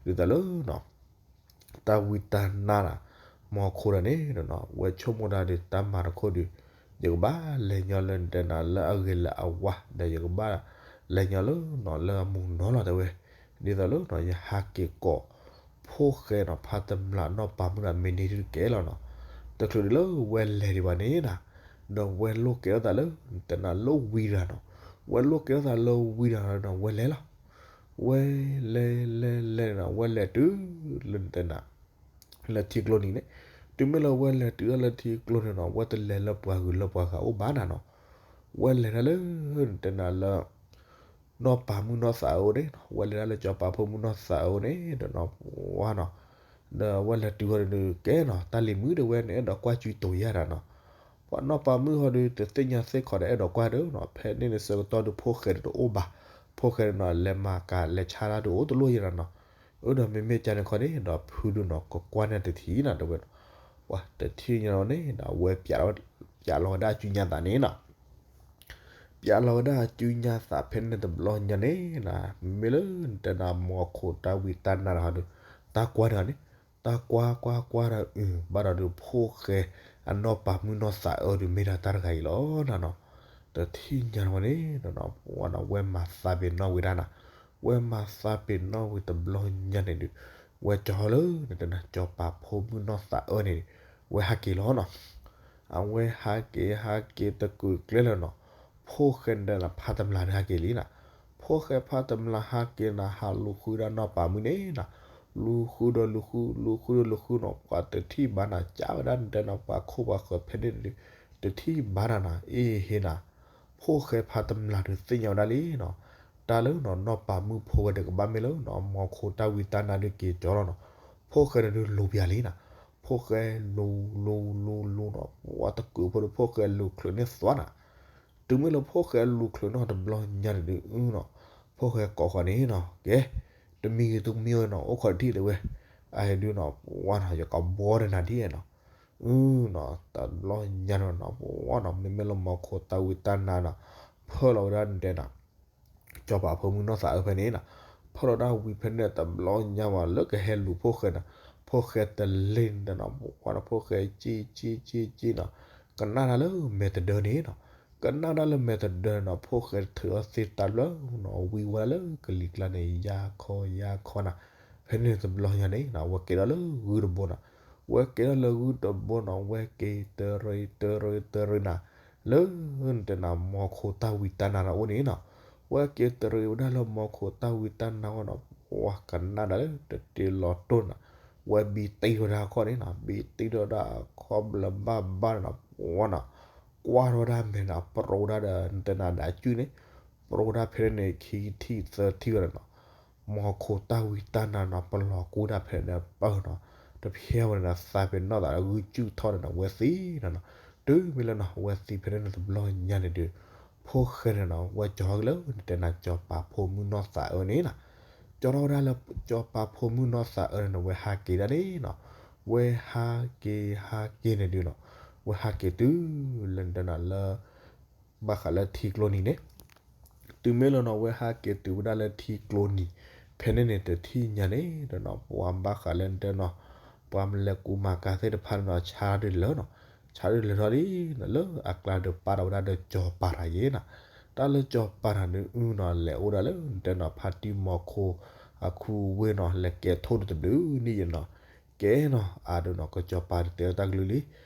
ဒ်သိးလၢနီၤ တၢ်ဝံတၢ်နါနီၤ, မီၤခိၣ်တၢ်န့ၣ်နီၤ ဝဲဆိကမိၣ်တၢ်ဒုး တၢ်မၤတခိၣ်ဒုး, ယကဘၣ်လဲၤညီလၢနတဲနၤလၢအဂ့ၤလၢအဝါ ဒီးယကဘၣ်လဲၤညီလၢနီၤ လၢအမူနီၤလီၤတဲဝဲ, ဒ်သိးလၢနီၤ ယဟးက့ၤကိး ဖိၣ်ဃဲနီၤ ဖးတမျးနီၢ်ပၤမုၣ်နီၤ မ့ၢ်န့ၢ်ဒုးကဲလီၤနီၤ, တချုးဒုးလၢဝဲလဲၤဒံးဘၣ်န့ၣ်နီၤ, ဒီးဝဲလိၣ်ကဲထီၣ်သးလၢ နတဲနၤလၢဝံတၢ်နီၤ, ဝဲလိၣ်ကဲထီၣ်သးလၢဝံတၢ်နီၤ ဝဲလဲၤလီၤ ဝဲလဲၤလဲၤလဲၤနီၤ ဝဲလဲၤတုၤလၢနတဲနၤ လၢထံကျိနံၤန့ၣ်, တုၤမ့ၢ်လၢဝဲလဲၤတုၤဒၣ်လၢထံကျိန့ၣ်နီၤ ဝဲတလဲၤလၢပှၤဂုၤလၢပှၤဂၤအိၣ်ဘၣ်နၤနီၤ, ဝဲလဲၤဒၣ်လၢ နတဲနၤလၢ နီၢ်ပၤမုၣ်နီၢ်သးအအိၣ်န့ၣ်, ဝဲလဲၤဒၣ်လၢစီၤပၤဖိမုၣ်နီၢ်သးအအိၣ်န့ၣ်ဒီးနီၤ ဝါနီၤ, ဒီးဝဲလဲၤတုၤဃီဒုးကဲနီၤ တၢ်လံၤမုၣ်ဒီးဝဲန့ၣ် အဲၣ်ဒိးကွၢ်စုတိၤယါတၢ်နီၤ, ပှၤနီၢ်ပၤမုၣ်ဃီဒုး တသ့ၣ်ညါသ့ၣ်ခီဒီး အဲၣ်ဒိးကွၢ်ဒီးနီၤ ဖဲန့ၣ်န့ၣ်ဆၢကတီၢ်ဒုး ဖိၣ်ဃဲဒုးတအိၣ်ဘၣ်, ဖိၣ်ဃဲဒုးနီၤ လဲၤမၤကၤလဲၤဆါတၢ်ဒုးအိၣ်တလိၣ်ယဲနီၤနီၤ, အၢဒီးမ့မ့ၢ်ကန့ၣ်ခီန့ၣ်ဒီး ဖုဒုးနီၤ ကကွၢ်န့ၢ်တထံၣ်နီၤ တဲဝဲ, ပှၤတထံၣ်ညါန့ၣ်ဒီး အဝဲ ပျးလီၤဝဲဒၣ်အစုညါသးန့ၣ်နီၤ ပျးလီၤဝဲဒၣ်အစုညါသးဖဲန့ၣ်တဘျီညါန့ၣ်နီၤ, မ့မ့ၢ်လၢနတဲနၤမီၤခိၣ်တၢ်ဝံတၢ်နါတခီဒီး တၢ်ကွၢ်တဂၤန့ၣ်, တၢ်ကွၢ်ကွၢ်ကွၢ်ဒီး အု ဘၣ်ဒီးဒုးဖိၣ်ဃဲအနီၢ်ပၤမုၣ်နီၢ်သးအၢဒုးမ့ၢ်ဒၣ်တၢ်တဂၤအံၤလီၤနၤနီၤ, တထံၣ်ညါန့ၣ်ဝဲန့ၣ် ဝဲမၤသးပ့ၤနီၣ်ဝံၤဒၣ်နၤ, ဝဲမၤသးပ့ၤနီၣ်ဝံၤတဘျီညါန့ၣ်ဒုး ဝဲကၠီလၢ နတဲနၤ စီၤပၤဖိမုၣ်နီၢ်သးအၢန့ၣ် ဝဲဟးက့ၤလီၤနီၤ အဝဲဟးက့ၤဟးက့ၤတကုာ်ကျဲလၢာ်နီၤ, ဖိၣ်ဃဲနတဲနၤဖးတမျးဒုးဟးက့ၤလံနီၤ, ဖိၣ်ဃဲဖးတမျးဟးက့ၤနၤ ဟးလူၤဃုဒၣ်နီၢ်ပၤမုၣ်န့ၣ်နီၤ, လူၤဃုဒီးလူၤဃု လူၤဃုဒီးလူၤဃုနီၤ ပှၤတထံၣ်ဘၣ်နၤ ကးဝဲဒၣ်နတဲနၤပှၤခိၣ်ပှၤဃၢၤဖဲန့ၣ်ဒုး တထံၣ်ဘၣ်နၤနီၤ အ့ဟ့နၤ ဖိၣ်ဃဲဖးတမျးဒုးသ့ၣ်ညါဝဲဒၣ်လံနီၤ, တၢ်လၢနီၤ နီၢ်ပၤမုၣ်ဖိဝဲဒီးကဘၣ်မ့ၢ်လၢနီၤ မီၤခိၣ်တၢ်ဝံတၢ်နါဒုးက့ၤကၠီလီၤနီၤ, ဖိၣ်ဃဲန့ၣ်ဒုးလူၤပၠးလံနီၤ, ဖိၣ်ဃဲလူၤလူၤလူၤလူၤနီၤ ပှၤတကုာ်ဖိဒီးဖိၣ်ဃဲလူၤချုးန့ၢ်သွါနၤ, တုၤမ့ၢ်လၢဖိၣ်ဃဲလူၤချုးန့ၢ်တဘျီညါန့ၣ်ဒုးနီၤ, ဖိၣ်ဃဲကိးဃီန့ၣ်နီၤ ကဲ တမံၤဂ့ၤတမံၤဂ့ၤနီၤ အိၣ်ခိးတထံၣ်တဲဝဲ, အဟဲဒုးနီၤ ပှၤနီၤ ယကဘီတနၤဒ်နီၤ အုနီၤ တဘျီညါန့ၣ်နီၤ ပှၤနီၤ မ့မ့ၢ်လၢမီၤခိၣ်တၢ်ဝံတၢ်နါနီၤ ဖၢလီၤဝဲဒၣ်နတဲနၤ စီၤပၤဖိမုၣ်နီၢ်သးအၢဖဲန့ၣ်နီၤ, ဖၢလီၤဒၣ်ဝံၤဖဲန့ၣ်တဘျီညါဝဲလၢကဟဲလူၤဖိၣ်ဃဲနီၤ, ဖိၣ်ဃဲတလ့ၢ်နတဲနီၤ ပှၤနီၤ ဖိၣ်ဃဲက့က့က့က့နီၤ, ကနၣ်ဒၣ်လၢမဲာ်တဒၢန့ၣ်နီၤ, ကနၣ်ဒၣ်လၢမဲာ်တဒၢနီၤ ဖိၣ်ဃဲထုးအီၣ်သ့ၣ်တၢ်ဘျၢနီၤ ဝံၤဝဲဒၣ်လၢကလံၤကျါန့ၣ် ယါခီယါခီနၤ, ဖဲန့ၣ်တဘျီညါန့ၣ်နီၤ ဝဲက့ၤဒီးလၢဂုၢ်တဘိနီၤ, ဝဲက့ၤဒီးလၢဂုၢ်တဘိနီၤ ဝဲက့ၤတရံးတရံးတရံးနၤ, လၢနတဲနၤ မီၤခိၣ်တၢ်ဝံတၢ်နါတအိၣ်န့ၣ်နီၤ, ဝဲက့ၤတရံးဝဲဒၣ်လၢမီၤခိၣ်တၢ်ဝံတၢ်နါဝဲနီၤ ပှၤကနၣ်ဒၣ်လၢတတ့လီၤတိၢ်နၤ, ဝဲဘံတ့ထီၣ်ဝဲဒၣ်အခီၣ်န့ၣ်နီၤ, ဘံတ့ထီၣ်ဝဲဒၣ်အခီၣ်ဘျၢဘၣ်ဘၣ်န့ၣ်နီၤ, ပှၤနီၤ, ကွၢ်ထီၣ်ဝဲဒၣ်မဲာ်နီၤ, ပရိဝဲဒၣ်ဒီး နတဲနၤဒီးအစုန့ၣ်, ပရိဝဲဒၣ်ဖဲန့ၣ်န့ၣ် ခံထံၣ်သၢထံၣ်ဝဲဒၣ်နီၤ, မီၤခိၣ်တၢ်ဝံတၢ်နါနီၤ, ပလီၤကူဒၣ်ဖဲန့ၣ်ဒီးပၢၢ်နီၤ, တဖျဲဝဲန့ၣ်ဒီး သးပ့ၤနီၣ်သးဒီးဂုၢ်စူၣ်ထီၣ်န့ၣ်နီၤ, ဝဲသံနီၤနီၤ, တုၤမ့ၢ်လၢနီၤ, ဝဲသံဖဲန့ၣ်န့ၣ်တဘျီညါန့ၣ်ဒီး, ဖိၣ်ဃဲန့ၣ်နီၤ, ဝဲကၠီၤကလၢ နတဲနၤ ကၠီၤပၤဖိမုၣ်နီၢ်သးအၢန့ၣ်နီၤ, ကၠီၤထီၣ်ဝဲဒၣ်လၢ ကၠီၤပၤဖိမုၣ်နီၢ်သးအၢန့ၣ်နီၤ, ဝဲဟးက့ၤဒၣ်န့ၣ်နီၤ, ဝဲဟးက့ၤဟးက့ၤန့ၣ်ဒုးနီၤ, ဝဲဟးက့ၤတုၤလၢနတဲနၤလၢ ဘၣ်ဃးလၢထံကျိနံၤန့ၣ်, တုၤမ့ၢ်လၢနီၤ ဝဲဟးက့ၤတုၤဝဲဒၣ်လၢထံကျိနံၤ, ဖဲန့ၣ်န့ၣ်တထံၣ်ညါန့ၣ်ဒီးနီၤ, ပှၤဘၣ်ဃးလၢနတဲနီၤ, ပှၤမလဲၤကူမၤကၤသ့ၣ်တဖၣ်န့ၣ်နီၤ, ဆါဒုးလၢာ်နီၤ, ဆါဒုးလၢာ်ထီၣ်လံနီၤ, လၢအကျါဒီးပာ်ထီၣ်ဝဲဒၣ်ဒီးကၠီၤပၤတဂၤယဲနီၤ, တၢ်လၢကၠီၤပၤတဂၤန့ၣ်အုနီၤ, လဲၤအိၣ်ဒၣ်လၢနတဲနီၤ ဖါတံၢ်မီၤခိၣ်အခိၣ်ဝ့ၢ်နီၤ, လဲၤကဲထိၣ်ဒုးတဘျုးနံၣ်ယဲနီၤ, ကဲနီၤ, အါဒုးနီၤ, ကၠီၤပၤတတဲအီၤတၢ်ကလုၢ်လံ,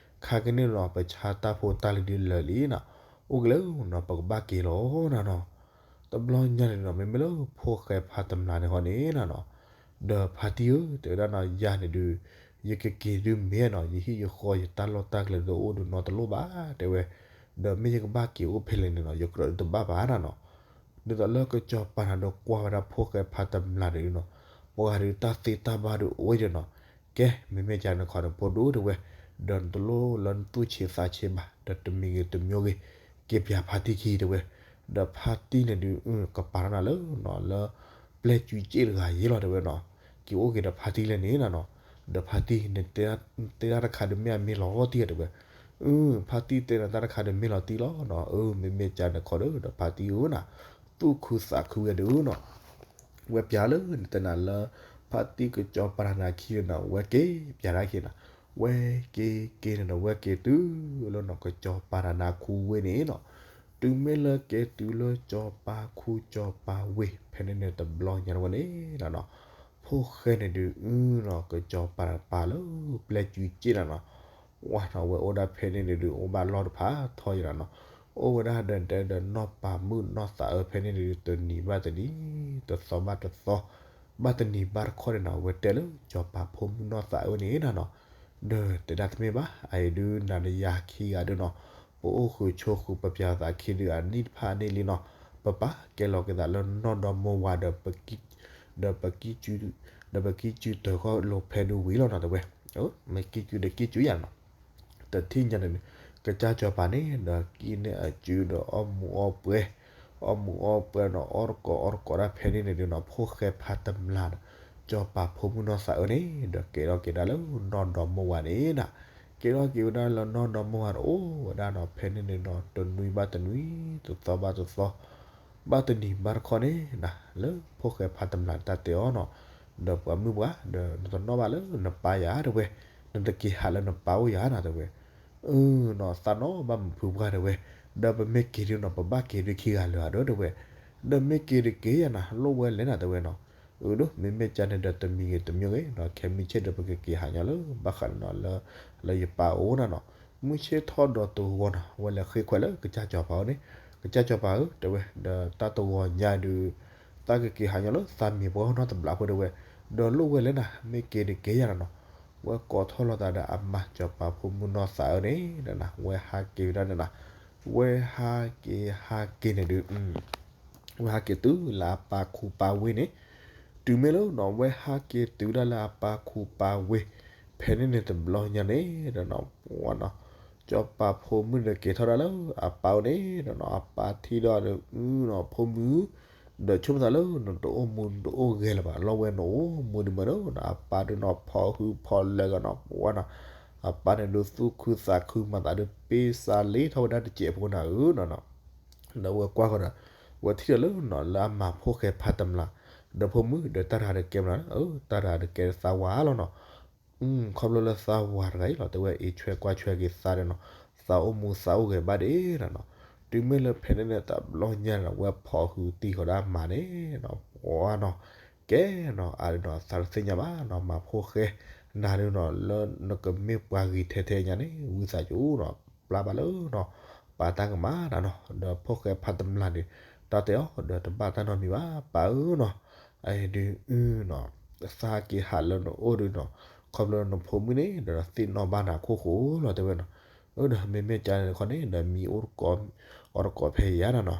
ခါကန့ၣ်နီၤ, ပဆါတၢ်ဖိတၢ်လံၤဒုးလၢာ်လံနီၤ, အိၣ်က့ၤလၢနီၤ, ပကဘၣ်က့ၤလီၤနၤနီၤ, တဘျီညါန့ၣ်နီၤ, မ့မ့ၢ်လၢဖိၣ်ဃဲဖါတမျးန့ၣ်ဃီန့ၣ်နီၤ, ဒီးဖါတံၢ်ဧၢ, တဲဝဲဒၣ်နီၤ, ယၤန့ၣ်ဒုး, ယကက့ၤဒုးမ့ၢ်နီၤ, ယဟံၣ်ယဃီယတၢ်လီၢ်တၢ်ကျဲတအိၣ်ဒုးနီတလိၣ်ဘၣ်, တဲဝဲ, ဒီးမ့ၢ်ယကဘၣ်က့ၤအိၣ်ဖဲလဲၣ်န့ၣ်နီၤ, ယကြၢးဒုးတဘၣ်ဘၣ်နၤနီၤ, ဒ်သိးလၢကၠီၤပၤန့ၣ်ဒီးကွၢ်ဝဲဒၣ်ဖိၣ်ဃဲဖါတမျးန့ၣ်နီၤ, ပှၤဒုးတၢ်သ့တၢ်ဘၣ်ဒုးအိၣ်ဒီးနီၤ, ကဲ, မ့မ့ၢ်ကန့ၣ်ခီန့ၣ် ဖိဒိၣ်တဲဝဲ, ဒီးနတလိၣ်လၢနသူၣ်ဆံးသးဆံးဘၣ်, ဒီးတမံၤဂ့ၤတမံၤဂ့ၤ, က့ၤပၠးဖါတံၢ်ခံတဲဝဲ, ဒီးဖါတံၢ်န့ၣ်ဒုး, ကပာ်ထီၣ်နၤလၢနီၤ, လၢပျဲၢ်ကူစ့ၣ်တဂၤယဲလီၤတဲဝဲနီၤ, က့ၤအိၣ်က့ၤဒီးဖါတံၢ်လဲၣ်န့ၣ်နၤနီၤ, ဒီးဖါတံၢ်န့ၣ်တဲဒၣ်တခါဒီးမ့ၢ်အမ့ၢ်လီၤတံၢ်ဧါတဲဝဲ, အၢ, ဖါတံၢ်တဲနၤတၢ်တခါဒီးမ့ၢ်လီၤတံၢ်လီၤနီၤ, အၢ, မ့မ့ၢ်ကန့ၣ်ခီဒီး ဒီးဖါတံၢ်ဧၢနၤ, သူၣ်ခုသးခုဝဲဒုးနီၤ ဝဲပၠးလၢနတဲနၤလၢ ဖါတံၢ်ကၠီၤပၤတနၤခံန့ၣ်နီၤ, ဝဲက့ၤပၠးဒၣ်ခံနီၤ, ဝဲက့ၤက့ၤန့ၣ်နီၤ, ဝဲက့ၤတုၤလၢနီၤ ကၠီၤပၤတနၤခူဝ့ၢ်န့ၣ်နီၤ, တုၤမ့ၢ်လၢက့ၤတုၤလၢကၠီၤပၤခူကၠီၤပၤဝ့ၢ် ဖဲန့ၣ်န့ၣ်တဘျီညါဝဲန့ၣ်နီၤ, ဖိၣ်ဃဲန့ၣ်ဒုးအုနီၤ ကၠီၤပၤတပၤလၢပျဲၢ်ကူစ့ၣ်နၤနီၤ, ဝဲနီၤ ဝဲအိၣ်ဒၣ်ဖဲန့ၣ်န့ၣ်ဒုး အိၣ်ဘၣ်လီၢ်တဖးထီယဲနၤနီၤ, အိၣ်ဝဲဒၣ်ဒီးတဲဒီးနီၢ်ပၤမုၣ်နီၢ်သးအၢဖဲန့ၣ်န့ၣ်ဒုး တနံၤဘၣ်တနံၤ, တသီဘၣ်တသီ, ဘၣ်တနံၤဘၣ်တခီန့ၣ်နီၤ, ဝဲတဲလၢကၠီၤပၤဖိမုၣ်နီၢ်သးအၢန့ၣ်နၤနီၤ, ဒီးတဲဒၣ်တမ့ၢ်ဘၣ်, အအံၤဒုးနၤဒီးယၤခံဂၤဒုးနီၤ, ပအိၣ်ဃုာ်ဆိးဃုာ် ပပၠးသးခံဒုးအနံၣ်တဖၣ်န့ၣ်လံနီၤ, ပပာ်ကဲလီၤက့ၤသးလၢနီၢ်ဒီမါဝၤဒီး ဒီးပကံၢ်စူၤတၢ်ခီၣ်လိာ်ဖဲဒုးဝံၤလီၤနီၤ တဲဝဲ, မ့ၢ်ကံၢ်စူၤဒီးကံၢ်စူၤယၤနီၤ, တထံၣ်ညါန့ၣ်, ကစၢ်ကၠီၤပၤန့ၣ် ဒီးကံၢ်န့ၢ်အစူၤဒီးအီၣ်မူးအီၣ်ပွဲ, အီၣ်မူးအီၣ်ပွဲနီၤ, အီၣ်တကိးအီၣ်တကိးဒၣ်ဖဲန့ၣ်န့ၣ်ဒုးနီၤ, ဖိၣ်ဃဲဖါတမျးဒီး ကၠီၤပၤဖိမုၣ်နီၢ်သးအၢန့ၣ် ဒီးကဲထီၣ်က့ၤဒၣ်လၢနီၢ်ဒီမါဝၤန့ၣ်နၤ, ကဲထီၣ်က့ၤဝဲဒၣ်လၢနီၢ်ဒီမါဝၤဒီးအိၣ်ဝဲဒၣ်နီၤ ဖဲန့ၣ်န့ၣ်နီၤ, တနွံဘၣ်တနွံ, တသီဘၣ်တသီ, ဘၣ်တနံၤဘၣ်တခီန့ၣ်နၤ, လၢဖိၣ်ဃဲဖါတမျးတၢ်တဲအီၤနီၤ, ဒီးပှၤမုၣ်ပှၢ်, ဒီးနတနီၣ်ဘၣ်လၢနပၢ်ယၤတဲဝဲ, နတက့ၤဟးလၢနပၢ်အိၣ်ယၤနၤတဲဝဲ, အၢနီၤ, သးနီၣ်ဘၣ်မုၢ်ဖုပှၢ်တဲဝဲ, ဒီးပမ့ၢ်က့ၤဒုးနီၤ ပဘၣ်က့ၤဒုးခံဂၤလၢာ်ဧါဒီးတဲဝဲ, ဒီးမ့ၢ်က့ၤတက့ၤယၤနၤ လိၣ်ဝဲလဲၣ်နၤတဲဝဲနီၤ, အၢဒိၣ် မ့မ့ၢ်ကန့ၣ်ဒီးတမံၤဂ့ၤတမံၤဂ့ၤနီၤ, ခဲမုၢ်ဆ့ၣ်ဒီးပကက့ၤဟးညီလၢ ဘၣ်ဃးန့ၣ်နီၤ လၢ လၢယပၢ်အိၣ်နၤနီၤ, မုၢ်ဆ့ၣ်ထီၣ်ဒီးတဂီၤနီၤ ဝဲလဲၤဃ့ခွဲးလၢကစၢ်ကၠီၤပၤအိၣ်န့ၣ်, ကစၢ်ကၠီၤပၤဧၢ တဲဝဲ, ဒီးတၢ်တဂီၤညါဒုး သးကက့ၤဟးညီလၢသးမံၤပှၢ်နီတဘျီဖိတဲဝဲ, ဒီးလိၣ်ဝဲလဲၣ်နၤ မ့ၢ်က့ၤတက့ၤယၤနၤနီၤ, ဝဲကိးထီၣ်လိာ်သးဒီးအမါကၠီၤပၤဖိမုၣ်နီၢ်သးအၢန့ၣ်နၤ, ဝဲဟးက့ၤဝဲဒၣ်န့ၣ်နၤ, ဝဲဟးက့ၤဟးက့ၤန့ၣ်ဒုး ဝဲဟးက့ၤတုၤလၢအပၢ်ခူပၢ်ဝ့ၢ်န့ၣ်, တုၤမ့ၢ်လၢနီၤ ဝဲဟးက့ၤတုၤဒၣ်လၢအပၢ်ခူပၢ်ဝ့ၢ်, ဖဲန့ၣ်န့ၣ်တဘျီညါန့ၣ်ဒီးနီၤ, ပှၤနီၤ, ကၠီၤပၤဖိမုၣ်ဒီးက့ၤထီၣ်ဒၣ်လၢအပၢ်အိၣ်န့ၣ်ဒီးနီၤ, အပၢ်ထံၣ်ဒီးဒီး အုနီၤ ဖိမုၣ်, ဒီးဆိကမိၣ်သးလၢနတအိၣ်မူနတအိၣ်ဂဲၤလၢၤဘၣ်, လီၢ်ဝဲနအိၣ်မူဒုးမ့ၢ်နီၤ, အပၢ်ဒုးနီၤ ဖီၣ်ဟုဖီၣ်လဲၤဂီၤနီၤ ပှၤနီၤ, အပၢ်န့ၣ်ဒုးသူၣ်ခုသးခုမၤသးဒုး ပ့စးလ့ထီၣ်ဝဲဒၣ်တစဲးဖိနၤဧၢနီၤ ဒီးဝဲကွၢ်ဃီဒီး ဝဲထံၣ်ဒီးလၢနီၤ လၢအမၤဖိၣ်ဃဲဖးတမျး, ဒီးဖိမုၣ်ဒီးတၢ်တဂၤဒီးကဲမနုၤ, တၢ်တဂၤဒီးကဲသးဝၤလီၤနီၤ, ခီဖျိလၢသးဝၤတဂၤအံၤလီၤ တဲဝဲအံးဆွဲကွၢ်ဆွဲက့ၤသးဒီးနီၤ, သးအိၣ်မူသးအိၣ်ဂဲၤဘၣ်ဒံးနီၤနီၤ, တုၤမ့ၢ်လၢဖဲန့ၣ်န့ၣ်တဘျီညါန့ၣ် ဝဲဖီၣ်ဟုတံၢ်ဃီဒၣ်မၤန့ၣ်နီၤ, ပှၤနီၤ, ကဲနီၤ အါဒုးနီၤ သးတသ့ၣ်ညါဘၣ်နီၤ မၤဖိၣ်ဃဲ နၤဒုးနီၤ လၢနကမ့ၢ်ပှၤဂ့ၤထဲထဲညါန့ၣ် ဝံသးစူၤနီၤ ပျၢ်ဘၣ်လၢနီၤ ပၢ်တၢ်ကမၣ်နၤနီၤ, ဒီးဖိၣ်ဃဲဖးတမျးန့ၣ် တၢ်တဲအီၤဒီးတဘၣ်တၢ်နီတမံၤဘၣ် ပၢ်ဧၢနီၤ, အအံၤဒုးနီၤ သးက့ၤဟးလၢနအိၣ်ဒုးနီၤ, ခီဖျိနဖိမုၣ်န့ၣ် ဒီးသ့ၣ်နီၣ်ဘၣ်နၤအခိၣ်ဃိလီၤ တဲဝဲနီၤ. အၢ ဒီးမ့မ့ၢ်ကန့ၣ်တခီန့ၣ် ဒီးမံအိၣ်တကိး အီၣ်တကိးဖဲယၤနီၤနီၤ.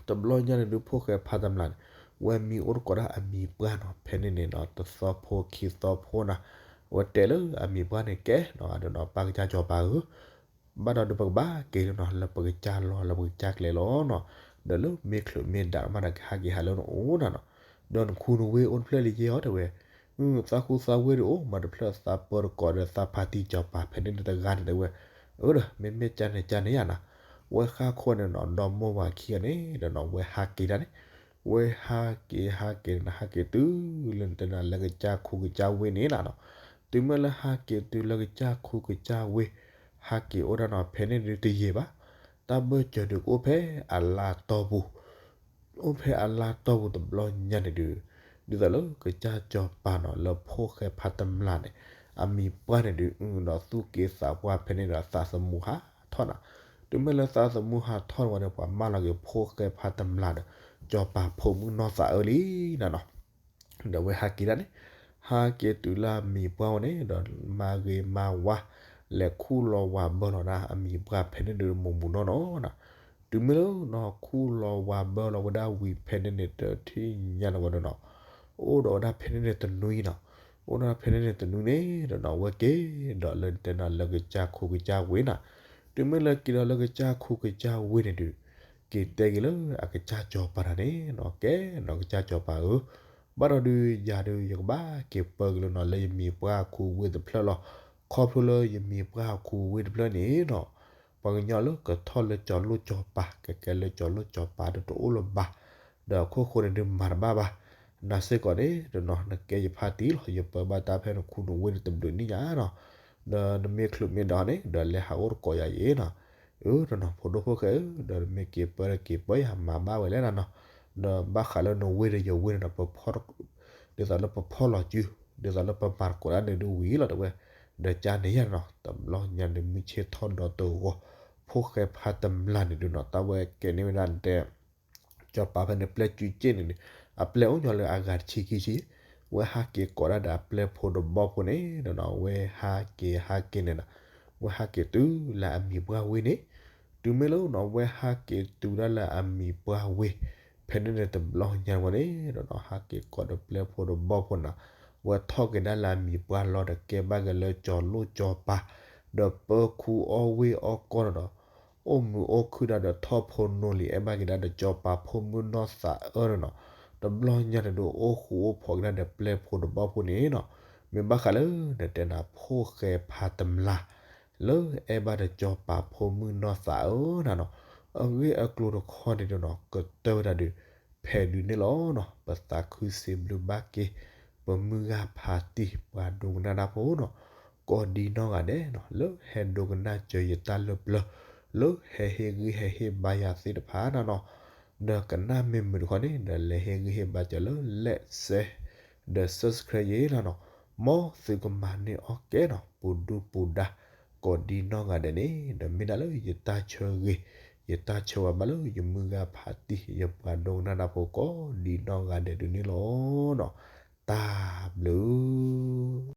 တဘျီညါန့ၣ်ဒုးဖိၣ်ဃဲဖါတမျၢ်န့ၣ် ဝဲမံအိၣ်တကိးဒၣ်အမံၤပှၢ်နီၤ ဖဲန့ၣ်န့ၣ်နီၤ တသီဖိခံသီဖိနီၤ. ဝဲတဲလၢအမံၤပှၢ်န့ၣ်ကဲနီၤ အဒိနီၤ ပၢ်ကစၢ်စီၤပၤဧၢ ဘၣ်ဒီးဒုးပကဘၣ်က့ၤလၢနီၤ လၢပကစၢ်လီၢ် လၢပကစၢ်ကျဲလီၤနီၤ. ဒီးလၢမ့ၢ်ချုးမ့ၢ်ဒၣ်မးဒီးကဟးက့ၤဟးလၢနအိၣ်နီၤနီၤ. ဒီးနခူနဝ့အိၣ်တဖျၢၣ်လံယဲၢ်အီၤ တဲဝဲ. သးဃူသးဝ့ဒုးအိၣ် မၤတဖျၢၣ်သးပၢတကိးဒီးသးဖါတံၢ်စီၤပၤဖဲန့ၣ်န့ၣ်တဂၤန့ၣ် တဲဝဲ. အၢ ဒီးမ့မ့ၢ်ကန့ၣ်ကန့ၣ်ယၤနီၤ. ဝဲဃၣ်ခိၣ်န့ၣ်နီၤ ဒီမိၢ်ဝၤခံဂၤန့ၣ် ဒီးနီၤ ဝဲဟးက့ၤဒၣ်န့ၣ် ဝဲဟးက့ၤ ဟးက့ၤန့ၣ် ဟးက့ၤတုၤလၢနတဲနၤလၢကစၢ်ခူကစၢ်ဝ့ၢ်န့ၣ်လီၤနီၤ. တုၤမ့ၢ်လၢဟးက့ၤတုၤလၢကစၢ်ခူကစၢ်ဝ့ၢ် ဟးက့ၤအိၣ်ဒၣ်နီၤ ဖဲန့ၣ်ဒုးတယံာ်ဘၣ်. တၢ်ဘၢၣ်စၢၤဒုးကအိၣ်ဖဲအလါတီၢ်ပူၤ အိၣ်ဖဲအလါတီၢ်ပူၤတဘျီညါန့ၣ်ဒုး ဒ်သိးလၢကစၢ်စီၤပၤနီၤ လၢဖိၣ်ဃဲဖါတမျၢ်န့ၣ် အမံၤပှၢ်န့ၣ်ဒုး ဒီးသူၣ်က့သးပှၢ်ဖဲန့ၣ်ဒီးသးသမူဟးထီၣ်နီၤ. တုၤမ့ၢ်လၢသးသမူဟးထီၣ်ဝဲန့ၣ် ပှၤမၢလီၤက့ၤဖိၣ်ဃဲဖါတမျၢ်ဒီး စီၤပၤဖိမုၣ်နီၢ်သးအၢလံနီၤနီၤ. ဒီးဝဲဟးက့ၤဒၣ်န့ၣ် ဟးက့ၤတုၤလၢအမံၤပှၢ်ဝဲန့ၣ် ဒီးမၤဂ့ၤမၤဝါ လဲၤခူၣ်လီၤဝးဘၢလီၤဒၣ်အမံၤပှၢ်ဖဲန့ၣ်ဒုးမူးမူးနီၢ်နီၢ်နီၤ. တုၤမ့ၢ်လၢနီၤခူၣ်လီၤဝးဘၢလီၤဝဲဒၣ်ဝံၤဖဲန့ၣ်န့ၣ် တထံၣ်ညါန့ၣ်ဝဲဒၣ်နီၤ အိၣ်ဒီးဝဲဒၣ်ဖဲန့ၣ်န့ၣ်တနွံနီၤ. အိၣ်ဒီးဖဲန့ၣ်န့ၣ်တနွံန့ၣ်ဒီးနီၤ ဝဲက့ၤဒီးလၢတဲနီၤလၢကစၢ်ခူကစၢ်ဝ့ၢ်နီၤ. တုၤမ့ၢ်လၢက့ၤဒီးလၢကစၢ်ခူကစၢ်ဝ့ၢ်န့ၣ်ဒုး က့ၤတဲက့ၤလၢအကစၢ်စီၤပၤတၢ်န့ၣ်နီၤ ကဲနီၤ ကစၢ်စီၤပၤဧၢ, ဘၣ်ဒီးဒုးယၤဒုး ယကဘၣ်က့ၤပၢက့ၤလၢနီၤ လၢယမံၤပှၢ်ခူဝ့ၢ်တဖျၢၣ်လီၤ. ခီဖျိလၢယမံၤပှၢ်ခူဝ့ၢ်တဖျၢၣ်န့ၣ်နီၤ ပှၤကညီလၢကထီၣ်လၢကၠီၤလိၣ်ကၠီၤပၤ ကကဲလၢကၠီၤလိၣ်ကၠီၤပၤဒီးတအိၣ်လၢၤဘၣ်. ဒီးအခိၣ်ဃိန့ၣ်ဒုးမၤတဘၣ်ဘၣ်. နၤစ့ၢ်ကီးန့ၣ်ဒီးနီၤ နကဲယဖါတံၢ်လီၤ ယပၢဘၣ်တၢ်ဖဲနခူနဝ့ၢ်န့ၣ်တဘျုးနံၣ်ညါနီၤ. ဒီးနမ့ၢ်ချုးမ့ၢ်ဒီးန့ၣ် ဒီးလဲၤဟးအိၣ်တကိးယၤယဲနီၤ. အၢ ဒီးနီၤ ဖိဒိၣ်ဖိၣ်ဃဲဧၢ, ဒီးနမ့ၢ်က့ၤပၢဒီးက့ၤပၢယၤ မၤဘၣ်ဝဲလဲၣ်နီၤနီၤ. ဒီးဘၣ်ဃးလၢနဝ့ၢ်ဒီးယဝ့ၢ်န့ၣ်ဒီး ပဖီၣ် ဒ်သိးလၢပဖီၣ်လီၤစု ဒ်သိးလၢပမၤသကိးတၢ်န့ၣ်ဒုးဝံၤလီၤ တဲဝဲ. ဒီးကန့ၣ်ယၤနီၤ တဘျီညါန့ၣ် မုၢ်ဆ့ၣ်ထီၣ်ဒီးတဂီၤ ဖိၣ်ဃဲဖါတမျၢ်န့ၣ်ဒုးနီၤ တၢ်ဝဲကဲန့ၢ်ဝဲဒၣ်တဲ ကၠီၤပၤဖဲန့ၣ်ပျဲၢ်စုစ့ၣ်န့ၣ်န့ၣ် အပျဲၢ်အိၣ်ညီလၢအဂၤတဆံခံဆံ, ဝဲဟးက့ၤကိးဒၣ်ဒီးအပျဲၢ်ဖိတဘီဖိန့ၣ်ဒီးနီၤ ဝဲဟးက့ၤဟးက့ၤန့ၣ်နီၤ ဝဲဟးက့ၤတုၤလၢအမံၤပှၢ်ဝ့ၢ်န့ၣ်, တုၤမ့ၢ်လၢနီၤ ဝဲဟးက့ၤတုၤဒၣ်လၢအမံၤပှၢ်ဝ့ၢ် ဖဲန့ၣ်န့ၣ်တဘျီညါဝဲန့ၣ်ဒီးနီၤ ဟးက့ၤကိးဒီးပျဲၢ်ဖိတဘီဖိန့ၣ်နီၤ, ဝဲထီၣ်က့ၤဒၣ်လၢအမံၤပှၢ်လီၤဒီးကဲဘၣ်က့ၤလၢကၠီၤလိၣ်ကၠီၤပၤ, ဒီးပၢခူအီၣ်ဝ့ၢ်အီၣ်ကီၢ်န့ၣ်ဒီး အိၣ်မုာ်အိၣ်ခုၣ်ဒၣ်ဒီးထီၣ်ဖိနီၢ်လံၤ အဲၣ်ဘၣ်က့ၤဒၣ်ဒီးစီၤပၤဖိမုၣ်နီၢ်သးအၢန့ၣ်နီၤ, တဘျီညါန့ၣ်ဒုးအိၣ်ဃူအိၣ်ဖိးက့ၤဒၣ်ဒီးပျဲၢ်ဖိတဘီဖိန့ၣ်နီၤ, မ့ၢ်ဘၣ်ဃးလၢနတဲနၤဖိၣ်ဃဲဖါတမျၢ် လၢအဲၣ်ဘၣ်ဒီးစီၤပၤဖိမုၣ်နီၢ်သးအၢန့ၣ်နီၤ, အဂ့ၢ်အကျိၤတခီန့ၣ်ဒုးနီၤ ကတၢၢ်ဝဲဒၣ်ဒုး ဖဲဒုးန့ၣ်လီၤနီၤ, ပသးခုစံးဘျုးဘၣ်က့ၤ ပမုၢ်ဂၤဖးတံၢ်ပှၤဒိကနၣ်တၢ်ဖိနီၤ, ကိးဒံနီၢ်ဂၤဒဲးနီၤ လၢဟဲဒိကနၣ်စၢၤယတၢ်လၢပျၢၤ, လၢဟဲဟ့ၣ်ဂံၢ်ဟဲဟ့ၣ်ဘါယၤသ့ၣ်တဖၣ်န့ၣ်နီၤ, ဒီးကနၣ်မ့ၢ်မုာ်တခီန့ၣ် ဒီးလဲၤဟ့ၣ်ဂံၢ်ဟ့ၣ်ဘါစၢၤလၢ like share ဒီး subscribe ယဲနီၤနီၤ, မ်သုကမၤန့ၢ်အီၣ်ကဲနီၤ ပူၤဒူပူၤဒါ ကိးဒံနီၢ်ဂၤဒဲးန့ၣ် ဒီးမ့ၢ်ဒၣ်လၢယတၢ်ဆၢဂ့ၤ ယတၢ်ဆၢဝါဘၣ်လၢယမုၢ်ဂၤဖးတံၢ် ယပှၤဒိကနၣ်တၢ်ဖိကိးဒံနီၢ်ဂၤဒဲးဒုးန့ၣ်လီၤနီၤ, တၢ်ဘျုး